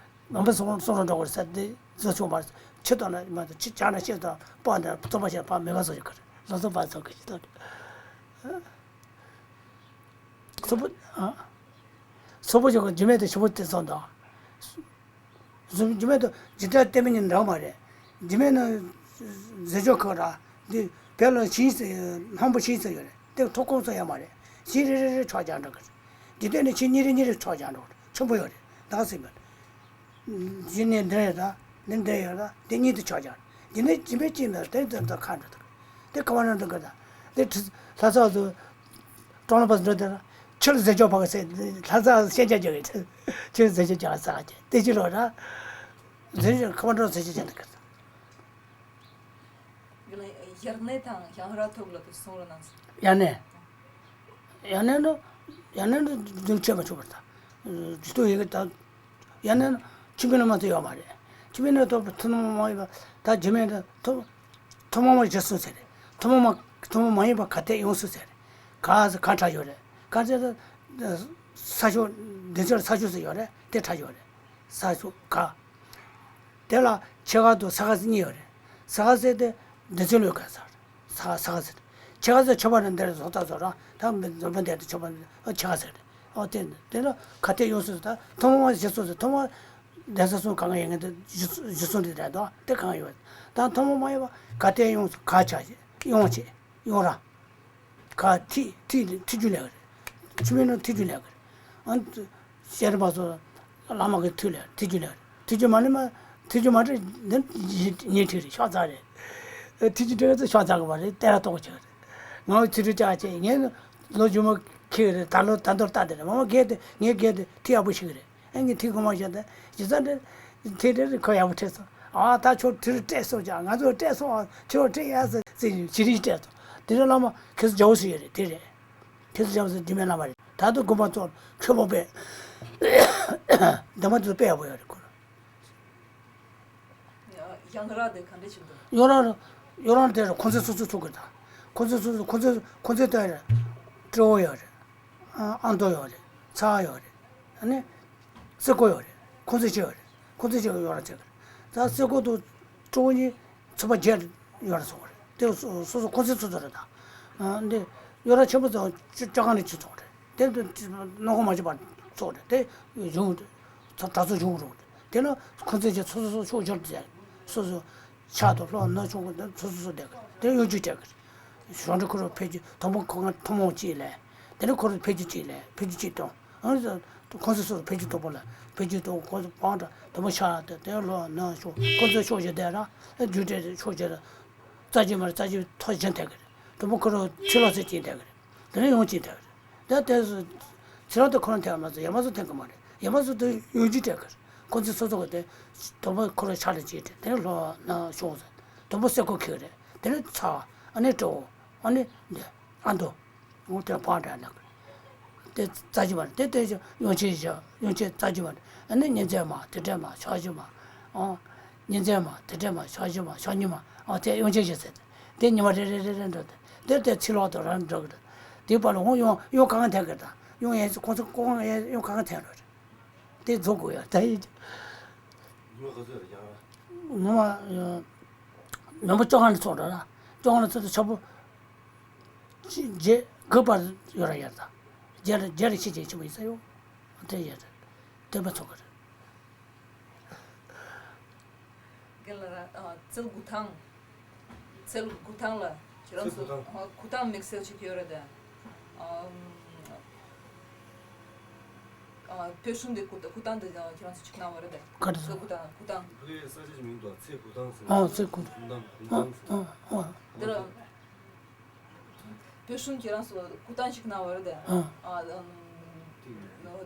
ངམ་པ་སོང་སོང་ར་འགྲོ་གི་རེད་ས་དེ་བཟོ་ཆོག་པ་རེད། ཁྱི་དོན་ན་མ་དང་ཁྱི་བྱ་ན་ཤེས་དང་པོ་འདས་རྩོམ་པ་ཞིག་པ་མེད་པ་བཟོ་གི་རེད་ལོ་ཚོད་པ་བཟོ་གི་རེད། སོག་པོ། ཨ། སོག་པོ་ཞོག་རྒྱུ་མེད་དུ་ཞིབ་པོ་དེ་ཚོ་འདུག་རྒྱུ་མེད་དུ་ཇི་ལྟར་བསྟན་པའི་ཉིན་འདྲ་མ་རེད། རྒྱུ་མེད་ན། ཟས་སྤྱོད་ཁོ་ར། འདི་བལ་ལ་ཤིང་ཟེར་སྣམ་བུ་ཤིང་ཟེར་ཡོད་རེད་དེ་ཐོག་ཁོངས་སུ་ཡོད་མ་རེད། ཤིང་རེ་རེ་རེ་ཆོག་རྒྱག་འགྲོ་གི་རེད། འཇིག་རྟེན་ནི་ཤིང་གཉིས་རེ་གཉིས་རེ་ཆོག་རྒྱག་འགྲོ་གི་རེད་ཆེན་པོ་ཡོད་རེད་ད་ག་ཟེར་མེད། གཞི་ནས་འདི་རེད་ད། འདི་འདི་ཡོད་ད། འདི་གཉིས་དུ་ཆོག་ཀྱང་། འདི་ནི་སྦྱིན་པའི་སྐྱིད་ནི་དེ་དེ་དུ་ཁ་འགྲོ་ཐུབ། དེ་ཀ་བ་རང་དུ་དགོས་ད། དེ་ཁྲི་ལྷ་ས་དུ། ཀྲོང་ལ་པ་འགྲོ་དེ་ལ། ཁྱི་ལ་ཟས་སྤྱོད་ཕ་གི་ཟེར་ལྷ་ས་ཤན་ཆ་རྒྱག་གི་ཁྱི་ལ་ཟས་སྤྱོད་རྒྱག་ས་གི་དེ་ཅི་ལོ་ར། ཟས་སྤྱོད་ཁ་བ་འགྲོ་ཟས་སྤྱོད་རྒྱག་དུ་དགོས་ད། དབྱར་གནས་དང་ཡང་ར་ཐོག་ལ་དུ་སོང་ར་ནང་། ཡང་ནས། ཡང་ན་ནི། ཡང་ན་ནི་རྒྱུན་ཆད་མ་ཆོག་པར་ད། ཇུས་གཏོགས་ཡི་གེ་ད། ཡང་ན་ནི་ཁྱིམ་པའི་ནང་མ་ཚོ་ཡོད་མ་རེད། ཁྱིམ་པའི་ནང་ཐོབ་ཐུན་མོང་མ་ཡིན་པ་ད་རྒྱུ་མེད་ད་ཐུན་ཐུན་མོང་མ་ཞེས་གསུངས་ཟེར་རེད། ཐུན་མོང་མ་ཐུན་མོང་མ་ཡིན་པ་ག་དེ་ཡོང་སྲིད་ཟེར་རེད། ག་ཟེར་ག་འདྲ་ཡོད་རེད། ག་ཟེར་ད། ས་ཕྱོགས་འདི་ཚོར་ས་ཕྱོགས་སུ་ཡོད་རེད་དེ་འདྲ་ཡོད་རེད། ས་ཕྱོགས་ག་དེ་ལ་ཆེ་ཁ་དུ་ས་ཁ་གཉིས་ཡོད་རེད། ས་ཁ་ཟེར་དེ་འདི་ཚོ་ལོས་ག་ཟེར། ས་ས་ཟེར། ཆེ་ཁ་ཟེར་ཆེ་བ་རེད་འདིར་བཟོ་ལྟ་བཟོ་ར་ད་འཛོམས་པ་འདིར་ཆེ་བ་ཨ་ཆེ་ཁ་ཟེར་རེད། ཨོ་དེ་དེ་ལ་ག་དེ་ཡོང་སྲིད་ད་ཐོག་མ་ཞེས་སོགས་ཟེར་ཐོག་མ་གདན་ས་སོང་གང་ག་ཡིན་ངེས་དེ་ཞུ་སོང་དེ་རེད་དོ་དེ་གང་ཡོད་ད་ཐོག་མ་མ་ཡོད་པ་ག་དེ་ཡོང་ག་ཆ་ཡོང་ཆེ་ཡོང་ར། ག་ཐི་ཐི་ཐི་རྒྱུ་ལས་ཀ་རེད། ཆུ་མིན་ནོ་ཐི་རྒྱུ་ལས་ཀ་རེད། ཨ་ཤེས་རིག་པ་ཚོ་བླ་མ་གི་ཐུགས་ལས་ཐི་རྒྱུ་ལས་ཀ་རེད། ཐི་རྒྱུ་མ་ནི་མ་ཐི་རྒྱུ་མ་རེད་འདི་ཉིན་ཁྲི་རེད་ཤོག་ཚ་རེད། ཐི་རྒྱུ་དྲན་ཚོ་ཤོག་ཚ་གི་བ་རེད་ལྟ་ར་གཏོང་ཆེ་རེད། ང་བོ་ཚི་རུ་ཅག་ཆེ་ངས་ལོ་རྒྱུ་མ་ཁེ་རེད་ད་ལོ་ད་མདོར་ལྟ་དེ་རེད་མ་མ་རྒས་དེ་ངས་རྒས་དེ་ཐི་ཡག་པོ་ཞིག་རེད། ཨ་ངས་ཐི་གོ་མ་ཤོད་དེ་ཇི་ཙམ་དེ་ཐི་དེ་རེད་ཁོ་ཡག་པོ་ཁྲིད་སོང་ཨ་ད་ཁྱོད་ཐི་རུ་སྤྲད་སོང་ཅག་ང་ཚོ་སྤྲད་སོང་ཨ་ཁྱོད་སྤྲད་ཡག་ཟེར་ཟེར་ཞི་རིག་སྤྲད་སོང་དེ་རེད་བླ་མ་ཁྱེད་ཚོ་རྒྱ་བོ་སུ་ཡོད་རེད་དེ་རེད། ཁྱེད་ཚོ་རྒྱ་བོ་སུ་རྒྱུ་མེད་བླ་མ་རེད་ད་དུང་དགོན་པ་ཚོ་ཁྱོད་མོ་པས་འདི་མ་དེ་ཚོ་དཔེ་ཡག་པོ་ཡོད་རེད་ཁོ་ར། ཡང་ར་དེ་ག་འདྲ་ཞིག་འདུག་ཡོ་རང་ཡོ་རང་དེ་རུ་ཁོང་ཚོའི་སོ་སོའི་ཚོགས་ཀྱི་དང་། ཁོང་ཚོའི་སོ་སོ་ཁོང་ཚོའི་ཁོང་ཚོའི་དེ་རུ་སྤྲེའུ་ཡོད་རེད། ཨ་མདོ་ཡོད་རེད། ཚ་བ་ཡོད་རེད། ཨ་ནི། སེ་གོ་ཡོད་རེད། ཁོང་ཚོའི་ཆེ་ཡོད་རེད། ཁོང་ཚོའི་ཆེ་ཡོད་རང་ཆེ་གི་རེད། ད་སེ་གོ་དང་སྤྲེའུ་གཉིས་ཚོ་པ་བརྒྱད་ཡོད་རེད་སོང་རེད། དེ་སོ་སོ་སོ་ཁོང་ཚོའི་སོ་སོ་རེད་ད། ཨ་འདི་ཡོ་རང་ཆེན་པོ་ཚོ་ཅོ་ཅོ་གང་ནས་ཆུ་ཚོགས་རེད། དེ་དུ་ནོ་གོ་མ་ཆུ་པ་ཚོགས་རེད་དེ་གཞུང་དུ་ཚོ་གྲྭ་ཚོ་གཞུང་རུ་དེ་ལ་ཁོ་ཚོས་ཀྱི་སོ་སོ་སོ་ཕྱོགས་སྦྱོར་དུ་བྱས་སོ་སོ་ཕྱག་ཏུ་ལྷོ་ནུབ་ཆུང་གུ་དེ་སོ་སོ་སོ་བསྡད་གི་དེ་གཡོ་སྒྱུ་སྤྲད་གི་ ཞོར་འདྲ་ཁོ་རང་ཕེབས་རྒྱུ་དང་པོ་ཁོ་ང་ཐུན་མོང་གཅིག་ལས། དེ་ནས་ཁོ་རང་ཕེབས་རྒྱུ་གཅིག་ལས་ཕེབས་རྒྱུ་གཅིག་གཏོང་། ཨ་ནི་ཁོང་ཚོ་སོ་སོ་ཕེབས་རྒྱུ་དང་པོ་ལ་ཕེབས་རྒྱུ་དང་ཁོང་ཚོ་སྤང་འདྲ་དང་པོ་ཤར་དེ་དེ་ལོག་ནང་ཤོག་ཁོང་ཚོ་ཕྱོགས་བཞི་བསྡད་ར། རྒྱུ་འབྲས་ཕྱོགས་བཞི་ལ་རྩ་རྒྱུ་མ་རེད། རྩ་རྒྱུ་ཐོག་བཞི་འཐེན་གི་རེད། དང་པོ་ཁོ་རང་ཕྱི་ལོགས་ཚེ་གཅིག་འཐེན་གི་རེད། དེ་ནས་ཡང་གཅིག་འཐེན་གི་རེད། དེ་དེ་ཕྱི་ལོགས་དེ་ཁོ་རང་འཐེན་མ་ཚོ་ཡ་མ་ཚོ་འཐེན་གི་མ་རེད། ཡ་མ་ཚོ་དེ་ཡང་གཅིག་འཐེན་གི་རེད། ཁོ་ཚོ་སོ་སོ་གི་དེ་དང་པོ་ཁོ་རང་ཕྱག་ལ་གཅིག་འཐེན། དེ་ནས་ལྷོ་ནང་ཤོག་ཟེར། དང་པོ་སེ་ཁོ་ཁེག་རེད། དེ་ནས་ཚ་བ། ཨ་ནི་སྤྲེའུ། ཨ་ནི་འདི་ཨ་མདོ། འོ་དེ་ཕར་འདྲ་ནག་དེ་རྩ་རྒྱུ་མ་རེད། དེ་དེ་ཡང་གཅིག་བཞག་ཡང་གཅིག་རྩ་རྒྱུ་མ་རེད། ཨ་ནི་གཉིས་འཛིན་མ། དེ་འདྲ་མ། ཕྱག་རྒྱུ་མ། ཨོ། གཉིས་འཛིན་མ། དེ་འདྲ་མ། ཕྱག་རྒྱུ་མ། ཕྱག་གཉིས་མ། ཨོ་དེ་ཡང་གཅིག་བཞག་ཟེར་ཏེ། དེ་ཉི་མ་རེ་རེ་རེ་རེ་འགྲོ་དེ། དེ་དེ་ཕྱི་ལོགས་དུ་རང་འགྲོ་གི་རེད། དེའི་བར་ལ་འོང་ཡང་ཡང་གང་འཐེན་གི་རེད། ད་ཡང་ཡང་ཁོང་ཚོ་ཁོང་ཡང་ཡང་གང་འཐེན་རོགས་རེད། དེ་རྫོགས་དགོས་ཡ་ད་ཡིན། ཉི་མ་ག་ཚོད་རེད་ཀྱང་། ཉི་མ་ཉི་མ་བཅོ་ལྔ་ནས་ཚོགས་འགྲོ་ན། བཅོ་ལྔ་ནས་ཚོགས་ཏེ་ཆ་པོ། རྗེས་དགུ་པར་ཡོད་ར་ཡར་དང་། རྗེས་ལ་རྗེས་ལ་ཤི་ཅེས་ཆེན་པོ་ཡིན་ས་ཡོད། དེ་ཡར་དེ་མ་ཚོགས་གི་རེད། རྒན་ལགས་ར། ཨ། ཚལ་དགུ་ཐང་། ཚལ་དགུ་ཐང་ལ་ཁྱེད་རང་ཚོ། ཚལ་དགུ་ཐང་། ཨ། དགུ་ཐང་དམིགས་བསལ་ཅིག་ཡོད་རེད་དེ། ཨ། ཨ། བོད་གཞུང་དེ་དགུ་དགུ་ཐང་དེ་ཁྱེད་རང་ཚོ་ཅིག་གནང་བ་རེད་དེ། ག་རེ་ཟེར། ཚལ་དགུ་ཐང་། དགུ་ཐང་། ཕ་གིའི་ས་ཆ་གི་མིང་དུ་ཚལ་དགུ་ཐང་ཟེར། ཨ། ཚལ་དགུ་ཐང་། དགུ་ཐང་། དགུ་ཐང་ཟེར། ཨ། ཨ། ཨ། དེ་ལ། བོད་གཞུང་ཁྱེད་རང་ཚོ་སྐུ་ཐང་ཞིག་གནང་བ་རེད་དེ། ཨ། ཨ། ཨམ།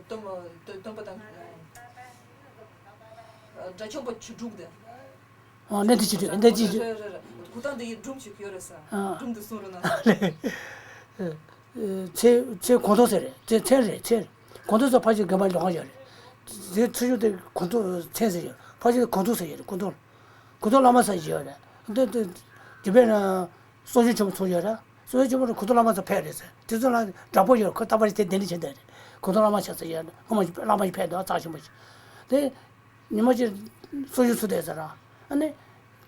སྟོན་པ། སྟོན་པ་དང་། ཨ། དགྲ་བཅོམ་པ་བཅུ་དྲུག་དེ། ཨ། གནས་བརྟན་བཅུ་དྲུག་གནས་བརྟན་བཅུ་དྲུག་རེད། རེད། རེད། སྐུ་ཐང་དེ་ཡི་སྒྲུང་ཞིག་ཡོད་རེད་ས། ཨ། སྒྲུང་དེ་གསུང་རོགས་གནང་། ཨ། ཚལ། ཚལ་གོང་ཐོག་ཟེར་རེད། ཚལ། ཚལ་རེད། ཚལ། གོང་ཐོག་ཟེར་ཕ་ཆེ་དགོན་པ་ལོགས་ཀ་ཡོད་རེད། དེ་ཚུར་ཞུགས་དེ་གོང་ཐོག་ཚལ་ཟེར་ཡོད། ཕ་ཆེ་གོང་ཐོག་ཟེར་ཡོད་རེད། གོང་ཐོག་གོང་ཐོག་བླ་མ་ཟེར་ཡོད་རེད། འདི་འདི་འདི་བས་ན། སྲོག་ཆགས་ཆེན་པོ་ཚོ་ཡོད་རེད། སྲོག་ཆགས་ཆེན་པོ་རེད། གོང་ཐོག་བླ་མ་ཚོ་ཕེབས་རེད་ཟེར། དེ་ཚོ་ལ་འདྲ་པོ་ཡོད། ཁོ་རྟག་པར་དེ་གདན་འདྲེན་བྱེད་བསྡད་རེད། གོང་ཐོག་བླ་མ་ཆགས་ཚོ་ཡོད་རེད། སྔོན་མ་ཞིག་བླ་མ་ཞིག་ཕེབས་འདུག་རྩ་ཆེན་པོ་ཞིག་དེ་ཉི་མ་གཅིག་སྲོག་ཆགས་ཚོ་བསྡད་ཟེར་ར། ཨ་ནི་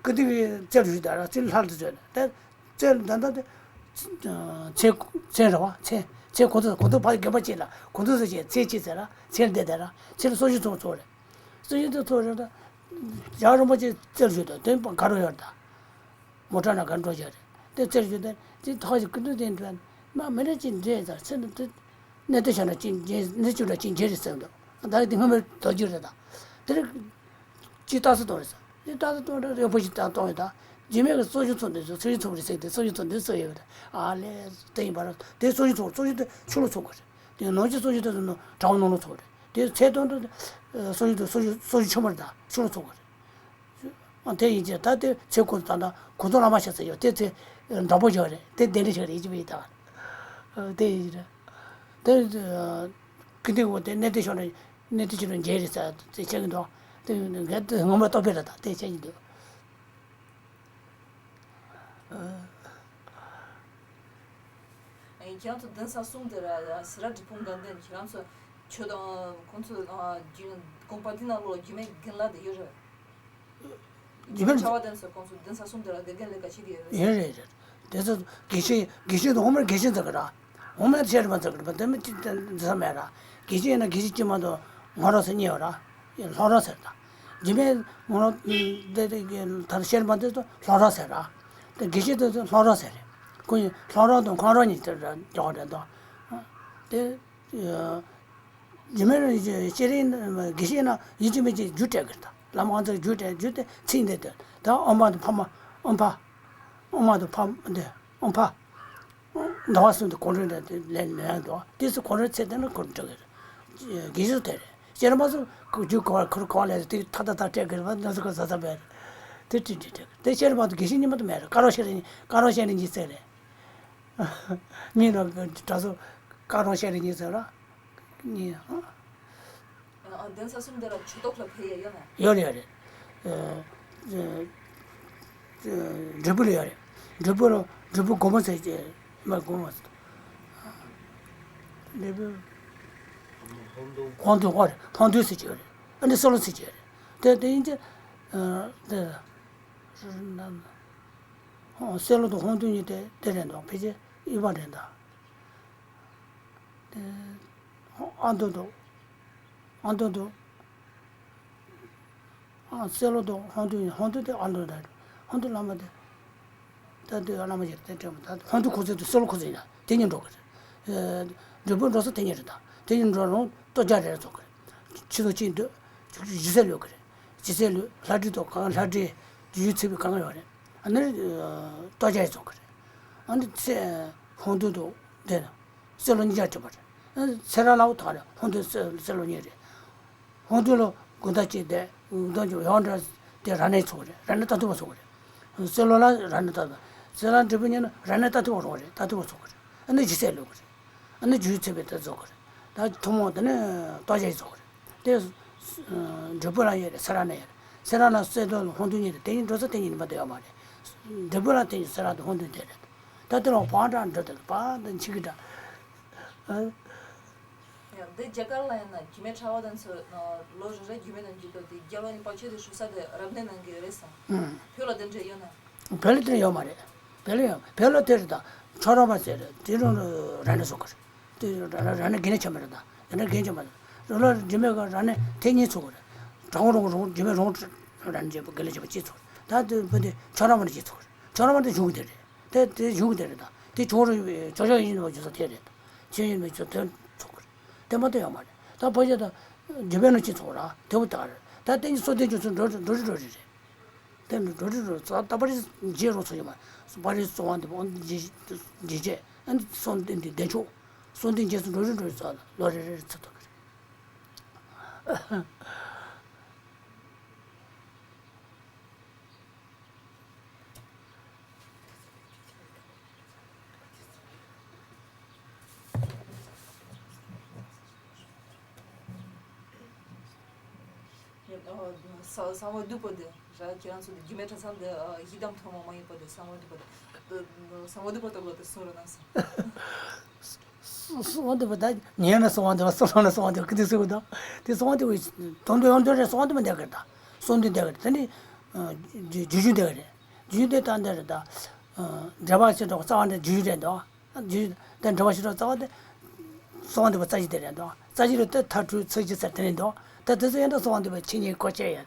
ཀི་ཏི་གི་རྩེ་རུ་ཞིག་བསྡད་ར། རྩེ་ལྷ་རུ་ཚོ་ཡོད་རེད། དེ་རྩེ་ད་ལྟ་དེ་ཚལ། ཚལ་རེད་བ། ཚལ། ཚལ་གོང་ཐོག་གོང་ཐོག་ཕ་གི་དགོན་པ་གཅིག་ལ་གོང་ཐོག་ཟེར་བྱས་ཚལ་གཅིག་ཟེར་ར། ཚལ་བསྡད་བསྡད་ར། ཚལ་སྲོག་ཆགས་ཚོ་ཚོ་རེད། སྲོག་ཆགས་ཚོ་ཚོ་རེད་ད། རྒྱལ་བ་རིན་པོ་ཆེ་རྩེ་རུ་ཞིག་དང་དེ་དགའ་རོགས་ཡོད་རེད་ད། མོ་ཊ་ནང་ག་འགྲོ་བྱས་རེད། དེ་རྩེར་བཞུགས་ཏེ་དེ་ཐོག་གི་སྐུ་མདུན་དེ་འགྲོ་ན་མ་མི་རེ་གཅིག་འདྲེས་ཙང་ཚེ་འདི་དེ་གནས་བརྟན་ཤོག་ན་གཅིག་འགྲེས། གནས་བཅུ་དྲུག་གཅིག་འགྲེས་རེད་ཟེར་འདུག་ད་དེ་སྔོན་མའི་རྡོ་རྗེ་རེད་ད། དེ་རེད། གཅིག་རྟགས་གསལ་གཏོང་རེད་ཟེར། དེ་རྟགས་གསལ་གཏོང་རེད། ཡག་པོ་ཞིག་རྟགས་གཏོང་ཡོད་ད། རྗེས་མའི་གི་སྲོག་ཆགས་ཚོ་འདི་ཚོ་སྲོག་ཆགས་ཚོ་རེད་ཟེར་ཏེ་སྲོག་ཆགས་ཚོ་འདི་ཚོ་ཡོད་རེད། ཨ་ལས་དེ་ཡིན་པ་རེད། དེ་སྲོག་ཆགས་ཚོ་སྲོག་ཆགས་དེ་ཆུ་ལ་ཚོ་དགོས་རེད། དེ་ནང་གི་སྲོག་ཆགས་དེ་ཚོ་ནང་བྲག་ནང་ལ་ཚོ་རེད། དེ་ཚེ་སྟོང་དུ་སྲོག་ཆགས་དེ་སྲོག་ཆགས་སྲོག་ཆགས་ཆུང་མ་རེད་ད། ཆུ་ལ་ཚོ་དགོས་རེད། ཨ། དེ་ཡིན་ཅེས་ད་དེ་ཚེ་ཁོ་ད་ལྟ་གོང་ཐོག་བླ་མ་ཞིག་ཟེར་ཡོད། དེ་ཚེ་འདྲ་པོ་ཡོད་རེད། དེ་གདན་འདྲེན་ཞིག་རེད་ཅེས་པའི་ད། ཨ། དེ་ཡིན་རེད། དེ་ཀི་འདི་འོ་དེ་གནས་བརྟན་ཤོག་ན་གནས་བརྟན་ཤོག་ན་མཇལ་རེད་ཟེར་དེ་བྱེད་ཀྱི་འདུག་དེ་ངས་དེ་ངོ་མ་རྟོགས་པ་རེད་ད། དེ་བྱེད་ཀྱི་འདུག་ཨ། ཁྱེད་རང་ཚོ་གདན་ས་གསུམ་དེ་ལ་སེ་ར་འབྲས་སྤུངས་དགའ་ལྡན། ཁྱེད་རང་ཚོ་ཆོས་དང་ཁོང་ཚོ་རྒྱུན་དགོན་པ་འདི་ནང་ལོགས་རྒྱུད་སྨད་རྒན་ལགས་དེ་ཡོད་རེད། རྒྱུད་སྨད། ཆར་པ་གདན་ས་ཁོང་ཚོ་གདན་ས་གསུམ་དེ་ལ་དགེ་རྒན་ལས་ཀ་བྱེད་ཀྱི་ཡོད་རེད། ཡོད་རེད་རེད། དེ་ཚོ་དགེ་བཤེས། དགེ་བཤེས་དང་འོག་མར་དགེ་བཤེས་ཚོ་གི་ར། འོག་མར་ཤེས་རབ་མ་ཚོ་གི་ར། དེ་མི་གཅིག་དེ་ཚོ་མེད་ར། དགེ་བཤེས་ཡིན་ན་དགེ་བཤེས་དཀྱུས་མ་དང་ངོ་རོག་ཟེར་གཉིས་ཡོད་ར། ལྷོ་རོག་ཟེར་ད། རྒྱུད་སྨད་ངོ་རོག་དེ་དེ་གི་ད་ཤེས་རབ་མ་དེ་ཚོ་ལྷོ་རོག་ཟེར་ར། དེ་དགེ་བཤེས་དེ་ཚོ་ལྷོ་རོག་ཟེར་རེད། ཁོ་ཡིན་ལྷོ་རོག་དང་ཁོང་རོག་གཉིས་དེ་འདྲ་འཇོག་རེད་དོ། དེ། རྒྱུད་སྨད་ཤེས་རིག་དགེ་བཤེས་ན་ཡིན་གཅིག་མིན་གཅིག་རྒྱུད་སྤྲད་གི་རེད་ད། བླ་མ་ཨ་ཙར་རྒྱུད་སྤྲད། རྒྱུད་དེ་ཚིག་འདི་དེ་ད་ཨོཾ་དང་ཕ་མ། ཨོཾ་ཕ། ཨོཾ་དང་ཕ་འདི་ཨོཾ་ཕ། ཟླ་བ་གསུམ་དུ་གོང་རོལ་འདྲ་དེ་ལན་ལན་འདུག་དེ་ཚོ་གོང་རོལ་ཚེ་དེ་ན་ཁོར་འགྲོ་གི་རེད། དགེ་བཤེས་དེ་རེད། ཤེས་རབ་མ་ཚོ་རྒྱུད་གོ་བ་ཁོར་གོ་བ་ལས་དེ་ཐ་ད་ད་སྤྲད་གི་རེད་པ། ང་ཚོ་གོ་ས་ས་བས་རེད། དེ་ཁྲིད་ཁྲིད་ཁྲིད་དེ་ཤེས་རབ་མ་ཚོ་དགེ་བཤེས་གཉིས་མ་དུ་མེད་རེད། ཀ་རོ་ཤེས་རིག་གཉིས། ཀ་རོ་ཤེས་རིག་གཉིས་ཚེ་རེད། མི་ལ་གྲྭ་ཚོ་ཀ་རོང་ཤེས་རིག་གཉིས་ཟེར་ར། གཉིས། ཨ། གདན་ས་གསུམ་དེ་ལ་ཆོས་ཐོག་ལ་ཕེབས་ཡ་ཡོད་ན། ཡོད་རེད། ཡོད་རེད། ཨ། ཨ། འབྲས་སྤུངས་ལ་ཡོད་རེད། འབྲས་སྤུངས་ལ། འབྲས་སྤུངས་སྒོ་མོ་ཟེར་གྱི་མ། སྒོ་མོ་ཟེར། འབྲས་སྤུངས། ཧོང་ཏུང་། ཧོང་ཏུང་ཧོ་རེད། ཧོང་ཏུང་ཟེར་གྱི་ཡོད་རེད། ཨ་ནི་སོ་ལོ་ཟེར་གྱི་ཡོད་རེད། དེ་དེ་ཡིན་གྱི། ཨ། དེ། ཧོང་། སེ་ལོ་དང་ཧོང་ཏུང་གཉིས་དེ་དེ་རེད་འདུག་ཕལ་ཆེར་དབྱིན་པ་རེད་འདུག་དེ་ཨ་མདོ་འདུག་ཨ་མདོ་འདུག་ཨ། སེ་ལོ་དང་ཧོང་ཏུང་གཉིས། ཧོང་ཏུང་དེ་ཨ་མདོ་རེད། ཧོང་ཏུང་བླ་མ་དེ། ད་དུས་བླ་མ་ཞིག་དེ་དྲན་མི་ད་ཧོན་དུ་ཁོ་ཚོས་དུ་སོལ་ཁོ་ཚོས་ཡིན་ན་དེ་གཉིས་འགྲོ་གི་རེད། འབྲས་སྤུངས་འགྲོ་ས་དེ་གཉིས་རེད། ད་དེ་གཉིས་འགྲོ་རུང་ལྟོ་རྒྱག་རེ་རེ་ཚོགས་གི་རེད། ཆུ་ཚོད་གཅིག་འདོད་ཞུ་ས་ལུས་གི་རེད། ཞུ་ས་ལུས་ལྷ་བྲིས་དང་གང་ལྷ་བྲིས་ཡུལ་ཚིག་པའི་གང་ཡོད་རེད། ཨ་ནི་ལྟོ་རྒྱག་ཡི་ཚོགས་གི་རེད། ཨ་ནི་ཚེ་ཧོན་དུ་དུ་དེ་ན་སོལ་ལོ་གཉིས་རྒྱག་གྲུབ་པ་རེད། ཚེ་ར་ལའོ་ཐག་རེད། ཧོན་དུ་སོལ་ལོ་གཉིས་རེད། ཧོང་ཏུ་ལོ་དགུན་ཟླ་གཅིག་དེ་དགུན་ཟླ་གཅིག་ཡོང་འདྲ་དེ་ར་ནས་ཚོགས་རེད། ར་ནས་ལྟ་ཐུབ་པ་ཚོགས་རེད། སེ་ལོ་ལ་ར་ནས་ལྟ་ཐུབ། སེ་ལ་འབྲས་སྤུངས་ཉིན་ན་ར་ནས་ལྟ་ཐུབ་པ་རོགས་རེད། ལྟ་ཐུབ་པ་ཚོགས་རེད། ཨ་ནི་ཇི་སྲས་ལོ་གི་རེད། ཨ་ནི་ཇུས་ཚེ་བའི་དེ་ཚོགས་རེད། ད་ཐུན་མོང་དེ་ནས་ལྟོ་ཆས་ཚོགས་རེད། དེ་འབྲས་སྤུངས་ལ་ཡོད་རེད། སེ་ར་ནས་ཡོད་རེད། སེ་ར་ལ་སེ་ལོ་ཧོང་ཏུ་ཉིན་རེད། དེ་ཉིན་འགྲོ་ས་དེ་ཉིན་མ་དེ་ཡོད་མ་རེད། འབྲས་སྤུངས་ལ་དེ་ཉིན་སེ་ར་དུ་ཧོང་ཏུ་དེ་རེད། ད་དེ་ལ་བང་འདྲ་འགྲོ་དེ་བ་དང་འཆི་གི་འདྲ། ཡང་འདི་རྒྱ་གར་ལ་ཡིན་ན་རྒྱུད་སྨད་གྲྭ་པ་དེ་ཚོས་ལོ་རེ་རེ་རྒྱུད་སྨད་དང་འགྱུར་ལྡོག་དེ་རྒྱལ་བ་རིན་པོ་ཆེ་དེ་བཞུགས་ས་དེ་རབ་གནས་གནང་གི་རེད་བསམ། ཨང་། བོད་ལ་དེ་འདྲ་ཡོད་ན། བོད་ལ་དེ་འདྲ་ཡོད་མ་རེད། བོད་ལ་ཡོད། བོད་ལ་དེ་རེད་ད། ཁྱོད་རང་མ་ཟེར་རེད། དེ་རུ་ར་ནས་བཟོ་གི་རེད། དེ་ར་ར་ནས་དགེ་ལས་ཆེན་མ་རེད་ད། དེ་འདྲ་དགེ་ཆེན་མ་རེད། རོ་ལ་རྒྱུད་སྨད་ག་ར་ནས་དེ་གཉིས་ཚོགས་གི་རེད། གྲྭ་པ་རོང་རོང་རྒྱུད་སྨད་རོང་ར་ནས་རྒྱུད་སྨད་དགེ་ལས་ཆེན་པ་གཅིག་ཚོགས་རེད། ད་དེ་བོད་དེ་ཁྱོད་རང་མ་ནས་གཅིག་ཚོགས་རེད། ཁྱོད་རང་མ་ནས་གཞུང་གི་དེ་རེད། དེ་དེ་གཞུང་དེ་རེད་ད། དེ་གཞུང་རེད། ཅོ་ཅོ་ཡིན་པ་བརྗོད་ས་དེ་རེད་ད། ཆོས་ཡིན་པའི་ཆོས་དོན་ཚོགས་ཀྱི་རེད། དེ་མ་གཏོགས་ཡོད་མ་རེད། ད་ཕ་ཤ་ད་རྒྱུད་སྨད་ནང་གཅིག་ཚོགས་ར་དེ་བོ་ད་རེད། ད་དེ་གཉིས་སོ་དེ་རྒྱུ་ཚོ་འགྲོ་འགྲོ་རི་འགྲོ་རི་རེད། དེ་འགྲོ་རི་འགྲོ་རི་ད་པ་རི་རྗེས་རོགས་ཚོ་ཡོད་མ་རེད། པ་རི་གསོལ་བ་འདེབས་འོན་ཏེ་རྗེས་རྗེས་བྱས་ཨ་ནི་གསོལ་འདེབས་འདི་བདེ་མཆོག་གསོལ་འདེབས་རྗེས་སུ་འགྲོ་རི་འགྲོ་རི་ཚོ་ལོ་རེ་རེ་རེ་ཚོ་ཐོབ་ཀྱི་རེད། ས་ས་བོན་བདུན་པོ་དེ་ར་ཁྱེད་རང་ཚོ་དེ་རྒྱུད་སྨད་གྲྭ་ཚང་དེ་ཡི་དམ་ཐོག་མ་མ་ཡིན་པ་དེ་ས་བོན་བདུན་པོ་དེ་ས་བོན་བདུན་པོ་ལྟ་བུ་དེ་གསུང་རོགས་གནང་སོང་། གསང་བ་འདུས་པ་ད་ཉན་ན་གསང་བ་འདུས་པ་གསང་ན་གསང་བ་འདུས་པ་ཀི་དེ་གསུང་དང་། དེ་གསང་བ་འདུས་པ་དོན་དུ་ཡོང་དོན་རེད། གསང་བ་འདུས་པ་འདས་ཀྱི་རེད་ད། གསང་འདུས་འདས་ཀྱི་རེད། དེ་ནི་རྒྱུ་རྒྱུ་འདས་ཀྱི་རེད། རྒྱུ་འདས་ད་འདས་རེད་ད། འགྲེལ་པ་ཞེས་གྲགས་པ་རྩ་བ་འདས་རྒྱུ་རེད་འདུག་རྒྱུ་དེ་འགྲེལ་པ་ཞེས་གྲགས་རྩ་བ་དེ་གསང་བ་འདུས་པ་རྩ་བཞི་དེ་རེད་འདུག་རྩ་བཞི་རེད་དེ་མཐའ་གྲོལ་ཚིག་བཞི་ཟེར་དེ་རེད་འདུག་ད་དེ་ཚོ་ཡིན་ན་གསང་བ་འདུས་པ་ཆེ་ཉེ་གོ་ཆེ་ཡ།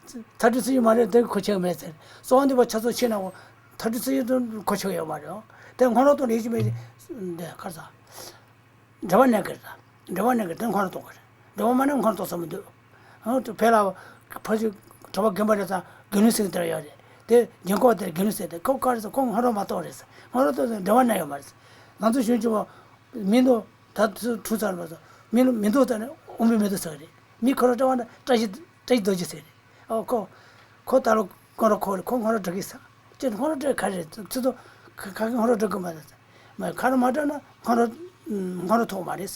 མཐའ་གྲོལ་ཚིག་བཞི་མ་རེད་དེ་གོ་ཆེ་མེད་ཟེར། གསང་བ་འདུས་པ་ཆ་ཚང་ཆེ་ན་འོ་མཐའ་གྲོལ་ཚིག་བཞི་དེ་གོ་ཆེ་ཡོད་མ་རེད། དེ་སྔོན་རོལ་དུ་ལས་ཀྱི་མེད་འདི་ཁར་ས། འགྲེལ་པ་གནང་གི་རེད། འགྲེལ་པ་གནང་གི་དེ་སྔོན་རོལ་གཏོང་གི་རེད། འགྲེལ་པ་མ་གནང་སྔོན་རོལ་གཏོང་ས་མི་འདུག་ཨ་ནི་ཕལ་ལ་ཕ་ཆོས་གྲྭ་པ་རྒན་པ་རེད་ཙང་དགེ་ལུགས་ཟེར་གི་དེ་ཡོད་རེད། དེ་རྒན་གོག་དེར་དགེ་ལུགས་ཟེར་དེ་ཁོ་ག་རེ་ཟེར་ཁོ་སྔོན་རོལ་མ་གཏོང་རེད་ཟེར། སྔོན་རོལ་གཏོང་ཟེར་འགྲེལ་པ་གནང་ཡོད་མ་རེད་ཟེར། ང་ཚོ་གཞོན་སྐྱེས་པ་མི་འདུག་ད་དུས་ཚོད་ཚར་བ་ཚོ་མི་མི་འདུག་ད་ནི་དབང་པོ་མི་འདུག་ཟེར་གི་རེད། མི་ཁོ་རང་གྲྭ་པ་ན་བཀྲ་ཤིས་བཀྲ་ཤིས་རྡོ་རྗེ་ཟེར་གི་རེད། ཨོ་ཁོ། ཁོ་ད་ལོ་སྔོན་རོལ་ཁོ་རེད། ཁོ་སྔོན་རོལ་འགྲོ་གི་ས། ཅི་སྔོན་རོལ་འགྲོ་ག་རེད། ཚུར་ཚོ་ཁ་ཁ་སྔོན་རོལ་འགྲོ་གི་མ་རེད། མ་ཁ་རོ་མ་འགྲོ་ན་སྔོན་རོལ་སྔོན་རོལ་ཐོག་མ་རེད།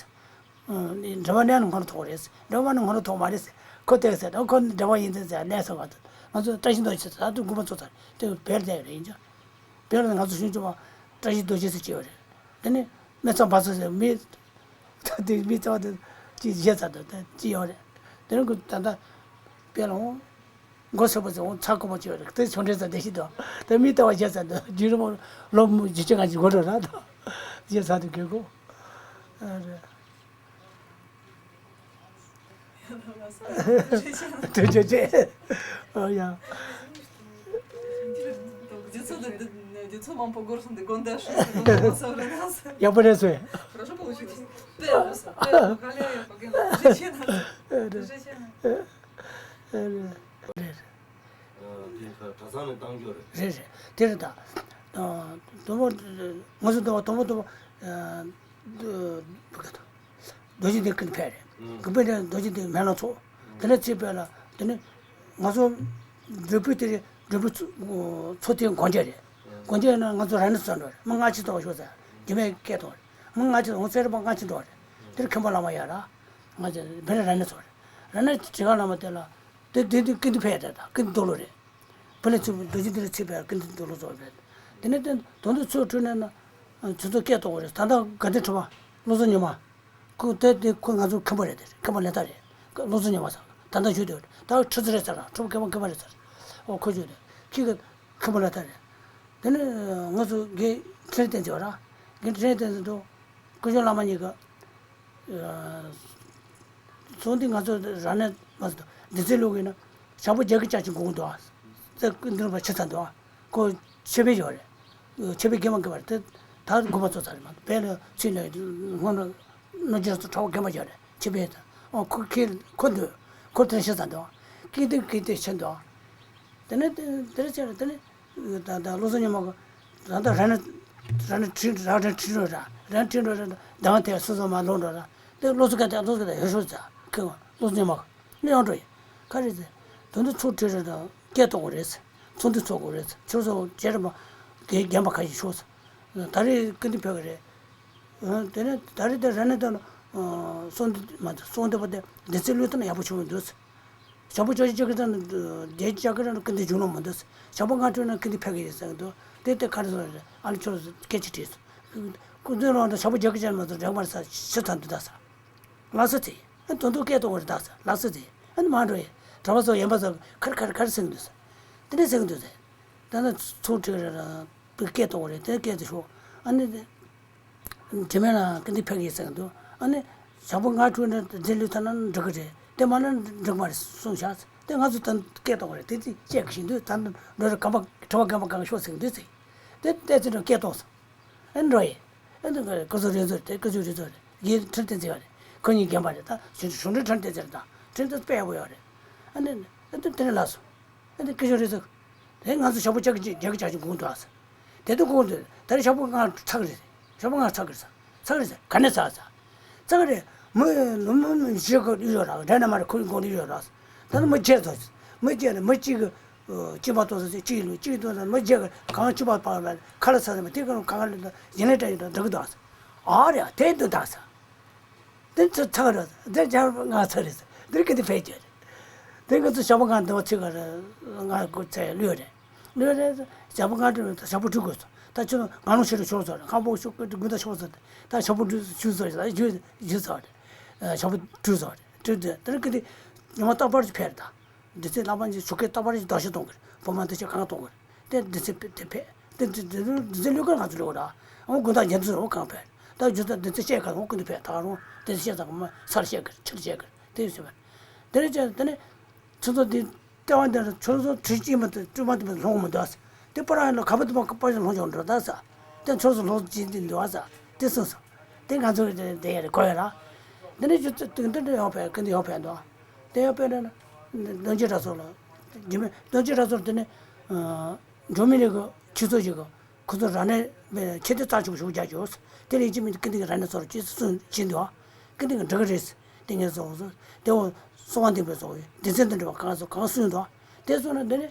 འགྲོ་བ་ནས་སྔོན་རོལ་ཐོག་རེད། འགྲོ་བ་ནས་སྔོན་རོལ་ཐོག་མ་རེད། ཁོ་དེ་ཟེར་ཁོ་འགྲོ་བ་ཡིན་ཚེ་ཟེར་ལན་སོང་བ་དང་ང་ཚོ་བཀྲ་ཤིས་རྡོ་རྗེ་ཟེར་ད་དུང་དགོངས་པ་ཚོ་ཚར་དེ་བེར་བསྡད་རེད་ཡིན་ཅང་། བེར་ལ་ང་ཚོ་གཞོན་སྐྱེས་པ་བཀྲ་ཤིས་རྡོ་རྗེ་ཟེར་གྱི་ཡོད་རེད། དེ་ནས་སྨད་ཚང་བ་ཚོ་ཟེར་མི། ད་དེ་མི་ཚོ་དེ་ཅི་བྱས་ཚར་འདུག་ད་ཅི་ཡོད་རེད། དེ་རིང་གི་ད་ལྟ་དཔེ་ལ་འོང་། མགོ་སེར་པོ་ཚོ་འོང་ཚ་ཁོ་པོ་ཅི་ཡོད་རེད། དེ་ཆུང་འདྲེ་ཚོ་བསྡད་ཤི་འདུག་ད་མི་ལྟ་བ་བྱས་ཚར་འདུག་རྒྱུན་རིང་པོ་ལོ་བཞི་བཅུ་ང་གཅིག་འགོར་འགྲོ་ར་ད་བྱས་ཚར་འདུག་རྒན་གོག་ཨ་རེད། ཐུགས་རྗེ་ཆེ། ཨོ་ཡ། རྒྱུ་ཚོགས་འདི་རྒྱུ་ཚོགས་མང་པོ་སྒོར་སོང་སྟེ་དགོན་སྡེ་ཧྲིལ་སོང་དགོན་པ་མང་ཙམ་རེད་ན། ཡག་པོ་རེད་སོ། Хорошо получилось. Первое, первое, Галя, я покинула. Женщина. Женщина. རེད་རེད། དེ་གྲྭ་ཚང་ནས་བཏང་རྒྱུ་རེད། རེད་རེད། དེ་རེད་ད། དང་པོ་ང་ཚོ་དང་པོ་དང་པོ་དང་པོ་རྡོ་རྗེ་གདན་ཀུན་ཕེབས་རེད། ཀུན་ཕེབས་ནས་རྡོ་རྗེ་གདན་མེ་ལ་ཚོགས། དེ་ནས་ཚེ་འཕེལ་ལ་དེ་ནས་ང་ཚོ་འབྲས་སྤུངས་དེ་རེད། འབྲས་སྤུངས་མཚོ་མཚོ་དེ་སྒོ་འབྱེད་རེད། སྒོ་འབྱེད་ན་ང་ཚོ་ར་ནས་ཚོགས་འགྲོ་རེད། མི་ལྔ་བཅུ་ཙམ་ཤོག་ཟེར། རྒྱུད་སྨད་སྐད་ཐོག་རེད། མི་ལྔ་བཅུ་ཙམ་ཚེ་རིང་པ་ལྔ་བཅུ་འགྲོ་རེད། དེར་མཁན་པོ་བླ་མ་ཡོད་ར། ང་ཚོ་བེ་ར་ར་ནས་ཚོགས་རེད། ར་ནས་དྲི་ག་བླ་མ་དེ་ལ་དེ་དེ་དེ་ཀུན་ཏུ་ཕེབས་དེ་དང་ཀུན་ཏུ་རྡོ་ལོ་རེད། བུ་ལས་ཚུར་རྡོ་རྗེ་འདི་ལ་ཚེ་འཕེལ་ཀུན་ཏུ་རྡོ་ལོ་རྫོགས་རེད། དེ་ནས་དེ་དོན་དུ་ཚུར་འཁྲུལ་ནས་ན་ཚུར་ཚུར་སྐད་གཏོང་བ་རེད། ད་ལྟ་དགའ་ལྡན་ཁྲི་པ་བློ་བཟང་ཉི་མ། ཁོ་དེ་དེ་ཁོ་ང་ཚོ་མཁན་པོ་རེད། དེ་མཁན་པོ་ལས་ད་རེད། བློ་བཟང་ཉི་མ་ཟེར་ད་ལྟ་བཞུགས་དེ་རེད། ད་ཁྲི་ཟུར་རེད་ཟེར་ར་ཁྲི་པ་མཁན་པོ་མཁན་པོ་རེད་ཟེར། ཨོ་ཁོ་བཞུགས་དེ་ཁྱི་གི་མཁན་པོ་ལས་ད་རེད། དེ་ནས་ང་ཚོ་དགེ་འཕྲིན་བསྟན་ཟེར་བ་ར་དགེ་འཕྲིན་བསྟན་ཟེར་དུ་སྐུ་ཞབས་བླ་མ་གཉིས་ཀ་ཚོགས་འདུ་ང་ཚོ་ར་ནས་མ་ཟེར་དུ་འདི་ཚེ་ལུགས་ཡིན་ན་ཞག་པོ་བརྒྱད་ཀྱི་ལྕགས་ཀྱི་འགོང་འདུག་ཨ། ཚེ་ཀུན་འདུལ་བ་ཆེ་ཚ་འདུག་ཨ། ཁོ་ཆེ་བེ་ཡོད་རེད། ཆོས་དཔོན་དགེ་མ་དགེ་བ་རེད། དེ་ད་དགོངས་པ་རྫོགས་ཚར་རེད་མ་གཏོགས། དཔལ་ལ་ཚུར་ནས་སྔོན་ལ་རྣམ་རྒྱལ་ཚོ་གྲྭ་པ་རྒན་པ་ཡོད་རེད། ཆོས་དཔོན་དང་། ཨོ་ཁོ་ཁྱེད་ཁོ་འདུག་ཁོ་དེ་ཤེས་ཚར་འདུག་སྐད་དེ་སྐད་དེ་ཆེ་འདུག་དེ་ནས་དེ་དེ་རེད་ཟེར། དེ་ནས་ད་ད་བློ་བཟང་ཉི་མ་གི་ད་ད་ར་ན་ར་ན་ཁྲིད་ར་ན་ཁྲིད་འགྲོ་ར། ར་ན་ཁྲིད་འགྲོ་ར། མདང་དེ་སོ་སོ་མ་ལོག་འགྲོ་ར། དེ་བློ་བཟང་སྐད་དེ་བློ་བཟང་སྐད་དེ་ཡོད་ཤོག་ཟེར། ཁོས་བློ་བཟང་ཉི་མ་གི་ནི་ཡང་འགྲོ་ཡིན། ག་རེ་ཟེར། ད་དུང་ཚོགས་ཁྲིད་རེད་དང་སྐད་གཏོང་དགོས་རེད་ཟེར། ཚོགས་འདུ་ཚོགས་དགོས་རེད་ཟེར། ཁྱོད་ཚོ་རྗེ་རིན་པོ་ཆེ་རྒན་པ་ཁ་ཤས་ཤོག་ཟེར། ད་རེས་སྐུ་མདུན་ཕེབས་ཀྱི་རེད། དེ་ནས་ད་རེས་དེ་ར་ནས་ད་གསོལ་འདེབས་མ་གཏོགས་གསོལ་འདེབས་པ་དེ་འདི་ཚེ་བློས་བཏང་ན་ཡག་པོ་བྱུང་བ་འདུག་ཟེར། ཞང་པོ་ཇོ་བོ་རྗེ་ཀུན་དགའ་རྒྱལ་རྒྱལ་རྒྱལ་ར་སྐུ་མདུན་བྱུང་ལོང་མི་འདུག་ཟེར། ཞང་པོ་མངའ་སྤྲུལ་ན་སྐུ་མདུན་ཕེབས་ཀྱི་ཡིན་ཟེར་གྱི་འདུག་དེ་དེ་ག་རེ་ཟེར་རེད། ཨ་ནི་ཁྱོད་སྐད་ཆ་དྲིས་སོང་། སྐུ་མདུན་ལོག་ན་ཞང་པོ་རྒྱལ་རྒྱལ་མ་གཏོགས་འགྲིག་མ་རེད་ཟེར་ཞུས་ཚར་འདུག་ད་ཟེར། ལགས་སོ་ཟེར། ཨ་ནི་དོན་དུ་སྐད་གཏོང་བར་གདའ་ཟེར། ལགས་སོ་ཟེར། ཨ་ནི་མ་འགྲོ་ཡི། གྲྭ་པ་ཚོ་ཡན་པ་ཚོ་གར་གར་གར་ཟེར་གྱི་འདུག་ཟེར། དེ་འདྲ་ཟེར་གྱི་འདུག་ཟེར། ད་ནི་ཚོགས་ཁྲིད་རེ་རང་པའི་སྐད་གཏོང་བ་རེད། དེ་སྐད་དེ་ཤོག་ཨ་ནི་དེ་དྲི་མེད་ལ་སྐུ་མདུན་ཕེབས་ཀྱི་ཟེར་གྱི་འདུག་ཨ་ནི་ཞང་པོ་མངའ་སྤྲུལ་ནས་འདི་ལུས་ཐ་ན་འགྲིག་གི་རེད། དེ་མ་ན་འགྲིག་མ་རེད་གསུངས་བཞག་ཟེར། དེ་ང་ཚོ་ད་སྐད་གཏོང་བ་རེད། དེ་དེ་བཤད་གི་བཞིན་འདུག་ད་འགྲོ་རེ་གམ་པ་གྲྭ་པ་རྒན་པ་གང་ཤོག་ཟེར་གྱི་འདུག་ཟེར། དེ་བལྟས་ཚེ་འགྲོ་སྐད་གཏོང་ཟེར། ཨེ་འགྲོ་ཡི། ཨེ་འདི་ག་སྐུ་ཚོགས་རེ་ཚོ་རེད། སྐུ་ཚོགས་རེ་ཚོ་རེད། ཡིན་ཁྲིམས་བསྟན་འཛིན་ཡོད་རེད། ཁོ་གཉིས་རྒན་པ་རེད། ད་གཞུང་གཞུང་འབྲེལ་ཁྲིམས་བསྟན་འཛིན་རེད། ད་ཁྲིམས་བསྟན་དཔེ་ཡག་པོ་ཡོད་རེད། ཨ་ནི་ཨེ་འདི་དེ་ནས་ལགས་སོ། ཨེ་འདི་སྐུ་ཚོགས་རེ་ཚོ། དེ་ང་ཚོ་ཞག་པོ་ལྕགས་ཀྱི་རྒྱག་གི་ཆགས་ཀྱི་དགོངས་འདུག་ཨ་ཟེར། དེ་དུས་དགོངས་འདུག་ད་རེས་ཞག་པོ་ལྔ་ཚར་གི་རེད། ཞག་པོ་ལྔ་ཚར་གི་རེད་ཟེར། ཚར་གི་རེད་ཟེར། ག་ནས་ཚར་ཟེར། ཚར་གི་རེད། མི་ལོ་མི་མི་བཞི་གི་ཡོད་ར། རེད་ན་མ་རེད། ཁོ་གི་དགོངས་འདུག་ཡོད་ར་ཟེར། ད་ནི་མི་བརྒྱད་ཚོ་ཟེར། མི་བརྒྱད་ནི་མི་གཅིག་གི་གཅིག་པ་ཏོག་ཙམ་གཅིག་ལུས་གཅིག་ཏོག་ཙམ། མི་བརྒྱད་ཀྱི་གང་གཅིག་པ་པ་ལ་ཁ་ལ་ཚ་ཚ་མ་དེ་གང་གང་ལ་ཡིན་ལས་འདྲ་ཡོད་འདྲ་འགྲིག་གི་འདུག་ཟེར། ཨ་རེ་དེ་འདུག་ད་ཟེར། དེ་ཚོ་ཚག་རེད། དེ་ཇར་ང་ཚ་རེད་ཟེར། དེ་གི་དེ་ཕལ་ཆེར་རེད། དེ་གི་ཚོ་ཞག་པོ་ང་འདི་བ་ཚིག་ག་རེད། ང་གོ་ཚེ་ལུས་རེད། ལུས་རེད། ཞག་པོ་ང་འདྲ་ཞག་པོ་སྤྲུལ་དགོས་སོ། ད་ཁྱོད་ང་རང་ཤི་རུ་ཤོར་སོ་རེད། ཁང་པོ་ཤོག་གི་དགུན་ད་ཤོར་སོ་རེད། ད་ཞག་པོ་སྤྲུལ་ཞུ་སོ་རེད། ཞུ་ཞུ་སོ་རེད། ཞག་པོ་སྤྲུལ་སོ་རེད། སྤྲུལ་དེ་དེ་གི་དེ་ཉི་མ་རྟག་པར་ཕེབས་རེད་ད། འདི་ཚེ་ལྷག་པ་ཅིག་ཆུ་སྐད་རྟག་པར་ཅིག་བདག་གཞི་གཏོང་གི་རེད། བུ་མ་འདི་ཚེ་གང་གཏོང་གི་རེད། དེ་འདི་ཚེ་དེ་ཕེབས། དེ་འདི་འདི་འདི་ཚེ་ལུས་ཀ་ང་ཚོ་ལུས་ར། འོ་དགུན་ཐག་ཉེ་དུས་རོ་གང་ཕེབས། ད་རྒྱུ་ད་འདི་ཚེ་བཤད་ག་འོ་ཀུན་ཏུ་ཕེབས། ད་རུང་དེ་ཚེ་བཤད་ཚ་ག་མ་སར་བཤད་གི་རེད། ཕྱིར་བཤད་གི་རེད། དེ་ཡོད་ཟེར་བ། དེ་ནས་ཅང་དེ་ནས་ཚོ་ཚོ་འདི་ལྟེ་བ་འདི་ཚོ་ཚོ་དྲི་ཅིག་མ་དེ་སྤྲུལ་མ་དེ་མ་ལྷོང་མི་འདུག་ཟེར། དེ་པ་ར་ཡིན་ལ་ག་པ་དེ་མ་པ་ཞིག་ལྷོང་ཆོག་འགྲོ་ད་ཟེར། དེ་ཚོ་ཚོ་ལྷོང་ཅིག་འདི་འདུག་ཟེར། དེ་གསུངས་སོང་། དེ་ང་ཚོ་གི་དེ་ཡ་རེད་གོ་ཡ་ར། དེ་ནས་རྒྱུ་ད་དེ་འདི་འདྲ་ཡོང་ཕེབས་ཀི་འདི་ཡོང་ཕེབས་འདུག་དེ་ཡང་དཔེར་ན་རྣམ་རྒྱལ་གྲྭ་ཚང་ལ། རྒྱུད་སྨད་རྣམ་རྒྱལ་གྲྭ་ཚང་དེ་ནི་འབྲུག་མི་རིགས་ཀྱི་ཆོས་ཚོགས་ཤིག་གི་ཁོ་ཚོ་ར་ནས་ཁྱེད་དེ་རྩ་ཆུང་ཞུགས་རྒྱག་རྒྱུ། དེ་ལས་ཅི་མི་ཀི་འདི་གི་ར་ནས་ཚོར་ཅི་གསུང་བྱིན་འདུག་ཀི་འདི་གི་འགྲིག་གི་རེད། དེ་ངས་ཚོགས་སོ། དེ་འོ་གསང་བ་འདུས་པའི་ཚོགས་ཡོད། སྡེ་ཚན་དུ་འདྲ་བ་གང་ཚོ་གང་གསུང་འདུག་དེ་ཚོ་ན་འདི་ནི་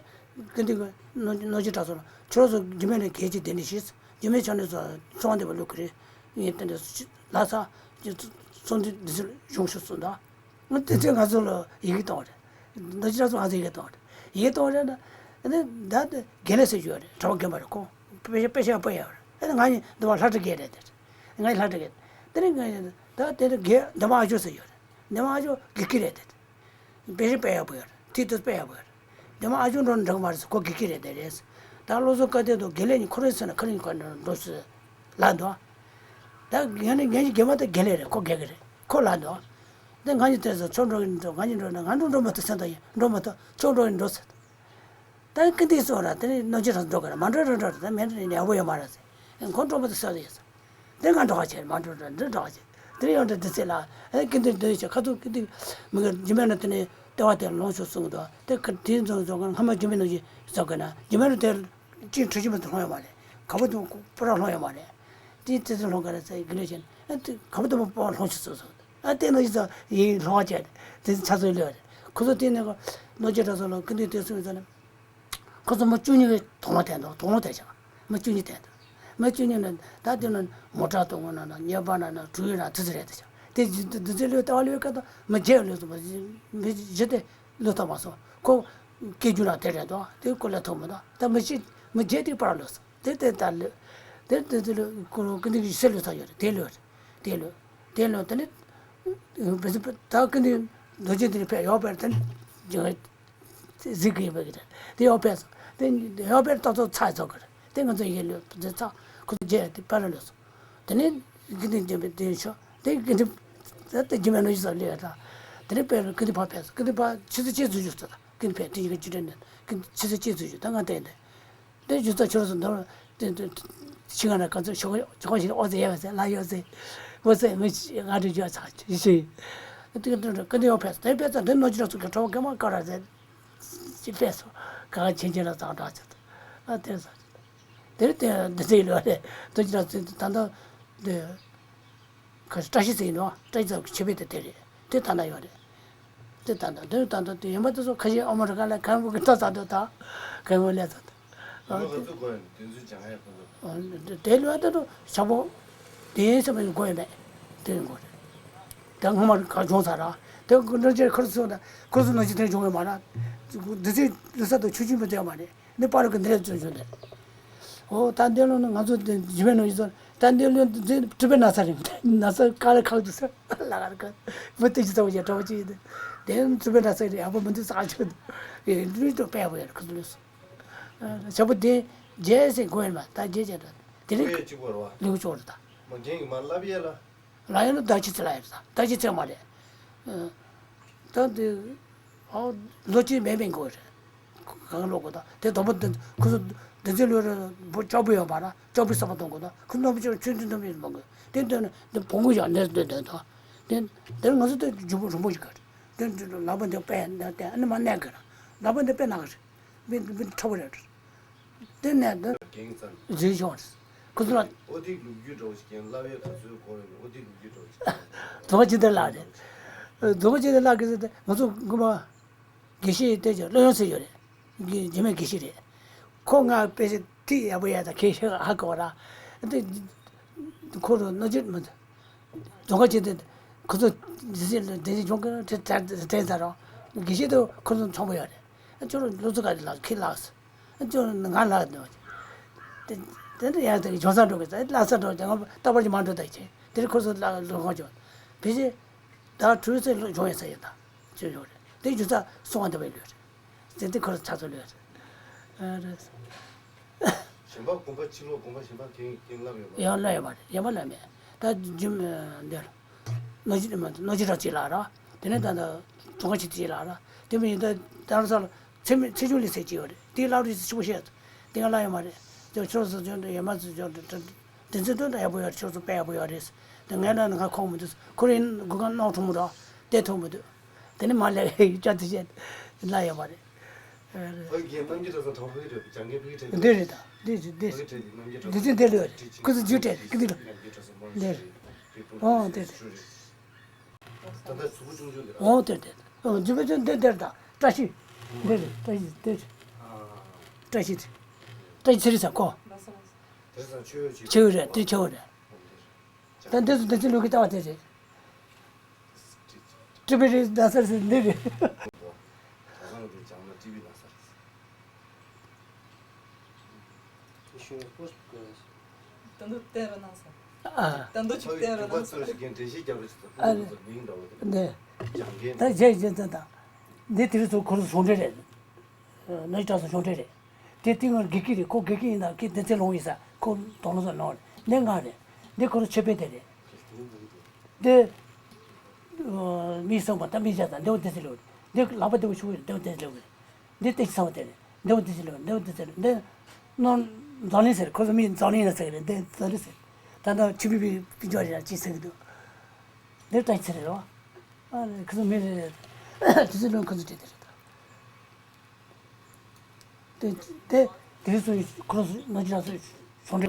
ཀི་འདི་གི་རྣམ་རྒྱལ་གྲྭ་ཚང་ལ་ཁྱོད་ཚོ་རྒྱུད་སྨད་ལ་གལ་ཆེ་དེ་ནི་ཤེས། རྒྱུད་སྨད་ཆ་ནས་ཚོ་གསང་བ་འདུས་པ་བླུག་གི་རེད། ངས་དེ་འདྲ་ལ་ས་ཚོགས་འདུ་འདི་ཚོ་གཞུང་ཞུ་གསུང་འདུག་ང་དེ་ཚོས་ང་ཚོ་ལ་ཡི་གེ་གཏོང་བ་རེད། འདི་ཅི་ལ་སོང་ང་ཚོས་ཡི་གེ་གཏོང་བ་རེད། ཡི་གེ་གཏོང་བ་རེད་ན། ཨ་ནི་ད་དེ་དགེ་ལེགས་ཟེར་ཞུ་བ་རེད། གྲྭ་པ་རྒན་པ་རེད་ཁོ། དཔེ་ཆ་དཔེ་ཆ་དཔེ་ཡག་རེད། ཨ་ནི་ང་གཉིས་འདི་བ་ལྷ་བྲིས་དགེ་རེད་དེ། ང་གཉིས་ལྷ་བྲིས་དགེ། དེ་ནི་ང་གཉིས་ད་དེ་ནི་དགེ་འདི་མ་ཨ་ཇོ་ཟེར་ཡོད་རེད། འདི་མ་ཨ་ཇོ་དགེ་རྒན་རེད་དེ། དཔེ་ཆ་དཔེ་ཡག་པོ་ཡོད་རེད། ཐིག་ཏུ་དཔེ་ཡག་པོ་ཡོད་རེད། འདི་མ་ཨ་ཇོ་འགྲོ་ན་འགྲིག་མ་རེད་ཟེར། ཁོ་དགེ་རྒན་རེད་དེ་རེད། ད་བློ་བཟང་དཀར་བསྟན་དང་དགེ་ལེགས་གཉིས་ཁོ་རང་ཟེར་ན་ཁོ་རང་གཉིས་ག་འགྲོ་འགྲོ་ཟེར། ལབ་འདུག་ད་ངས་ནི་ངས་ཀྱི་རྒན་མ་ད་རྒན་ལས་རེད། ཁོ་རྒན་གི་རེད། ཁོ་ལབ་འདུག་དེ་ང་གཉིས་དེ་ཚོ་ཁྱོད་འགྲོ་གི་འགྲོ། ང་གཉིས་འགྲོ་ན་ང་འགྲོ་འགྲོ་མ་ཐུབ་སེམས་ད་ཡིན། འགྲོ་མ་ཐུབ་ཁྱོད་འགྲོ་གི་འགྲོ་ཟེར། ད་ཀི་འདི་སོང་ར་དེ་ནས་རྣམ་རྒྱལ་རང་འགྲོ་གི་ར། མ་འགྲོ་ར་འགྲོ་ར། ད་མེད་འགྲོ་ནས་ཡག་པོ་ཡོད་མ་རེད་ཟེར། ཁོ་འགྲོ་མ་ཐུབ་སེམས་ད་ཡིན་ཟེར། དེ་ང་འགྲོ་ག་བྱེད་མ་འགྲོ་འགྲོ་འགྲོ་འགྲོ་ག་བྱེད། དེ་ཡང་འདྲ་འདི་ཚེ་ལ་ཨེ་ཀི་འདི་འདི་བྱེད་ཁ་ཐུག་ཀི་འདི་མི་ག་རྒྱུད་སྨད་ན་དེ་ནས་ལྟེ་བ་དེ་ལོངས་ཤོག་གསུངས་འདུག་དེ་ཁ་དེ་ཚོ་ཚོ་ག་སྔ་མ་རྒྱུད་སྨད་ནང་བཞིན་བཟོ་དགོས་ན་རྒྱུད་སྨད་རུ་དེ་ཅིག་གྲུ་བཞི་མ་དེ་ལྷོང་ཡོད་མ་རེད། ག་བ་དུ་པུ་ར་ལྷོང་ཡོད་མ་རེད། དེ་དེ་ཚོ་ལྷོང་ག་རེ་ཚེ་གི་ལོ་ཆེན་ཨེ་དེ་ག་བ་དུ་པུ་པུ་ལྷོང་ཤོག་གསུངས་སོང་། ཨ་དེ་ནང་བཞིན་ཚོ་ཡིན་ལྷོང་བ་བྱས་དེ་ཚོ་ཚ་ཚོའི་ལོས་རེད། ཁོ་ཚོ་དེ་ནས་ག་རྣམ་རྒྱལ་གྲྭ་ཚང་ལ་ཀི་འདི་དེ་གསུངས་ཚོ་ནས། ཁོ་ཚོ་མི་བཅུ་གཉིས་ཀྱི་དོགས་སློང་བསྟན་འདུག་དོགས་སློང་བསྟན་ཤག་མི་བཅུ་གཉིས་བསྟན་འདུག་མི་བཅུ་གཉིས་ནི་ད་དེ་ནི་མོ་ཊ་གཏོང་གི་ན་ན་གཉེར་པ་ན་ན་གྲུ་ཡོད་ན་དེ་ཚོ་རེད་དེ་ཤག་དེ་བཞིན་དུ་འདི་ཚོའི་ལོས་ལྟ་བ་ལོས་ཀ་དང་མི་བརྒྱད་ལོས་སོང་བ། མི་བཞི་དེ་ལོས་ཐོབ་མ་སོང་། ཁོ་སྐད་རྒྱུ་ན་དེ་རེད་འདུག་དེ་ཀོ་ལས་ཐོབ་མི་འདུག་ད་མི་བཞི་མི་བརྒྱད་དེ་པར་ལོས་སོང་། དེ་དེ་ད་ལོས་དེ་དེ་དེ་ལོས་ཀོ་ཀི་འདི་གི་སེ་ལོས་ཐོབ་ཡོད་རེད། དེ་ལོས་རེད། དེ་ལོས་དེ་ལོས་དེ་ནི་བེ་ད་ཀི་འདི་རྡོ་རྗེ་འདི་ནི་ཕེབས་ཡོད་པར་དེ་ནི་ཇི་གཟིགས་ཀྱི་ཡོད་པའི་གི་རེད། དེ་ཡོད་པས་སོ། དེ་ཡོད་པས་ཏག་ཏག་ཚར་ཚར་གི་རེད། དེ་ང་ཚོ་ཡིན་ལོས་དེ་ཚར་ཁོ་ཚོ་རྗེས་དེ་པར་ལོས་སོ། དེ་ནས་གི་དེ་རྗེས་པའི་དེ་ཤོ་དེ་གི་དེ་ད་དེ་རྒྱུད་སྨད་ནང་བཞིན་ལས་ད། དེ་ནས་པར་གི་དེ་ཕར་ཕེབས་སོ། གི་དེ་ཕར་ཆུ་ཚོད་གཅིག་ཚུད་བཞུགས་སོ། ད་གི་དེ་ཕེབས་དེ་ཡི་གི་རྒྱུད་དེ་ནས་གི་ཆུ་ཚོད་གཅིག་ཚུད་བཞུགས། ད་ང་དེ་དེ་དེ་བཞུགས་ཚར་ཁྱོད་རང་ཚོ་འདོར། དེ་དེ་ཤི་ག་ན་ག་ཚོད་ཆོག་ཆོག་ཞིག་ཨོ་ཙེ་ཡ་བ་ཟེར་ལ་ཡོད་ཟེར། ཨོ་ཙེ་མི་ང་དྲི་རྒྱུ་ཚ་ཞིག་དེ་དེ་དེ་ཀ་དེ་ཡོད་ཕེ་སོ་དེ་ཕེ་ཚ་དེ་ནོ་ཅི་ར་ཚུགས་ཀྱི་གྲོགས་ཀྱི་མ་ཀ་ར་ཟེར། ཅི་ཕེ་སོ་ག་ག་ཆེན་ཆེན་ལ་ཙང་དྲག་ཚེ་ཨ་དེ་ས་དེ་དེ་དེ་ཚེ་ལོ་རེ་དོ་ཅི་ར་ཚུགས་ད་ད་དེ། ཁ་ཤས་བཀྲ་ཤིས་ཟེར་གྱི་འདུག་བཀྲ་ཤིས་ཚང་གི་ཆེ་བེད་དེ་དེ་རེད། དེ་ད་ལྟ་ཡོད་རེད། དེ་ད་ལྟ་དེ་ད་ལྟ་དེ་ཡོད་མ་དེ་ཚོ་ཁ་ཤས་ཨོ་མ་རི་ཀ་ལ་གང་བུ་གི་ལྟ་ཚ་འདུག་ད་གང་བུ་ལས་ཚ་འདུག་ཨ་ང་ཚོ་གོ་ཡོད་དེ་ཚོ་སྦྱང་ཡ་ཁོ་ཚོ། དེ་ལོས་དེ་ཚོ་ཞག་པོ་དེ་ཡིན་སེམས་ཡོད་གོ་ཡོད་མེད་དེ་ཡིན་གོ་རེད། དེ་སྔོན་མ་ག་བྱུང་ཚར་ར་དེ་ནང་ཆེན་ཁོ་ཚོ་ཁོ་ཚོ་ནང་ཆེན་དེ་བྱུང་ཡོད་མ་ར། འདི་ཚོའི་ལུས་ས་དང་ཆུ་ཆུན་པོ་དེ་ཡོད་མ་རེད། འདི་པར་གི་འདི་རེད་བཙོན་བྱུང་དེ། ཨོ་ད་འདི་ལོ་ནི་ང་ཚོ་འདི་རྒྱུ་མེད་ནོ་ཡིན་ཙང་ད་འདི་ལོ་འདི་གྲུབ་པའི་ན་ཚ་རེད། ན་ཚ་དཀའ་ལས་ཁག་འདུག་ཟེར་ལ་གར་ག་མི་སྟེར་གྱི་ཚ་བོ་ཡ་གྲོགས་ཅིག་ཡིན་ཏེ། འདི་གྲུབ་པའི་ན་ཚ་རེད་ཡག་པོ་མི་འདུག་ཟེར་ཨ་ཆོད་འདུག་ལུས་དང་དཔེ་ཡག་པོ་ཡ་རེད་ཁོ་ཚོ་ལུས་སོ། ཞག་པོ་འདི་རྗེས་སེ་དགོས་ཡིན་མ་ད་རྗེས་བྱས་ད་དེ་རིང་ལུས་གཅིག་པོ་རེད་བ། ལུས་གཅོག་རེད་ད། མ་རྒན་གྱི་མ་ལབ་ཡས་ལ། ལ་ཡོད་ན་ཟླ་གཅིག་ཚེ་ལ་ཡོད་ད་ཟླ་གཅིག་ཚེ་མ་རེད། ད་འདི་ཨོ་ལོ་གཅིག་མེད་མེད་དགོས་རེད། གང་ལོ་དགོས་ད་དེ་དོ་པོ་འདི་ཁོ་ཚོ་འདི་ཚེ་ལོ་རེ་བོ་ལྕགས་པོ་ཡོད་པ་ན་ལྕགས་པོའི་ས་པ་གཏོང་དགོས་ད་ཁོ་རྣམ་པ་ཅོ་ཆུ་འདི་འདི་མི་མང་གི་དེ་འདི་ནི་འདི་བོང་གུ་ཡང་ནས་འདི་འདི་ད་དེ་འདི་ང་ཚོ་འདི་རྒྱུ་བོ་རིན་པོ་ཞིག་ག་རེད། འདི་འདི་ལག་པ་འདི་པས་འདི་དེ་ཨ་ནི་མ་གནས་གི་ར་ལག་པ་འདི་པས་ན་གི་རེད། མི་མི་ཁྲ་བོ་རེད། དེ་ནས་དེ་རྒན་ཙམ། འཛིན་སྐྱོང་རེད། ཁོ་ཚོ་ལ། ཨོ་ཏི་ལོ་རྒྱུས་འདྲ་བོ་ཞིག་རྒན་ལབ་ཡས་ག་ཚོད་གོ་རེད། ཨོ་ཏི་ལོ་རྒྱུས་འདྲ་བོ་ཞིག་རྫོང་ཁ་ཅི་འདྲ་ལགས་རེད། རྫོང་ཁ་ཅི་འདྲ་ལགས་ཀྱི་ཟེར་ཏེ་ང་ཚོ་སྔོན་མ་དགེ་བཤེས་བལྟས་ཀྱང་བློ་ཡོན་ཟེར་ཡོད་རེད། རྒྱ་མི་དགེ་བཤེས་རེད། ཁོ་ང་དཔེ་ཆ་ཐིག་ཡག་པོ་ཡག་དང་ཁྱེད་ཤེས་ཧ་གོ་ར། དེ་ཁོ་རུ་སྣོ་བཅུད་མི་འདུག་རྫོང་ཁ་ཅི་འདྲ་ཁོ་ཚོ་འདི་ཟེར་ལ་འདི་ཟེར་བྱུང་གི་དྲན་ཚར་རོ། དགེ་བཤེས་དུ་ཁོ་ཚོ་མཚུངས་པོ་ཡོད་རེད། ཁྱོད་རུ་ལོ་ཚོད་ག་རེ་ལགས་ཁྱེད་ལགས། ཅོ་ང་ལ་དེ་དེ་འདྲ་ཡང་དེ་ཇོ་ས་འགྲོ་གི་ས་ལྷ་ས་འགྲོ་ཀྱང་ལྟ་བར་གྱི་མ་འགྲོ་ད་ཆེ་དེ་རིང་ཁོ་ཚོ་ལ་ལོ་ཁོང་ཅོ་བེ་ཞེ་ད་གྲོས་ཚེ་ལོ་ཇོ་ཡང་ས་ཡོད་ད་ཅོ་ཡོད་རེད་དེ་ཇུ་ས་སོང་བ་འདི་བའི་ལོས་རེད། དེ་འདི་ཁོ་ཚོ་ཚ་ཚོ་ལོས་རེད། གཞན་པ་དགོན་པ་ཕྱི་ལོགས་དགོན་པ་གཞན་པ་གང་གང་ལབ་ཡོད་པ་ཡང་ལབ་ཡོད་པ་རེད་ཡང་པ་ལབ་མེད་ད་རྒྱུ་འདིར། ནོར་གྱི་མ་ནོར་གྱི་ར་གཅིག་ལ་ར། དེ་ནས་ད་ལྟ་གྲོང་ཁྱེར་གཅིག་ལ་ར། དེ་མིན་ད་ད་ར་ས་ལ་ཚེ་མི་ཚེ་ཆུང་ལས་ཚེ་གཅིག་ཡོད་རེད་དེ་ལ་རི་ཆུ་བོ་ཤེས། དེ་ང་ལ་ཡོད་མ་རེད། ཅོ་ཆོས་སུ་ཅོ་ཡོད་མ་ཚུ་ཅོ་དེ་ཚེ་དོན་དུ་ཡག་པོ་ཡོད་རེད་ཆོས་སུ་དཔེ་ཡག་པོ་ཡོད་རེད། དེ་ངས་ན་ང་ཁོང་མི་འདུག་ཁོ་རེ་སྒུག་གང་གནང་ཐུབ་མི་རོགས་དེ་ཐུབ་མི་འདུག་དེ་ནི་མ་ལས་ཅ་དེ་བཤད་ལ་ཡོད་མ་རེད། ཨ་རེད། ཕ་གི་རྣམ་རྒྱལ་གྲྭ་ཚང་དང་ཕ་གི་རེད་ཅང་གི་ཕ་གི་རེད། འདི་རེད་ད་འདི་རེད་འདི་རེད། ཕ་གི་རེད་རྣམ་རྒྱལ་གྲྭ་འདི་ཚོ་འདི་ལོས་རེད་ཁོ་ཚོ་རྒྱུ་རེད་ཀི་འདི་རེད། རྣམ་རྒྱལ་གྲྭ་ཚང་མང་འདི་རེད། ཆེ་ཨོ་འདི་རེད། ད་ལྟ་གཟུགས་པོ་ཆུང་ཆུང་འདི་རེད། ཨོ་འདི་རེད། ཨོ་རྒྱུ་མེད་ཚོ་འདི་འདི་རེད་ད་བཀྲ་ཤིས། འདི་རེད་བཀྲ་ཤིས་འདི་རེད། བཀྲ་ཤིས་རེད། བཀྲ་ཤིས་ཚེ་རིང་ཟེར་ཁོ། དེ་ཚང་ཆོས་ཆོས་ཆེ་བོ་རེད་འདི་ཆེ་བོ་རེད། ད་འདི་ཚོ་འདི་ཚོ་ལུག་གི་ལྟ་བ་དེ་རེད། ཀྲི་པི་རི་ཟླ་གསར་ཟེར་འདི་རེད། ད་འདི་བསྟན་ར་གནང་སོང་། ཨ། ད་འདི་ཆུ་བསྟན་ར་གནང་སོང་། ཨ་རེད། འདི་ད་རྗེས་རྗེས་ད་ད་འདི་དེ་རིང་ཚོ་ཁོ་ཚོ་ཟུང་འབྲེལ་རེད། ནོར་གྱི་གྲྭ་ཚང་ཆུང་གྲས་རེད། དེ་ཏིང་ངེར་དགེ་རྒན་རེད་ཁོ་དགེ་རྒན་ཡིན་ན་ཁྱེད་དེ་ཚེ་ལོང་ཡིན་ས་ཁོ་དོགས་སློང་ཚོ་ནོར་འདི་ང་རེད། འདི་ཁོ་རང་ཆོས་དཔེ་དེ་རེད། འདི་མི་སང་བ་ད་མི་བྱ་ད་འདི་བ་དེ་ཚེ་ལོ་འདི་ལག་པ་འདི་བ་ཆུ་བོ་འདི་བ་དེ་ཚེ་ལོ་འདི་ཏེ་ཚ་བ་དེ་རེད། འདི་བ་དེ་ཚེ་ལོ་འདི་བ་དེ་ཚེ་ལོ་འདི་ནོར་འཛམ་གླིང་ཟེར་ཁོ་ཚོ་མི་འཛམ་གླིང་ལ་ཟེར་རེད་འདི་འཛམ་གླིང་ཟེར། ད་ད་ཆུ་བི་བི་བི་འཇོག་རེད་ཅི་ཟེར་གི་འདུག་འདི་ཏྲ་ཚེ་རེད་རོ། ཨ་ཁོ་ཚོ་མི་རེད་རེད། དེ་ཚེ་ལོ་ཁོ་ཚོ་དེ་དེ་རེད་ད། དེ་དེ་དེ་རིང་སོང་ཡིན་ཁོ་རང་ཚོ་ནོར་གྱི་ར་ཚོ་